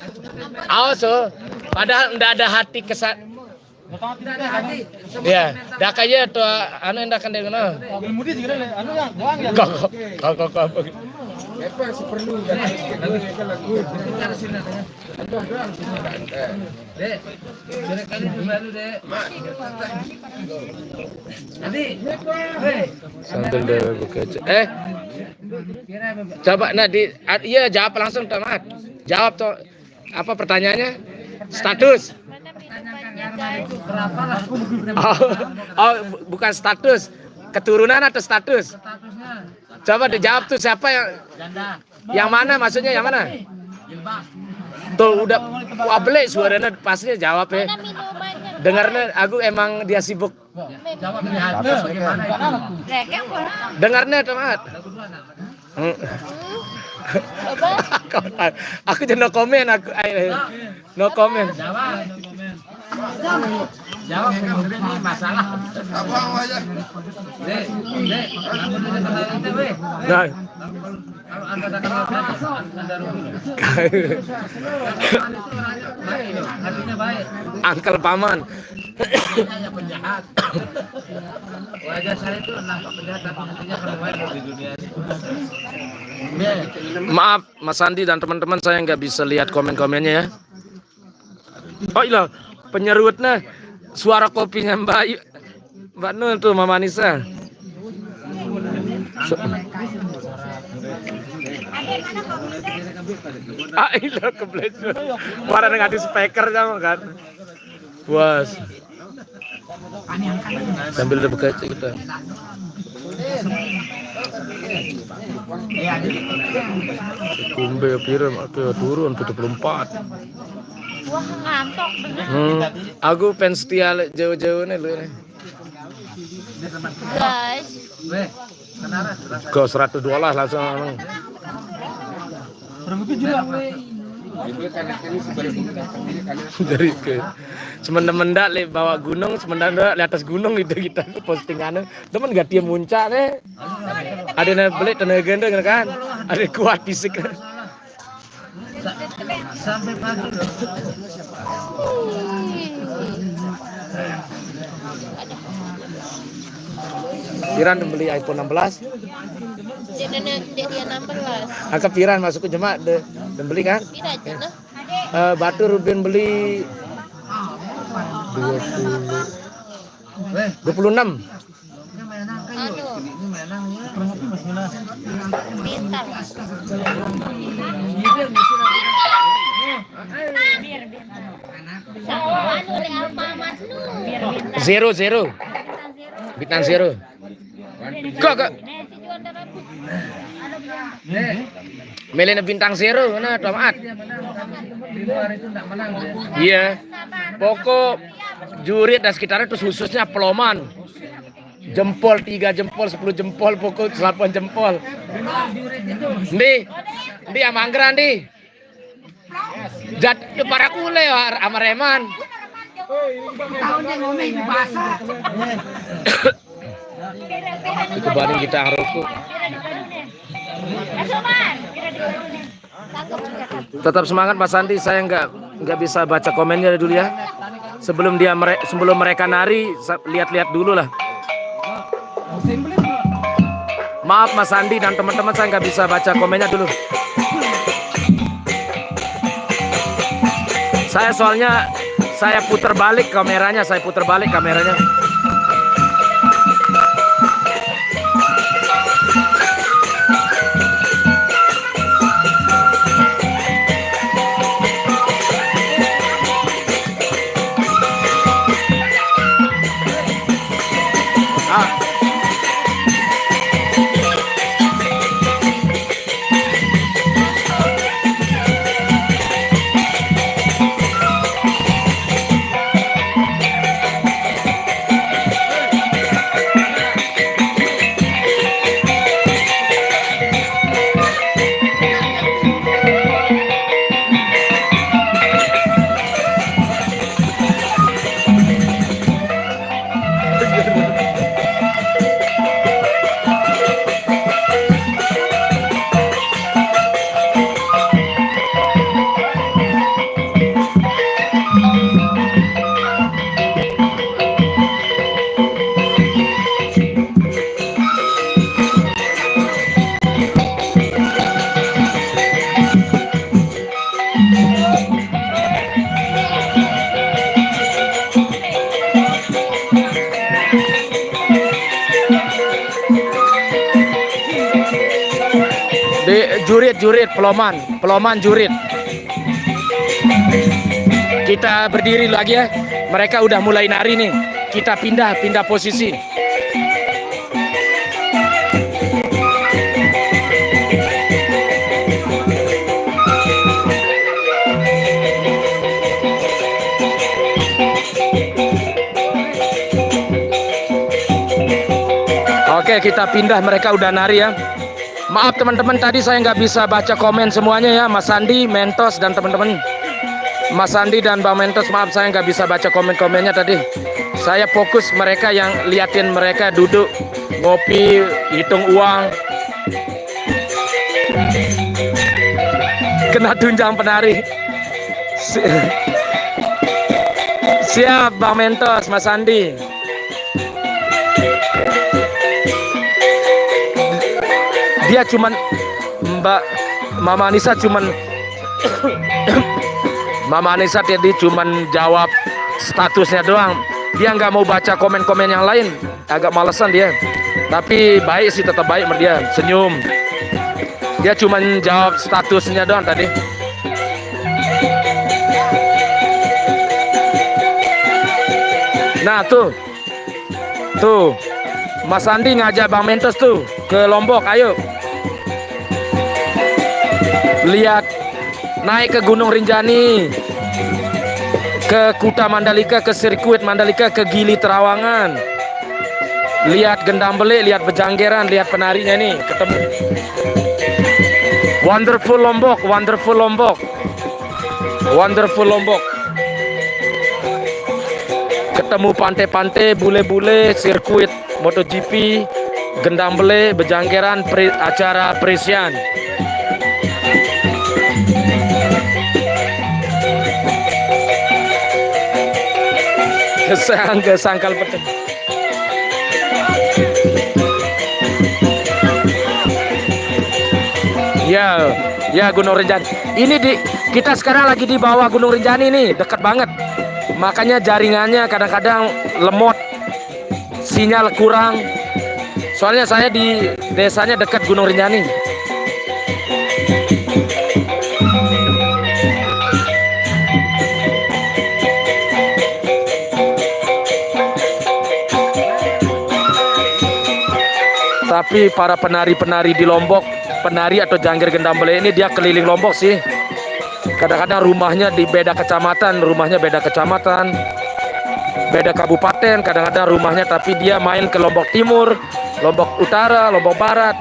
Awas, oh. Padahal ndak ada hati kesan. Ya, dah kaya tuh anu ndak kan dengan. Kok kok kok kok. Sambil dia buka aja. Eh, coba nah di iya jawab langsung tuh Mat. Jawab tuh apa pertanyaannya? Status. Oh, oh, bukan status. Keturunan atau status? Coba dijawab tuh siapa yang yang mana maksudnya yang mana? Tuh udah, wah, beli suaranya, pasti jawab ya. Mana minumannya? Dengarnya aku emang dia sibuk. Jawab nih, Hat. Bagaimana itu? Coba. Aku jadi no comment, aku, eh, no comment. Jawab. Jawab, ini masalah. Apa namanya? Dek, dek, kamu ini kenalin deh, weh. Nah. Kalau Anda ada kenal saya, Anda rugi. Paman itu orangnya baik, loh. Hatinya baik. Angkel Paman. Hatinya yang penjahat. Wajah saya itu nampak penjahat, tapi hatinya terbaik di dunia ini. Maaf, Mas Andi dan teman-teman, saya nggak bisa lihat komen-komennya ya. Oh iya, penyerutnya suara kopinya Mbak Yu-, Mbak Nul tuh, Mama Nisa. So-, ah, iya, kebelesur. Suara dengan di speaker sama kan. Puas. Sambil dibuka kita. Kumbe pira, aku turun tujuh puluh empat. Wah, ngantuk bener. Hmm, aku fans setia lek jauh-jauh nih lu nih. Guys. Ke seratus dua lah langsung. Dari ke semendak-mendak lek bawah gunung, semendak-mendak di atas gunung itu kita postingannya. Temen gak dia muncak nih. Ada yang beli tenaga ganda kan? Ada kuat fisik. Sampai pagi loh. Piran beli iPhone enam belas. Dia, dia, dia, dia enam belas. Angka piran masuk ke jemaat de, de beli kan? Pira aja nah. Eh, Batur Rubin beli dua puluh, dua puluh enam. Anu. Bintang. Sama anu di Alfamart lu. Zero, zero. Bintang zero. Kok, kok? Melena bintang zero, nah, tomat. Iya. Pokok Jurit dan sekitarnya, terus khususnya Peloman. Jempol tiga jempol, sepuluh jempol, pokok delapan jempol. Ndi, ndi amanggeran ndi. Jat, ya para kule, Amar Eman. Tahun dia ngomel di pasar. Itu banding kita rokok. Tetap semangat Mas Andi, saya nggak, nggak bisa baca komennya dulu ya. Sebelum dia mere-, sebelum mereka nari, sa-, lihat-lihat dulu lah. Maaf Mas Andi dan teman-teman, saya nggak bisa baca komennya dulu. Saya soalnya, saya putar balik kameranya, saya putar balik kameranya. Di Jurit, Jurit, Peloman, Peloman Jurit. Kita berdiri lagi ya. Mereka udah mulai nari nih. Kita pindah, pindah posisi. Oke, kita pindah, mereka udah nari ya. Maaf teman-teman, tadi saya nggak bisa baca komen semuanya ya, Mas Sandi, Mentos, dan teman-teman. Mas Sandi dan Bang Mentos, maaf, saya nggak bisa baca komen-komennya tadi. Saya fokus mereka, yang liatin mereka duduk, ngopi, hitung uang. Kena tunjang penari. Si-, siap, Bang Mentos, Mas Sandi. Dia cuman, Mbak, Mama Anissa cuman Mama Anissa tadi cuman jawab statusnya doang. Dia nggak mau baca komen-komen yang lain. Agak malesan dia. Tapi baik sih, tetap baik sama dia. Senyum. Dia cuman jawab statusnya doang tadi. Nah, tuh. Tuh. Mas Andi ngajak Bang Mentos tuh ke Lombok. Ayo. Lihat, naik ke Gunung Rinjani, ke Kuta Mandalika, ke sirkuit Mandalika, ke Gili Trawangan. Lihat Gendambele, lihat Bejanggeran, lihat penarinya nih, ketemu. Wonderful Lombok, wonderful Lombok. Wonderful Lombok. Ketemu pantai-pantai, bule-bule, sirkuit MotoGP, Gendambele, Bejanggeran, pre-, acara Presian. Kesang-, kesangkal peteng. Ya, ya, Gunung Rinjani. Ini di, kita sekarang lagi di bawah Gunung Rinjani nih, dekat banget. Makanya jaringannya kadang-kadang lemot, sinyal kurang. Soalnya saya di desanya dekat Gunung Rinjani. Tapi para penari-penari di Lombok, penari atau jangkir Gendambele ini, dia keliling Lombok sih. Kadang-kadang rumahnya di beda kecamatan, rumahnya beda kecamatan, beda kabupaten, kadang-kadang rumahnya, tapi dia main ke Lombok Timur, Lombok Utara, Lombok Barat.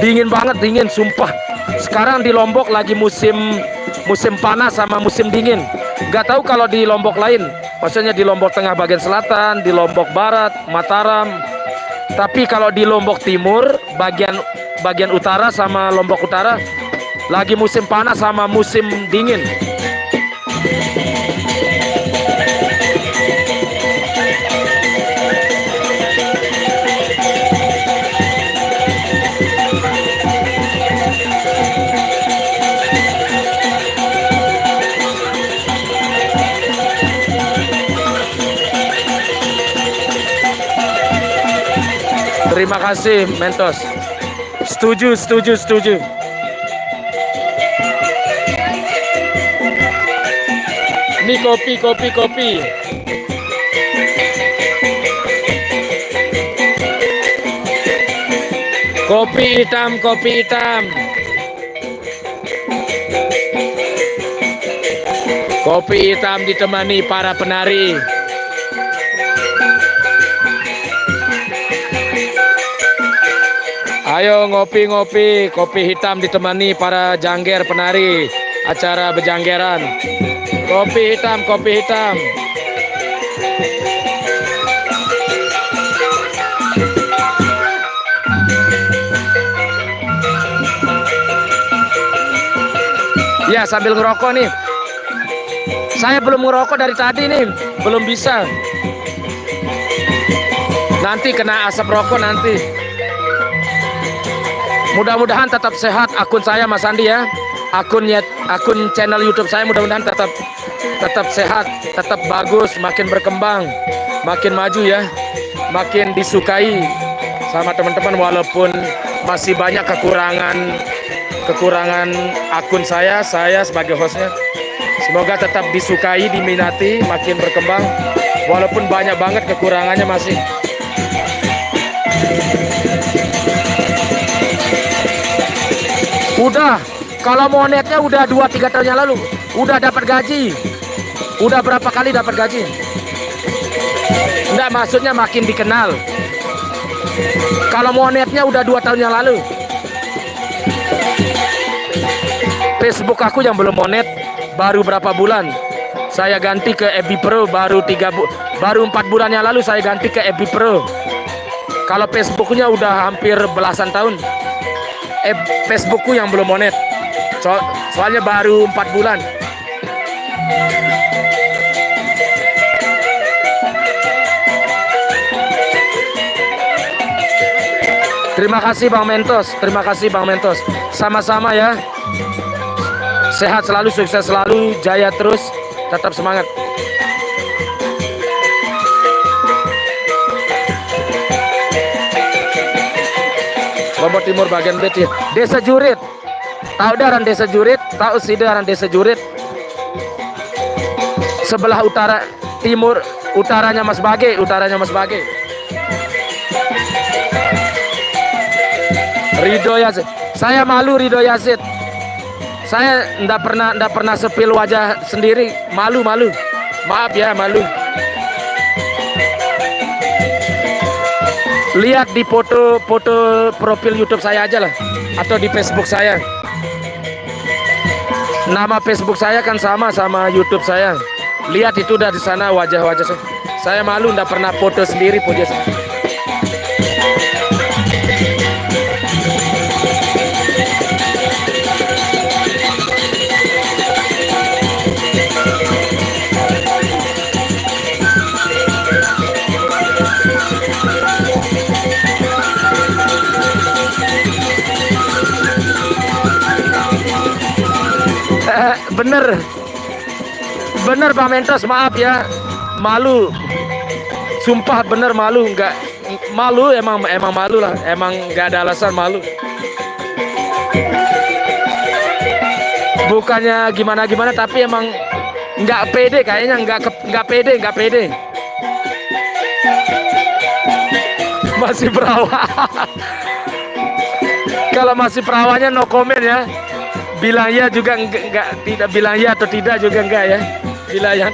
Dingin banget, dingin, sumpah. Sekarang di Lombok lagi musim, musim panas sama musim dingin. Nggak tahu kalau di Lombok lain, maksudnya di Lombok Tengah bagian selatan, di Lombok Barat, Mataram. Tapi kalau di Lombok Timur, bagian, bagian utara sama Lombok Utara, lagi musim panas sama musim dingin. Terima kasih, Mentos. Setuju, setuju, setuju. Ini kopi, kopi, kopi. Kopi hitam, kopi hitam. Kopi hitam ditemani para penari. Ayo ngopi-ngopi, kopi hitam ditemani para jangger penari acara bejanggeran. Kopi hitam, kopi hitam. Ya, sambil ngerokok nih. Saya belum ngerokok dari tadi nih, belum bisa. Nanti kena asap rokok nanti. Mudah-mudahan tetap sehat akun saya, Mas Andi, ya. Akunnya, akun channel YouTube saya, mudah-mudahan tetap, tetap sehat, tetap bagus, makin berkembang, makin maju ya, makin disukai sama teman-teman, walaupun masih banyak kekurangan, kekurangan akun saya, saya sebagai hostnya. Semoga tetap disukai, diminati, makin berkembang, walaupun banyak banget kekurangannya masih. Udah, kalau monetnya udah dua tiga tahun yang lalu, udah dapat gaji. Udah berapa kali dapat gaji? Enggak, maksudnya makin dikenal. Kalau Monetnya udah dua tahun yang lalu. Facebook aku yang belum Monet, baru berapa bulan. Saya ganti ke F B Pro, baru tiga bu baru empat bulan yang lalu saya ganti ke F B Pro. Kalau Facebooknya udah hampir belasan tahun. Eh, Facebookku yang belum Monet. So soalnya baru empat bulan. Terima kasih Bang Mentos, terima kasih Bang Mentos. Sama-sama ya. Sehat selalu, sukses selalu, jaya terus, tetap semangat. Lombok Timur bagian B ya. Desa Jurit. Tahu dah orang Desa Jurit, tahu sih dah orang Desa Jurit. Sebelah utara, timur, utaranya Mas Bage, utaranya Mas Bage. Ridho Yazid. Saya malu Ridho Yazid. Saya ndak pernah ndak pernah sepil wajah sendiri, malu malu. Maaf ya, malu. Lihat di foto-foto profil YouTube saya aja lah, atau di Facebook saya. Nama Facebook saya kan sama sama YouTube saya. Lihat itu udah di sana wajah-wajah saya. Saya malu ndak pernah foto sendiri punya saya. Bener. Bener Pak Mentos, maaf ya. Malu. Sumpah bener malu, nggak malu, emang emang malu lah, emang nggak ada alasan malu. Bukannya gimana-gimana, tapi emang nggak pede kayaknya, nggak ke- nggak pede, nggak pede. Masih perawan. Kalau masih perawannya no comment ya. Bilang ya juga enggak, enggak, tidak, bilang ya atau tidak juga enggak ya. Bilang yang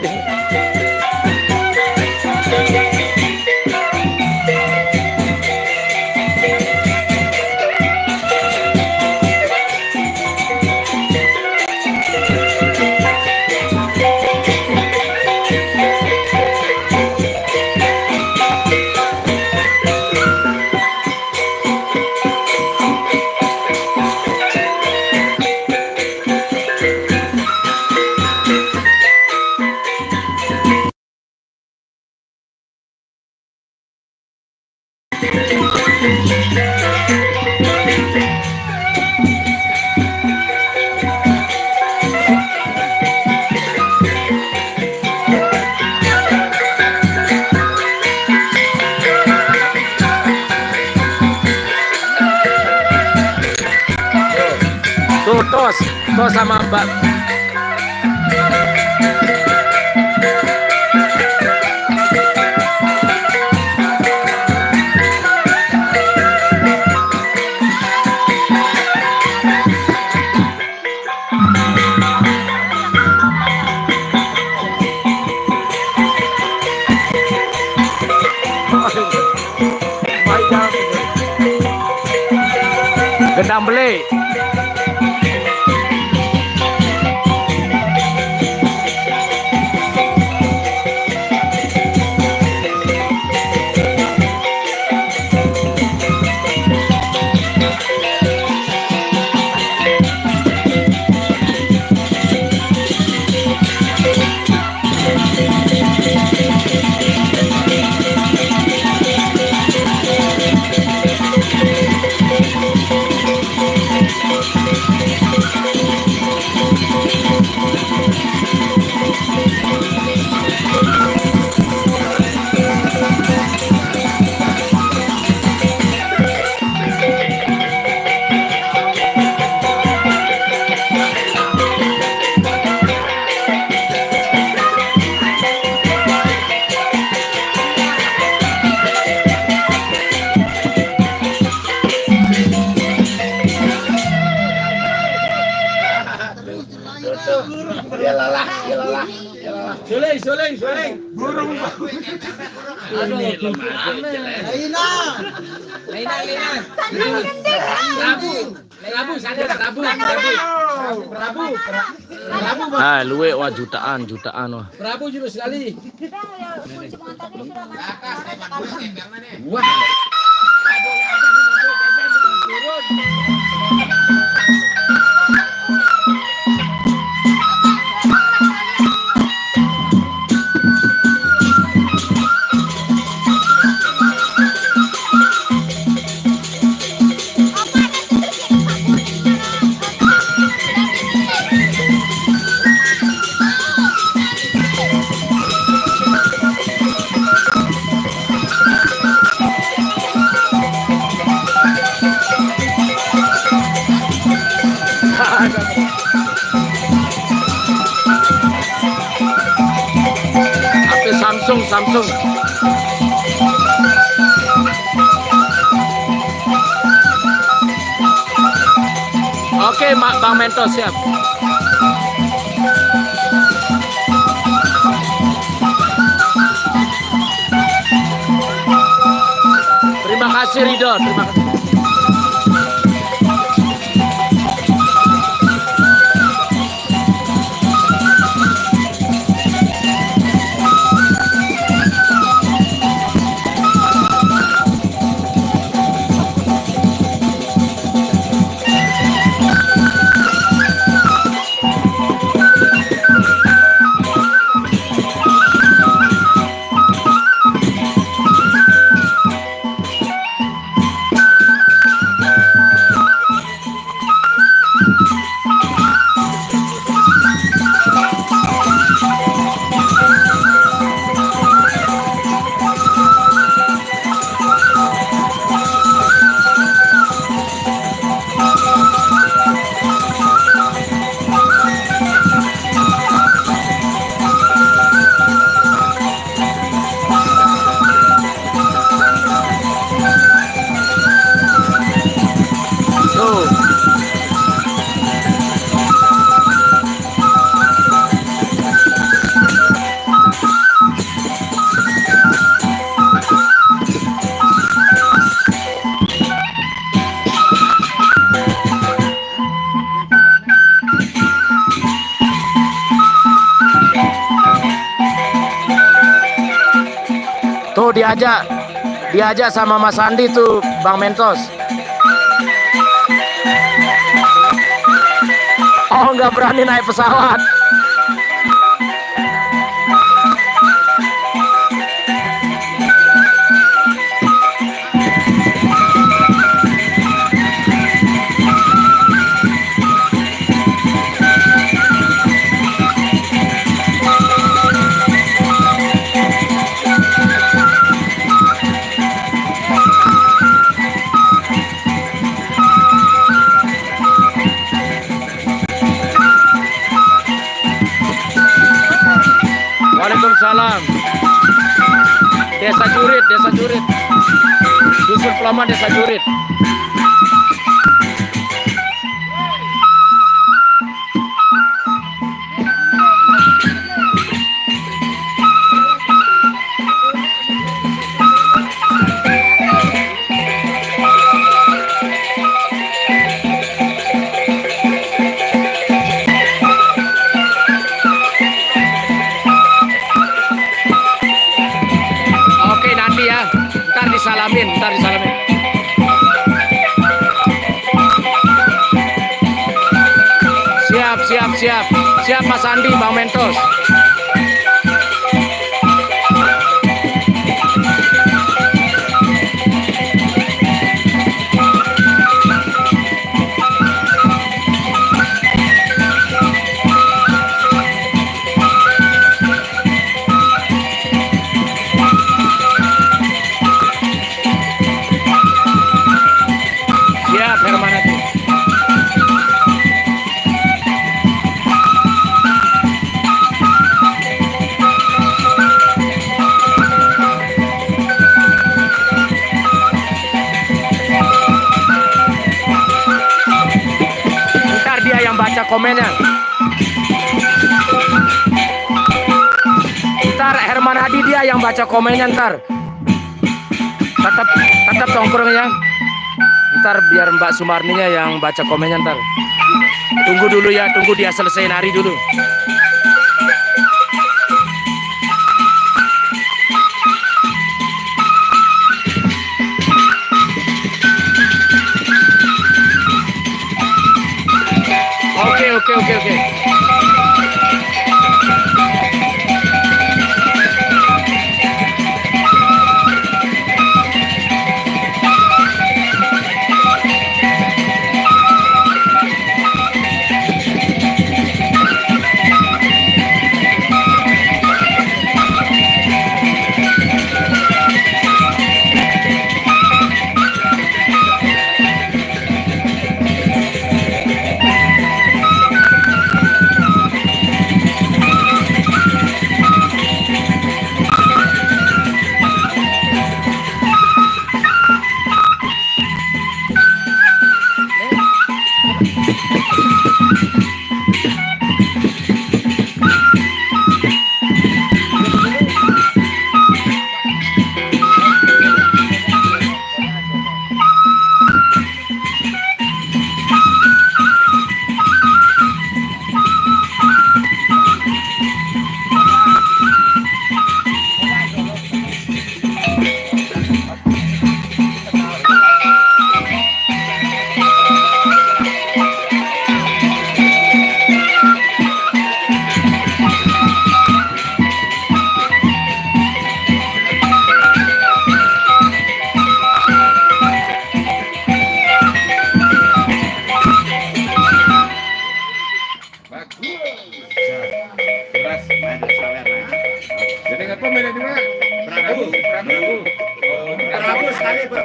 Tuh, tos, tos sama Mbak. Gendang beli. Dia lelah, dia lelah, dia lelah. Suling, suling, suling. Burung. Aduh, ini lemah. Laina. Laina, Laina. Prabu. Prabu, sadar, Prabu, Prabu. Prabu, Prabu. Ah, luwih, wah, jutaan, jutaan, wah. Prabu jurus sekali. Wah. Apa Samsung, Samsung. Oke, Mak, Bang Mentos siap. Terima kasih, Ridho. Terima kasih. Tuh. Tuh, diajak, diajak sama Mas Andi tuh, Bang Mentos. Oh, nggak berani naik pesawat. Waalaikumsalam. Desa Jurit, Desa Jurit. Dusun Pelaman, Desa Jurit. Oke, nanti ya. Ntar disalamin, ntar disalamin. Siap, siap, siap. Siap, Mas Andi, Bang Mentos. Siap, Hermanati. Ntar dia yang baca komennya. Ntar Herman Hadi dia yang baca komennya ntar. Tetap tetap tongkrong ya. Ntar biar Mbak Sumarninya yang baca komennya ntar. Tunggu dulu ya, tunggu dia selesai nari dulu. Oke, oke, oke, oke. Bagus. Keras, main sawer, main. Jadi apa mainnya di mana? Prabu, Prabu. Prabu sekali, Pak.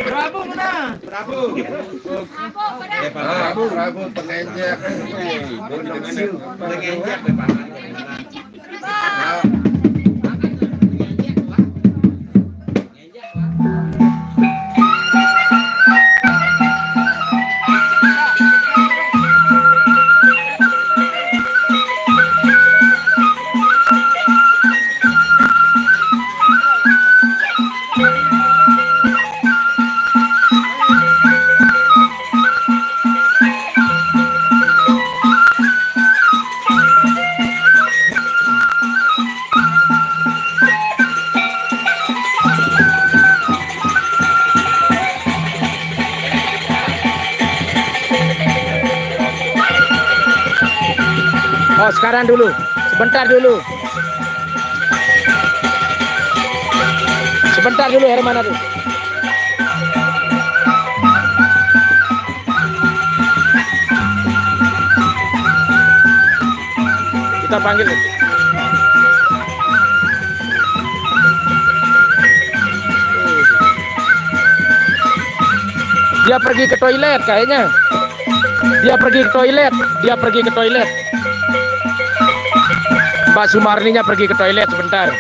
Prabu mana? Prabu. Eh, Pak Prabu, Prabu pengenjek. Pengenjek, Pak. Oh, sekarang dulu. Sebentar dulu. Sebentar dulu, Herman, aduh. Kita panggil. Dia pergi ke toilet kayaknya. Dia pergi ke toilet. Dia pergi ke toilet. Mbak Sumarninya pergi ke toilet sebentar.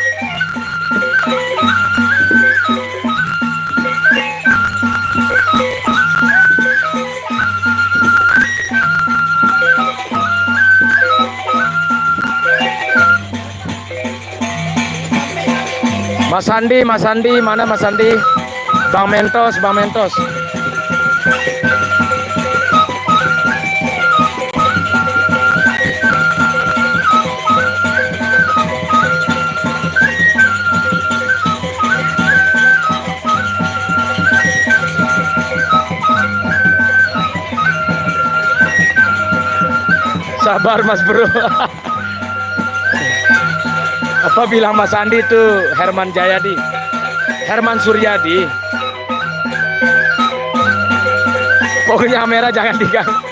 Mas Andi, Mas Andi, mana Mas Andi? Bang Mentos, Bang Mentos. Sabar, Mas Bro. Apa bilang Mas Andi itu Herman Jayadi? Herman Suryadi. Pokoknya kamera jangan diganggu.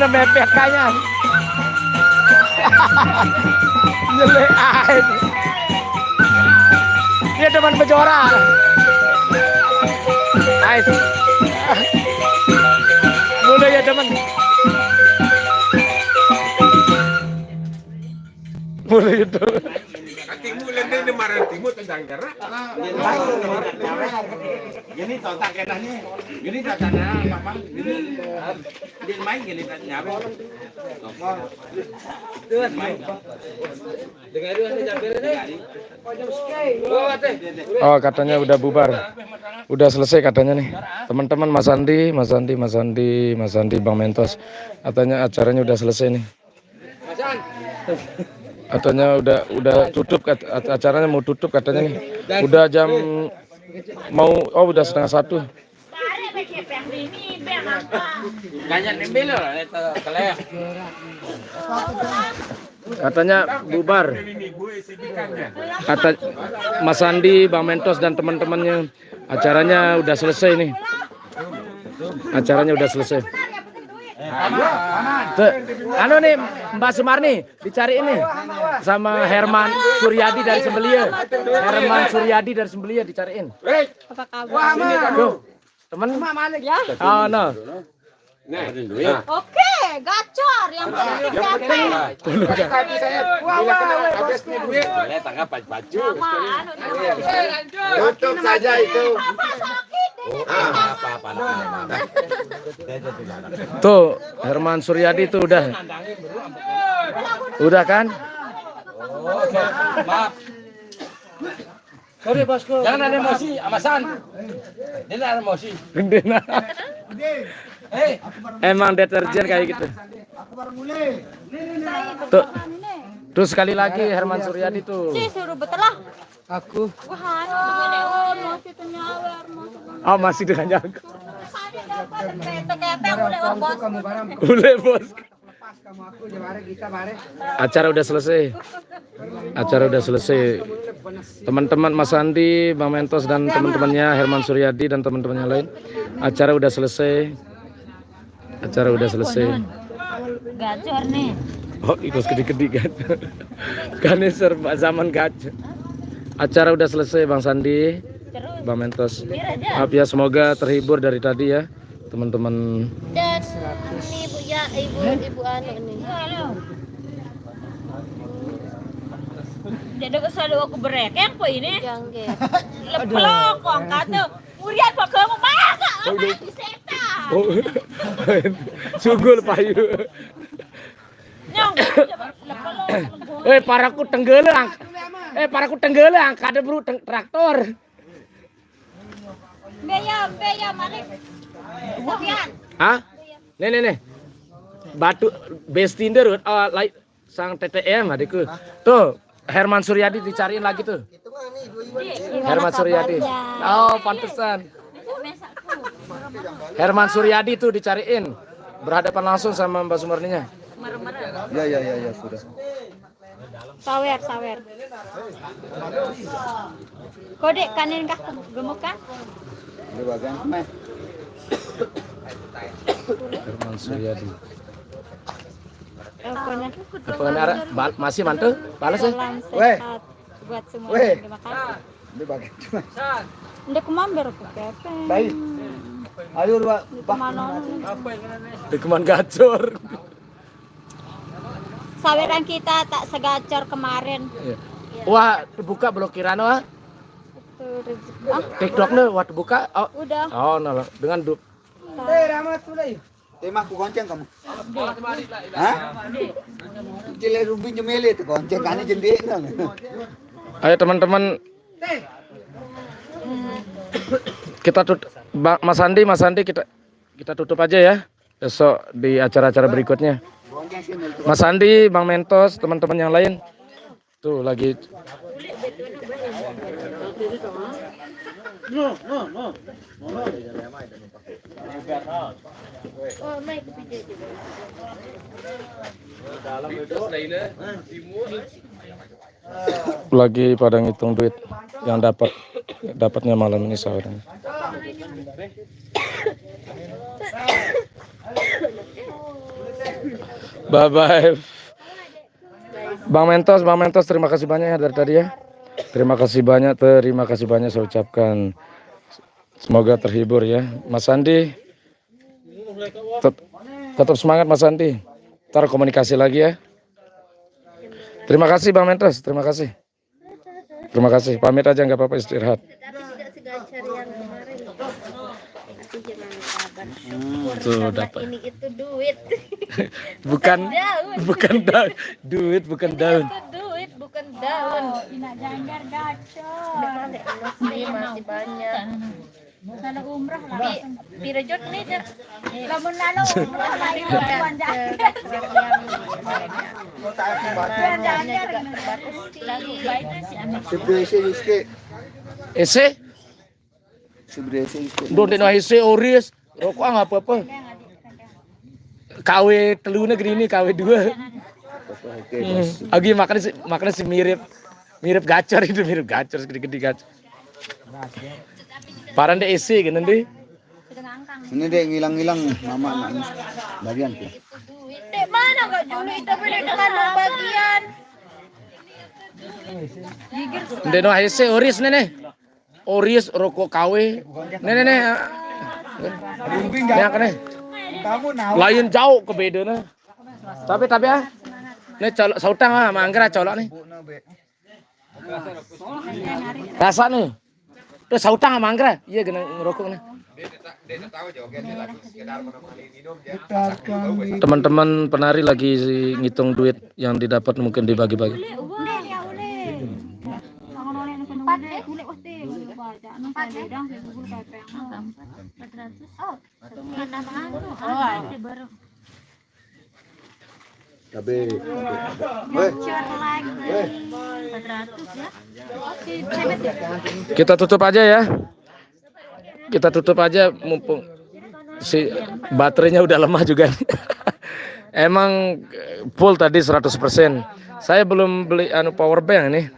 Mepet kayaknya. Nyelek aja. Dia demen bejora. Ais. Mulai ya demen. Mulai itu. Kaki mulai dia marah timu tendang gerak. Ini totak kena nih. Ini totak kena apa? Ini dia main gini tadi nyampe. Terus main. Dengar dulu nih, sambil nih. Oh, katanya udah bubar. Udah selesai katanya nih. Teman-teman, Mas Andi, Mas Andi, Mas Andi, Mas Andi, Bang Mentos. Katanya acaranya udah selesai nih. Katanya udah udah tutup kat- acaranya mau tutup katanya nih. Udah jam mau oh udah setengah satu. Katanya bubar. Kata Mas Andi, Bang Mentos dan teman-temannya, acaranya udah selesai nih. Acaranya udah selesai. Tuh, anu nih, Mbak Sumarni dicariin nih sama Herman Suryadi dari Sembelia. Herman Suryadi dari Sembelia dicariin. Apa kabar? Tuh, temen. Ya. Oh, no. Oke, gacor yang penting gacor. Tadi saya bilang kena habis nih duit. Saya tangkap pacu. Sama anu nih. Tutup saja itu. Apa sakit? Tuh, Herman Suryadi tuh udah. Udah kan? Maaf. Sorry, Bosku. Jangan ada emosi, amasan. Dia ada emosi. Gendena. Hei, emang deterjen kayak gitu. Tuh. Tuh sekali lagi Herman Suryadi tuh. Si suruh betelah. Aku. Wah, anu, emosi tuh nyawer, emosi tuh. Oh, masih dengan jago. Tadi dapat, ketek-ketek, udah, Bos. Udah, Bos. Acara udah selesai. Acara udah selesai. Teman-teman Mas Andi, Bang Mentos dan teman-temannya, Herman Suryadi dan teman-temannya lain. Acara udah selesai. Acara udah selesai. Gacor nih. Oh, ikut gede-gede kan. Kan ini serba zaman gacor. Acara udah selesai, Bang Sandi, Bang Mentos. Maaf ya, semoga terhibur dari tadi ya, teman-teman. Dan ini ibu ya, ibu ibu anu nih. Jadi selalu aku berekeng kok ini. Jangge. Lepelok kok angkat tuh. Murian kok kamu malah kok apa di setan. Oh. Sugul payu. Nyong. Lepelok. Eh, paraku tenggelam. Eh, paraku tenggelam, kada bro traktor. Beya, beya, malik. Sofian. Hah? Nih, nih, nih. Batu bestinder, oh, lai sang T T M adikku. Tuh, Herman Suryadi dicariin lagi tuh. Herman Suryadi. Oh, pantesan. Herman Suryadi tuh dicariin. Berhadapan langsung sama Mbak Sumarninya. Ya, ya, ya, ya, sudah. Sawer, sawer. Kode kanin kah gemuk kah? Ini bagian. Herman Suryadi. Teleponnya. Teleponnya arah, bal- masih mantu? Balas ya? Salam sehat buat semua. Terima kasih. Ini bagian cuma. Ndak kemamber ke kepeng. Baik. Ayo dua. Di kemana? Di kemana gacor? Saweran kita tak segacor kemarin. Iya. Wah, buka blokiran wah. Tuh, rezeki. Ah, TikTok nih, wah buka. Oh. Udah. Oh, nah, dengan du- Eh, Rahmat Sulai. Tema aku gonceng kamu. Hah? Cile rumpi nyemele tuh gonceng kani jendek nang. Ayo teman-teman. Kita tut Ba- Mas Andi, Mas Andi kita kita tutup aja ya. Besok di acara-acara berikutnya. Mas Andi, Bang Mentos, teman-teman yang lain. Tuh lagi. Lagi pada ngitung duit yang dapat dapatnya malam ini sahur. Bye bye. Bang Mentos, Bang Mentos, terima kasih banyak ya dari tadi ya. Terima kasih banyak, terima kasih banyak saya ucapkan. Semoga terhibur ya, Mas Andi. Tet- tetap semangat, Mas Andi. Ntar komunikasi lagi ya. Terima kasih, Bang Mentos. Terima kasih. Terima kasih. Pamit aja, nggak apa-apa, istirahat. Tapi tidak segacor yang kemarin. Tapi jangan sabar. Syukur Tuh, karena dapat. Ini itu duit. Bukan, Daun. bukan daun. Duit bukan daun. Itu duit bukan daun. Ina janggar gacor. Ini masih banyak. Kalau umrah lah. Di Pirejot nih, Cak. Lamun lalu umrah lain Bukan bukan janggar. segacor yang kemarin. Warnanya juga bagus sih. Sebrese Yuske. Ese? Sebrese Yuske. Ndonga ese, Oris. Rokok nggak apa-apa. K W telune gini, K W dua. Oke, Hmm. Agi makanya si, makanya si mirip, mirip gacor itu, mirip gacor, segede-gede gacor. Parah deh ese gitu nanti. Ini deh ngilang-ngilang mama nangis. Bagian tuh. Dek, mana Kak Juli? Tapi Dek, mana bagian? Ndek no ese, Oris nih nih. Oris, rokok K W. Nih nih nih. Nih, nih. Lain jauh ke beda nih. Tapi tapi ah. Nih colok sautang ah, manggra colok nih. Rasa nih. Terus sautang sama anggra. Iya, kena ngerokok nih. Teman-teman penari lagi ngitung duit yang didapat, mungkin dibagi-bagi. Cabe. Gacor lagi. Kita tutup aja ya. Kita tutup aja, mumpung si baterainya udah lemah juga. Emang full tadi seratus persen. Saya belum beli anu power bank ini.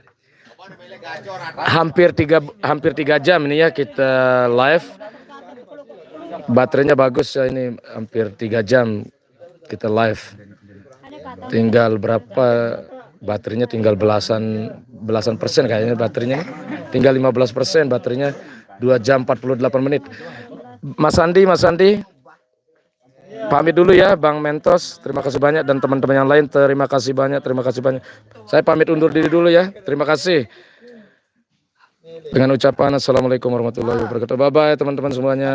Hampir tiga hampir tiga jam ini ya kita live. Baterainya bagus ya, ini hampir tiga jam kita live. Tinggal berapa baterainya? Tinggal belasan belasan persen kayaknya baterainya. Tinggal lima belas persen baterainya. Dua jam empat puluh delapan menit. Mas Andi, Mas Andi, pamit dulu ya, Bang Mentos. Terima kasih banyak, dan teman-teman yang lain, terima kasih banyak, terima kasih banyak. Saya pamit undur diri dulu ya. Terima kasih. Dengan ucapan assalamualaikum warahmatullahi wabarakatuh. Bye bye teman-teman semuanya.